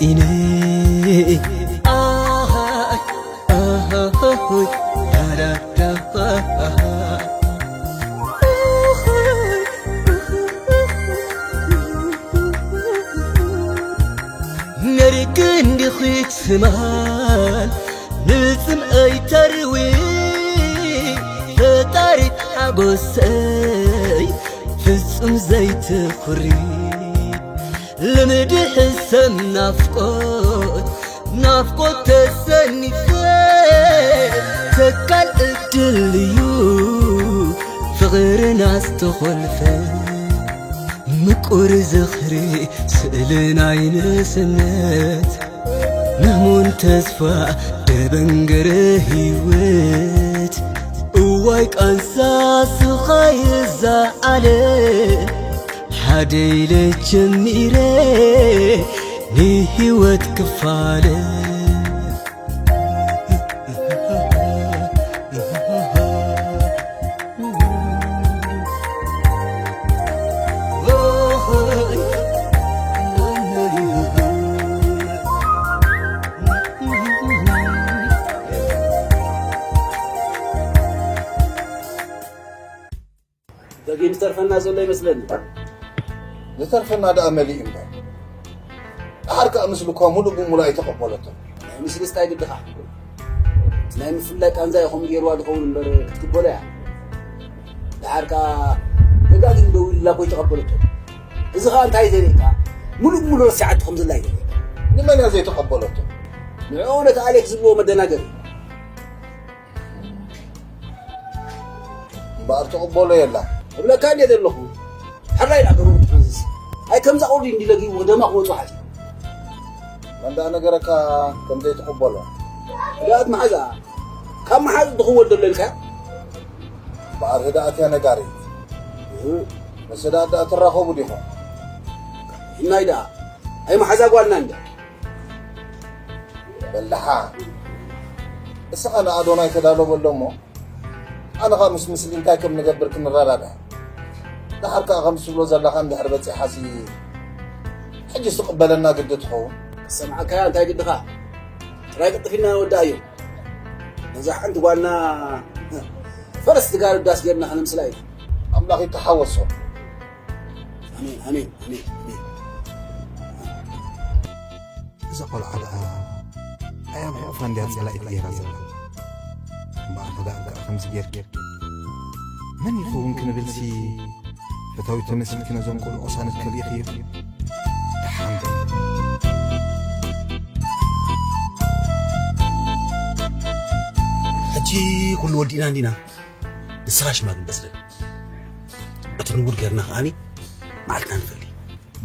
ኢነ ነርቂ እንዲኺ ትስማል ንጽምኣይ ተርዊ ፈጣሪ ሓጎሰይ ፍጹም ዘይትኹሪ ልምዲ ሕሰም ናፍቆት ናፍቆት ተሰኒፈ ተካል እድል እዩ ፍቕርና ዝተኾልፈ ምቁር ዝኽሪ ስእሊ ናይ ንእስነት ምህሙን ተስፋ ደበንገረ ህይወት ዋይ ቃንሳ ስቓይ እዛ ዓለም ሓደ ኢለ ጀሚረ ንህይወት ክፋለ። ደጊም ዝተርፈና ዘሎ ይመስለኒ። ዝተርፈና ደኣ መሊኡ እምበር። ደሓር ከኣ ምስልኳ ሙሉእ ብሙሉእ ኣይተቐበለቶን። ናይ ምስልስ እንታይ ግድኻ? እቲ ናይ ምፍላይ ቃንዛ ኢኹም ገይርዋ ዝኸውን እምበር ክትቅበሎ እያ። ደሓር ከኣ ደጋጊም ደዊሉላ እኮ ኣይተቐበለቶን። እዚ ኸኣ እንታይ ዘርእየካ? ሙሉእ ብሙሉእ ረሲዓቶ ከም ዘላ እዩ ዘርእየካ። ንመን እያ ዘይተቐበለቶ? ንዕኡ ነቲ ኣሌክስ ዝብልዎ መደናገሪ። እምበኣር ትቕበሎ የላ። እብለካ እንዴ ዘለኹ። ሕራይ ዳ ገበሩ ትፈዝዝ። ኣይ ከምዛ ቁርዲ እንዲ ለጊቡ ደማ ክወጹ ሓቲ። መን ደኣ ነገረካ ከም ዘይትቕበሎ? ህድኣት መሓዛ። ካብ መሓዝ ድኽወል ደሎ ኢልካ? እምበኣር ህድኣት እያ ነጋሪት። እህ። ምስ ህድኣት ደኣ ትራኸቡ ዲኹም? እናይ ደኣ። ኣይ መሓዛ ጓልና እንደ። በላሓ። እስኻ ንኣዶናይ ተዳሎ በሎ እሞ፣ ኣነ ኸኣ ምስ ምስሊ እንታይ ከም ንገብር ክንረዳዳእ። ደሓር ከኣ ከም ትብሎ ዘለኻ እንድሕር በጺሓሲ፣ ሕጂስ ትቕበለና ግዲ ትኸውን። ክሰምዓካ እንታይ ግድኻ? ጥራይ ቅልጥፍ ኢልና ንወድኣዮ። ነዛ ሓንቲ ጓልና ፈረስ ትጋልብ ዳስ ጌርና ከነምስላ እዩ። ኣምላኽ ይተሓወሶ። ኣሜን፣ ኣሜን፣ ኣሜን፣ ኣሜን። እዛ ቆልዓ ደኣ ኣይ ኣብ ሕቑፋ እንድያ ጸላኢት ገይራ ዘላ። እምበኣር ደኣ ከምዚ ጌርኪ መን ይኸውን ክንብልሲ ፈታዊት ተመሲልኪ ነዞም ቆልዑ ቅሳነት ከሊእኽዮ። ደሓን በል። ሕጂ ኩሉ ወዲእና እንዲና። ንስኻ ሽማግለ ስለ እቲ ንቡር ጌርና ከኣኒ መዓልትና ንፈሊ።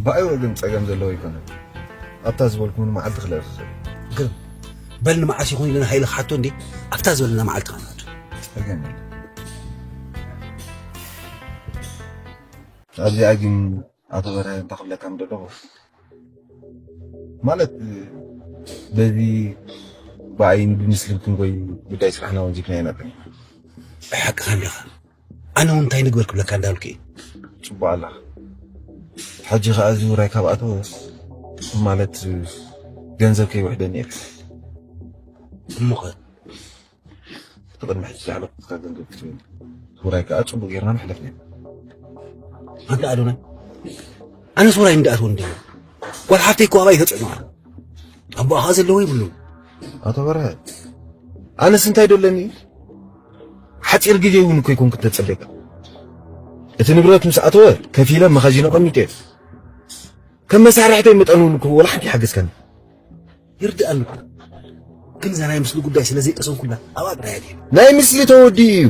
ብኣይ ወገን ጸገም ዘለዎ ኣይኮነን። ኣብታ ዝበልኩ እውን መዓልቲ ክልእኽ ይኽእል። ግርም። በል ንመዓስ ይኹን ኢልና ሃይለ ክሓቶ እንዴ ኣብታ ዝበለና መዓልቲ ኸንኣቱ። ጸገም የለን። ኣብዚኣ ግን ኣቶ በርሀ እንታይ ክብለካ ምደለኹ፣ ማለት በዚ ብኣይን ብምስልን ክንጎይ ጉዳይ ስራሕና ወንዚፍና ኢና። ብሓቅኻ እንዲኻ። ኣነ እውን እንታይ ንግበር ክብለካ እንዳልኩ እየ። ጽቡቕ ኣለኻ። ሕጂ ኸኣ እዚ ውራይ ካብ ኣተወ ማለት ገንዘብ ከይውሕደኒ እየ። እሞ ኸ? እቲ ቅድሚ ሕጂ ዝሓለፍኩትካ ገንዘብ ክትበኒ። ውራይ ከኣ ጽቡቕ ጌርና መሕለፍና። ኣንታ ኣዶናይ፣ ኣነስ ውራይ እንዳኣትወ እንደ ጓል ሓፍተይ እኮ ኣባይ ተጽዕኖ ኣላ። ኣቦኣ ኸኣ ዘለዎ ይብሉ። ኣቶ በርሀ፣ ኣነስ እንታይ ደለኒ? ሓጺር ግዜ እውን እኮ ይኮንኩ ተጸበየካ። እቲ ንብረት ምስ ኣተወ ከፊለ መኻዚኖ ቀሚጠ። ከም መሳርሕተይ መጠን እውን እኮ ወላ ሓንቲ ይሓገዝካኒ። ይርድኣኒ እኮ። ግን እዛ ናይ ምስሊ ጉዳይ ስለ ዘይቀሰንኩላ ኣብኣ ጥራይ እያ። ናይ ምስሊ ተወዲኡ እዩ።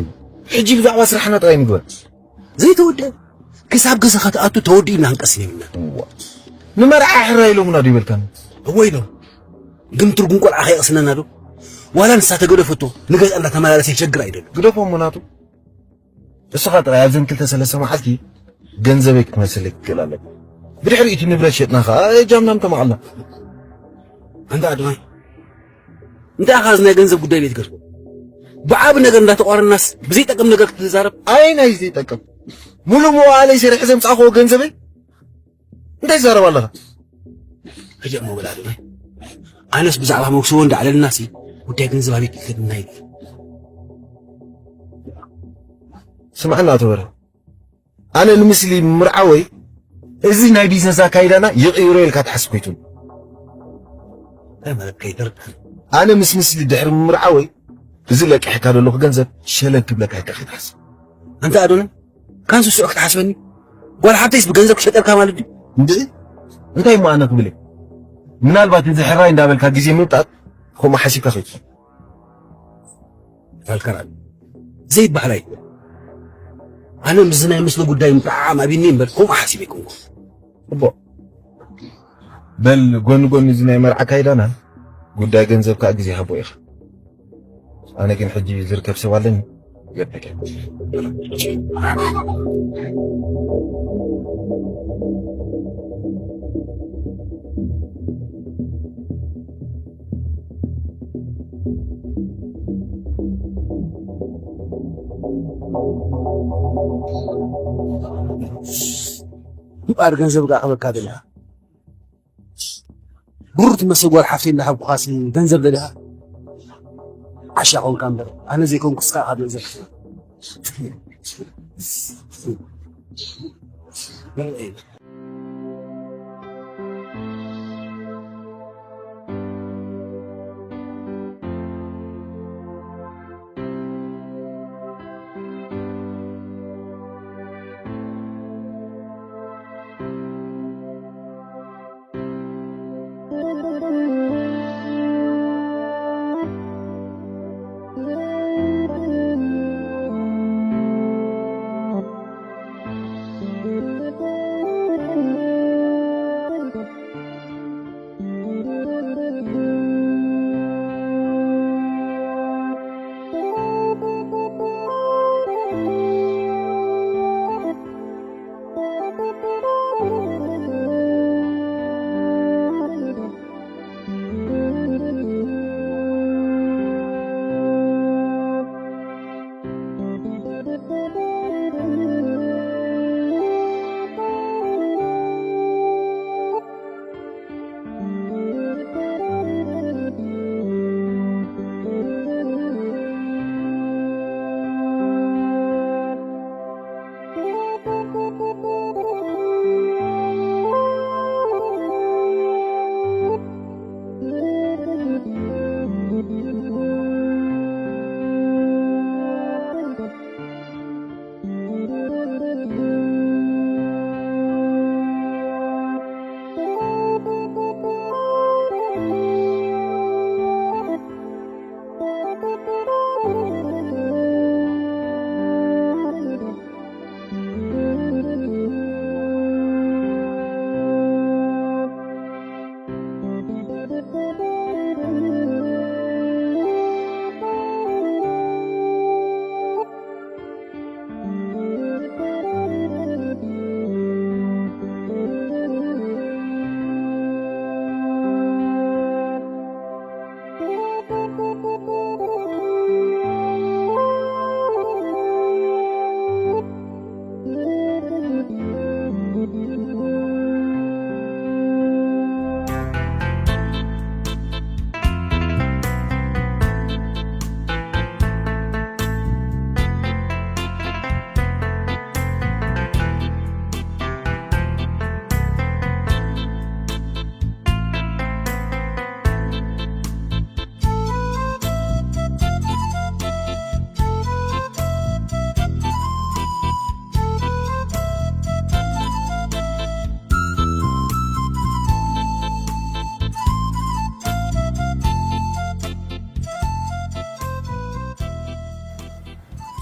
ሕጂ ብዛዕባ ስራሕና ጥራይ ንግበር። ዘይተወድአ ክሳብ ገዛኻ ትኣቱ ተወዲኡ ኢልና ክንቀስን የብልና። እዋ። ንመርዓ ሕራይ ኢሎምና ዶ ይበልካኒ? እወ ኢሎም። ግን ትርጉም ቆልዓ ከየቕስነና ዶ? ዋላ ንሳ ተገደፈቶ ንገዛ እንዳተመላለሰ ይሸግር ኣይደሉ። ግደፎ እሞ ናቱ። እስኻ ጥራይ ኣብዘን ክልተ ሰለስተ መዓልቲ ገንዘበይ ክትመልሰለይ ክትክእል ኣለካ። ብድሕሪኡ እቲ ንብረት ሸጥና ኸኣ እጃምና ምተማቕልና። ኣንታ ኣድማይ፣ እንታይ ኢኻ እዚ ናይ ገንዘብ ጉዳይ ዘይትገድፎ? ብዓቢ ነገር እንዳተቋረናስ ብዘይጠቅም ነገር ክትዛረብ? ኣይ ናይ ዘይጠቅም። ሙሉእ መዋእለይ ሰሪሐ ዘምጻእክዎ ገንዘበይ እንታይ ትዛረብ ኣለኻ? ሕጂ እሞ በል ኣድማይ፣ ኣነስ ብዛዕባ መክስቦ እንዳዕለልናሲ ጉዳይ ገንዘብ ኣበይ ክእትልና ኢለ። ስምዓና ኣቶ በርሀ፣ ኣነ ንምስሊ ምርዓወይ እዚ ናይ ቢዝነስ ኣካይዳና ይቕይሮ ኢልካ ትሓስብ ከይትብል። እንታይ ማለት ከይትርዳእ? ኣነ ምስ ምስሊ ድሕሪ ምርዓወይ እዚ ለቂሕካ ዘለኹ ገንዘብ ሸለል ክብለካ ኢልካ ከይትሓስብ። ኣንታ ኣዶናይ፣ ካንሱ ስዑ ክትሓስበኒ? ጓል ሓብተይስ ብገንዘብ ክሸጠልካ ማለት ድዩ? እንድዒ፣ እንታይ እሞ ኣነ ክብል እየ? ምናልባት እዚ ሕራይ እንዳበልካ ግዜ ምምጣጥ ከምኡ ሓሲብካ ከይትኸውን። ፋልካራ ዘይበሃል ኣይኮነን። ኣነ ምስዚ ናይ ምስሊ ጉዳይ ምጥዕዓም ኣብይኒ እምበር ከምኡ ሓሲበ ኣይኮንኩ። እቦ፣ በል ጎኒ ጎኒ እዚ ናይ መርዓ ካይዳና ጉዳይ ገንዘብ ከዓ ግዜ ሃቦ ኢኻ። ኣነ ግን ሕጂ ዝርከብ ሰብ ኣለኒ። ምባር ገንዘብ ጋር ከበካ ደላ ብሩር ትመስል ጓል ሓፍቲ እንዳሃብኩኻሲ ገንዘብ ደሊኻ ዓሻ ኾንካ እምበር ኣነ ዘይኮንኩ እስኻ ኢኻ ገንዘብ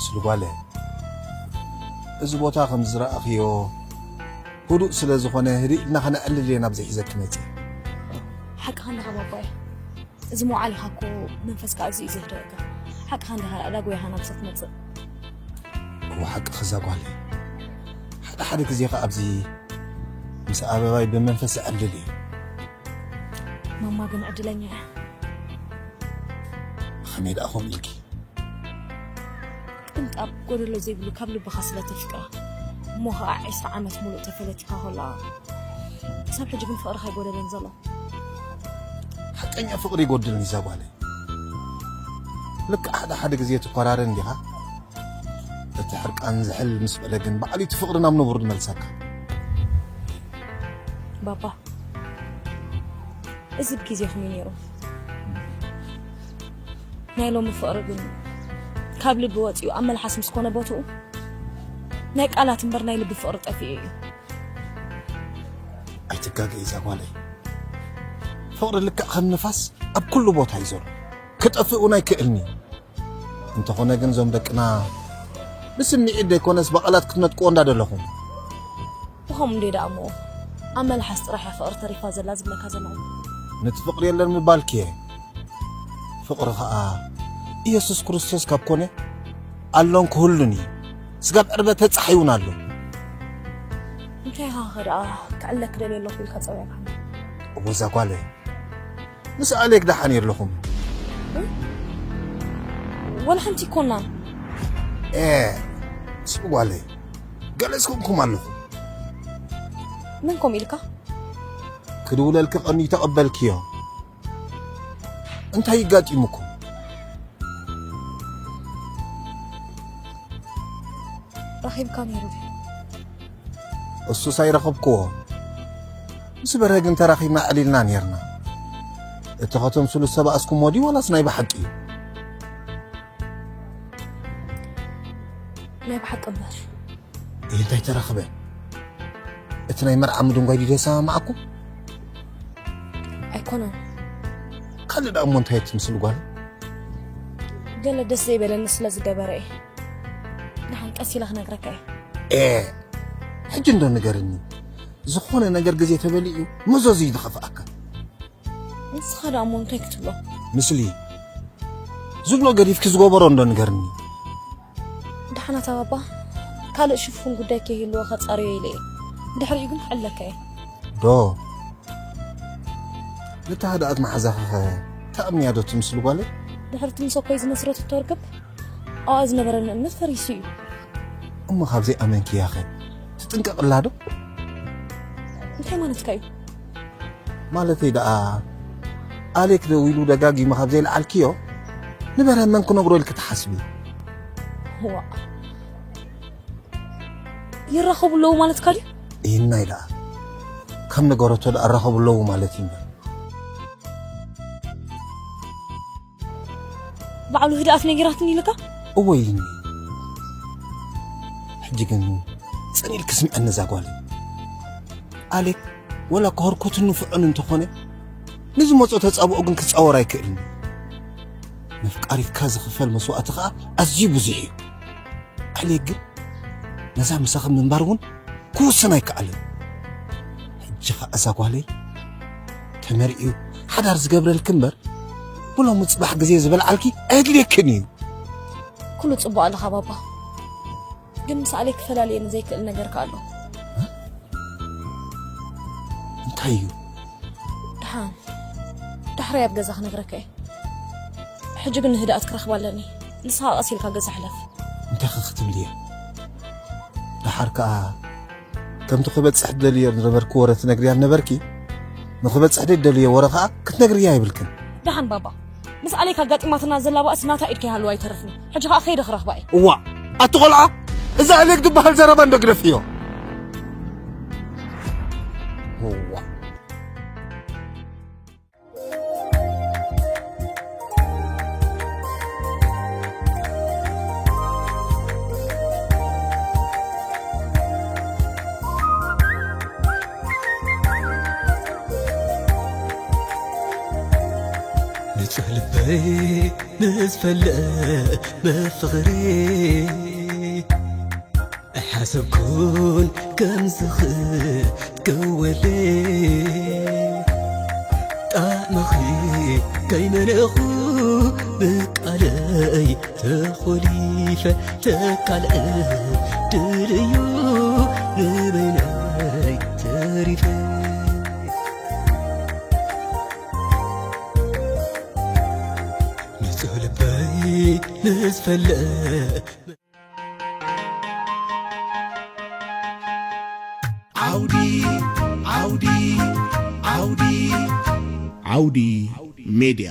ስልጓለ፣ እዚ ቦታ ከም ዝረኣኽዮ ህዱእ ስለ ዝኾነ፣ ህድእ ኢልና ከነዕልል እየ ናብዚ ሒዘኪ መጺአ። ሓቅኻ እንዲኻ ባባየ። እዚ መውዓሊኻ እኮ መንፈስካ ኣዝዩ እዩ ዘህድኣካ። ሓቅኻ እንዲኻ ዳጎያኻ ናብዚ ክትመጽእ። እወ፣ ሓቅኺ እዛ ጓለይ። ሓደ ሓደ ግዜ ኸኣ ኣብዚ ምስ ኣበባይ ብመንፈስ እዕልል እየ። ማማ ግን ዕድለኛ እያ። ብኸመይ ደኣ ከምኡ ኢልኪ? ቅንጣብ ጎደሎ ዘይብሉ ካብ ልብኻ ስለ ተፍቅራ እሞ ኸኣ ዕስራ ዓመት ሙሉእ ተፈለጢኻ ከለኻ ክሳብ ሕጂ ግን ፍቕርኻ ኣይጎደለን ዘሎ። ሓቀኛ ፍቕሪ ይጎድልኒ እዛ ጓለይ። ልክዕ ሓደ ሓደ ግዜ ትኮራረን ዲኻ? እቲ ሕርቃን ዝሕል ምስ በለ ግን ባዕሉ እቲ ፍቕሪ ናብ ንቡር ዝመልሰካ። ባባ፣ እዚ ብግዜኹም እዩ ነይሩ። ናይ ሎሚ ፍቕሪ ግን ካብ ልቢ ወጺኡ ኣብ መልሓስ ምስ ኮነ ቦትኡ ናይ ቃላት እምበር ናይ ልቢ ፍቕሪ ጠፊኡ እዩ። ኣይትጋገ እዛ ጓለይ። ፍቕሪ ልክዕ ከም ንፋስ ኣብ ኩሉ ቦታ እዩ ዘሎ። ክጠፍእ እውን ኣይክእልን እዩ። እንተኾነ ግን እዞም ደቅና ብስምዒት ዘይኮነስ ብቓላት ክትነጥቅዎ እንዳደለኹም። ብኸምኡ እንደ ደኣ እሞ ኣብ መልሓስ ጥራሕ እያ ፍቕሪ ተሪፋ ዘላ ዝብለካ ዘለኹ። ነቲ ፍቕሪ የለን ምባልኪ እየ። ፍቕሪ ኸኣ ኢየሱስ ክርስቶስ ካብ ኮነ ኣሎን ክህሉን እዩ። ስጋብ ዕርበተ ጸሓይ እውን ኣሎ። እንታይ ኢኻ ደኣ ክዕለክ ደልየ ኣለኹ ኢልካ ጸዊዕካ? እወ እዛ ጓለይ፣ ምስ ኣሌክ ደሓን የለኹም። ወላ ሓንቲ ይኮናን። ኤ፣ ስሚ ጓለይ፣ ገለ ዝኮንኩም ኣለኹም። መን ኮም ኢልካ? ክድውለልኪ ቀንዩ ተቐበልክዮ። እንታይ ይጋጢሙኩም? ረኺብካ ነይሩ ድዩ? እሱስ ኣይረኸብክዎ። ምስ በርሀ ግን ተራኺብና ኣዕሊልና ነይርና። እቲ ከተምስሉ ዝተባእስኩሞ ድዩ ዋላስ ናይ ብሓቂ እዩ? ናይ ብሓቂ እምበር። ይህ እንታይ ተረኽበ? እቲ ናይ መርዓ ምድንጓይ ድዩ ዘሰማማዓኩም? ኣይኮነን። ካልእ ደኣ እሞ እንታይ ትምስል ጓል? ገለ ደስ ዘይበለኒ ስለ ዝገበረ እየ። ደሓን ቀስ ኢለ ክነግረካ እየ። ኤ፣ ሕጂ እንዶ ንገርኒ። ዝኾነ ነገር ግዜ ተበሊኡ መዘዙ እዩ ዝኸፍኣካ። ንስኻ ደኣ እሞ እንታይ ክትብሎ? ምስሊ ዝብሎ ገዲፍኪ ዝገበሮ እንዶ ንገርኒ። ደሓናት ኣባባ፣ ካልእ ሽፉን ጉዳይ ከይህልዎ ከጻርዮ ኢለ እየ። ድሕሪኡ ግን ክዕለካ እየ። ዶ ነታ ህድኣት መሓዛኺኸ ተኣምንያ ዶ ትምስል ጓለይ? ድሕርቲ ምስ ኣኮይ ዝመስረትቶ ርክብ ኣብኣ ዝነበረኒ እምነት ፈሪሱ እዩ። እሞ ካብ ዘይኣመንክያኸ ትጥንቀቕላ ዶ? እንታይ ማለትካ እዩ? ማለተይ ደኣ ኣሌክ ደዊሉ ደጋጊሙ ካብ ዘይለዓልክዮ ንበርሀ መን ክነግሮ ኢልኪ ትሓስቢ? ዋ፣ ይራኸቡ ኣለዉ ማለትካ ድዩ? ይህናይ ደኣ ከም ነገረቶ ደኣ ኣራኸቡ ኣለዉ ማለት እዩ እምበር። ባዕሉ ህድኣት ነጊራትኒ ኢልካ? እወ ይህኒ። ሕጂ ግን ጸኒልኪ ስምዐኒ እዛ ጓል። ኣሌክ ወላ ከህርኮትን ንፍዑን እንተኾነ ንዝመጾ ተጻብኦ ግን ክጻወር ኣይክእልን። ነፍቃሪትካ ዝኽፈል መስዋእቲ ኸኣ ኣዝዩ ብዙሕ እዩ። ኣሌክ ግን ነዛ ምሳኺ ምንባር እውን ክውስን ኣይከኣልን። ሕጂ ኸኣ እዛ ጓለይ ተመርዕዩ ሓዳር ዝገብረልኪ እምበር ብሎሚ ጽባሕ ግዜ ዝበልዓልኪ ኣየድልየክን እዩ። ኩሉ ጽቡቕ ኣለኻ ባባ፣ ግን ምስ ኣሌክ ክፈላልየኒ ዘይክእል ነገር ከኣ ኣሎ። እንታይ እዩ? ደሓን ዳሕራይ ኣብ ገዛ ክነግረካ እየ። ሕጂ ግን ንህድኣት ክረኽባ ኣለኒ። ንስኻ ቀስ ኢልካ ገዛ ሕለፍ። እንታይ ኸ ክትብልየ? ደሓር ከኣ ከምቲ ክበጽሕ ትደልዮ ዝነበርኪ ወረ ትነግርያ ነበርኪ። ንኽበጽሕ ደደልዮ ወረ ከኣ ክትነግርያ የብልክን። ደሓን ባባ፣ ምስ ኣሌክ ኣጋጢማትና ዘላ ባእሲ ናታ ኢድ ከይሃለዋ ኣይተርፍን። ሕጂ ከኣ ከይደ ክረኽባ እየ። እዋ፣ ኣቲ ቖልዓ፣ እዛ ኣሌክ ዝበሃል ዘረባ እንዶ ግደፍዮ። እዋ። ንጹህ ልበይ ምስ ፈለመ ፍቕሪ ኣይሓሰብኩን ከምዚ ክትከወለይ ጣዕምኺ ከይመለኹ ብቃለይ ተኾሊፈ ተቃልዐ ድልዩ ንበይነይ ተሪፈ ንጹህ ልበይ ምስ ፈለ ዓውዲ ዓውዲ ዓውዲ ዓውዲ ሜድያ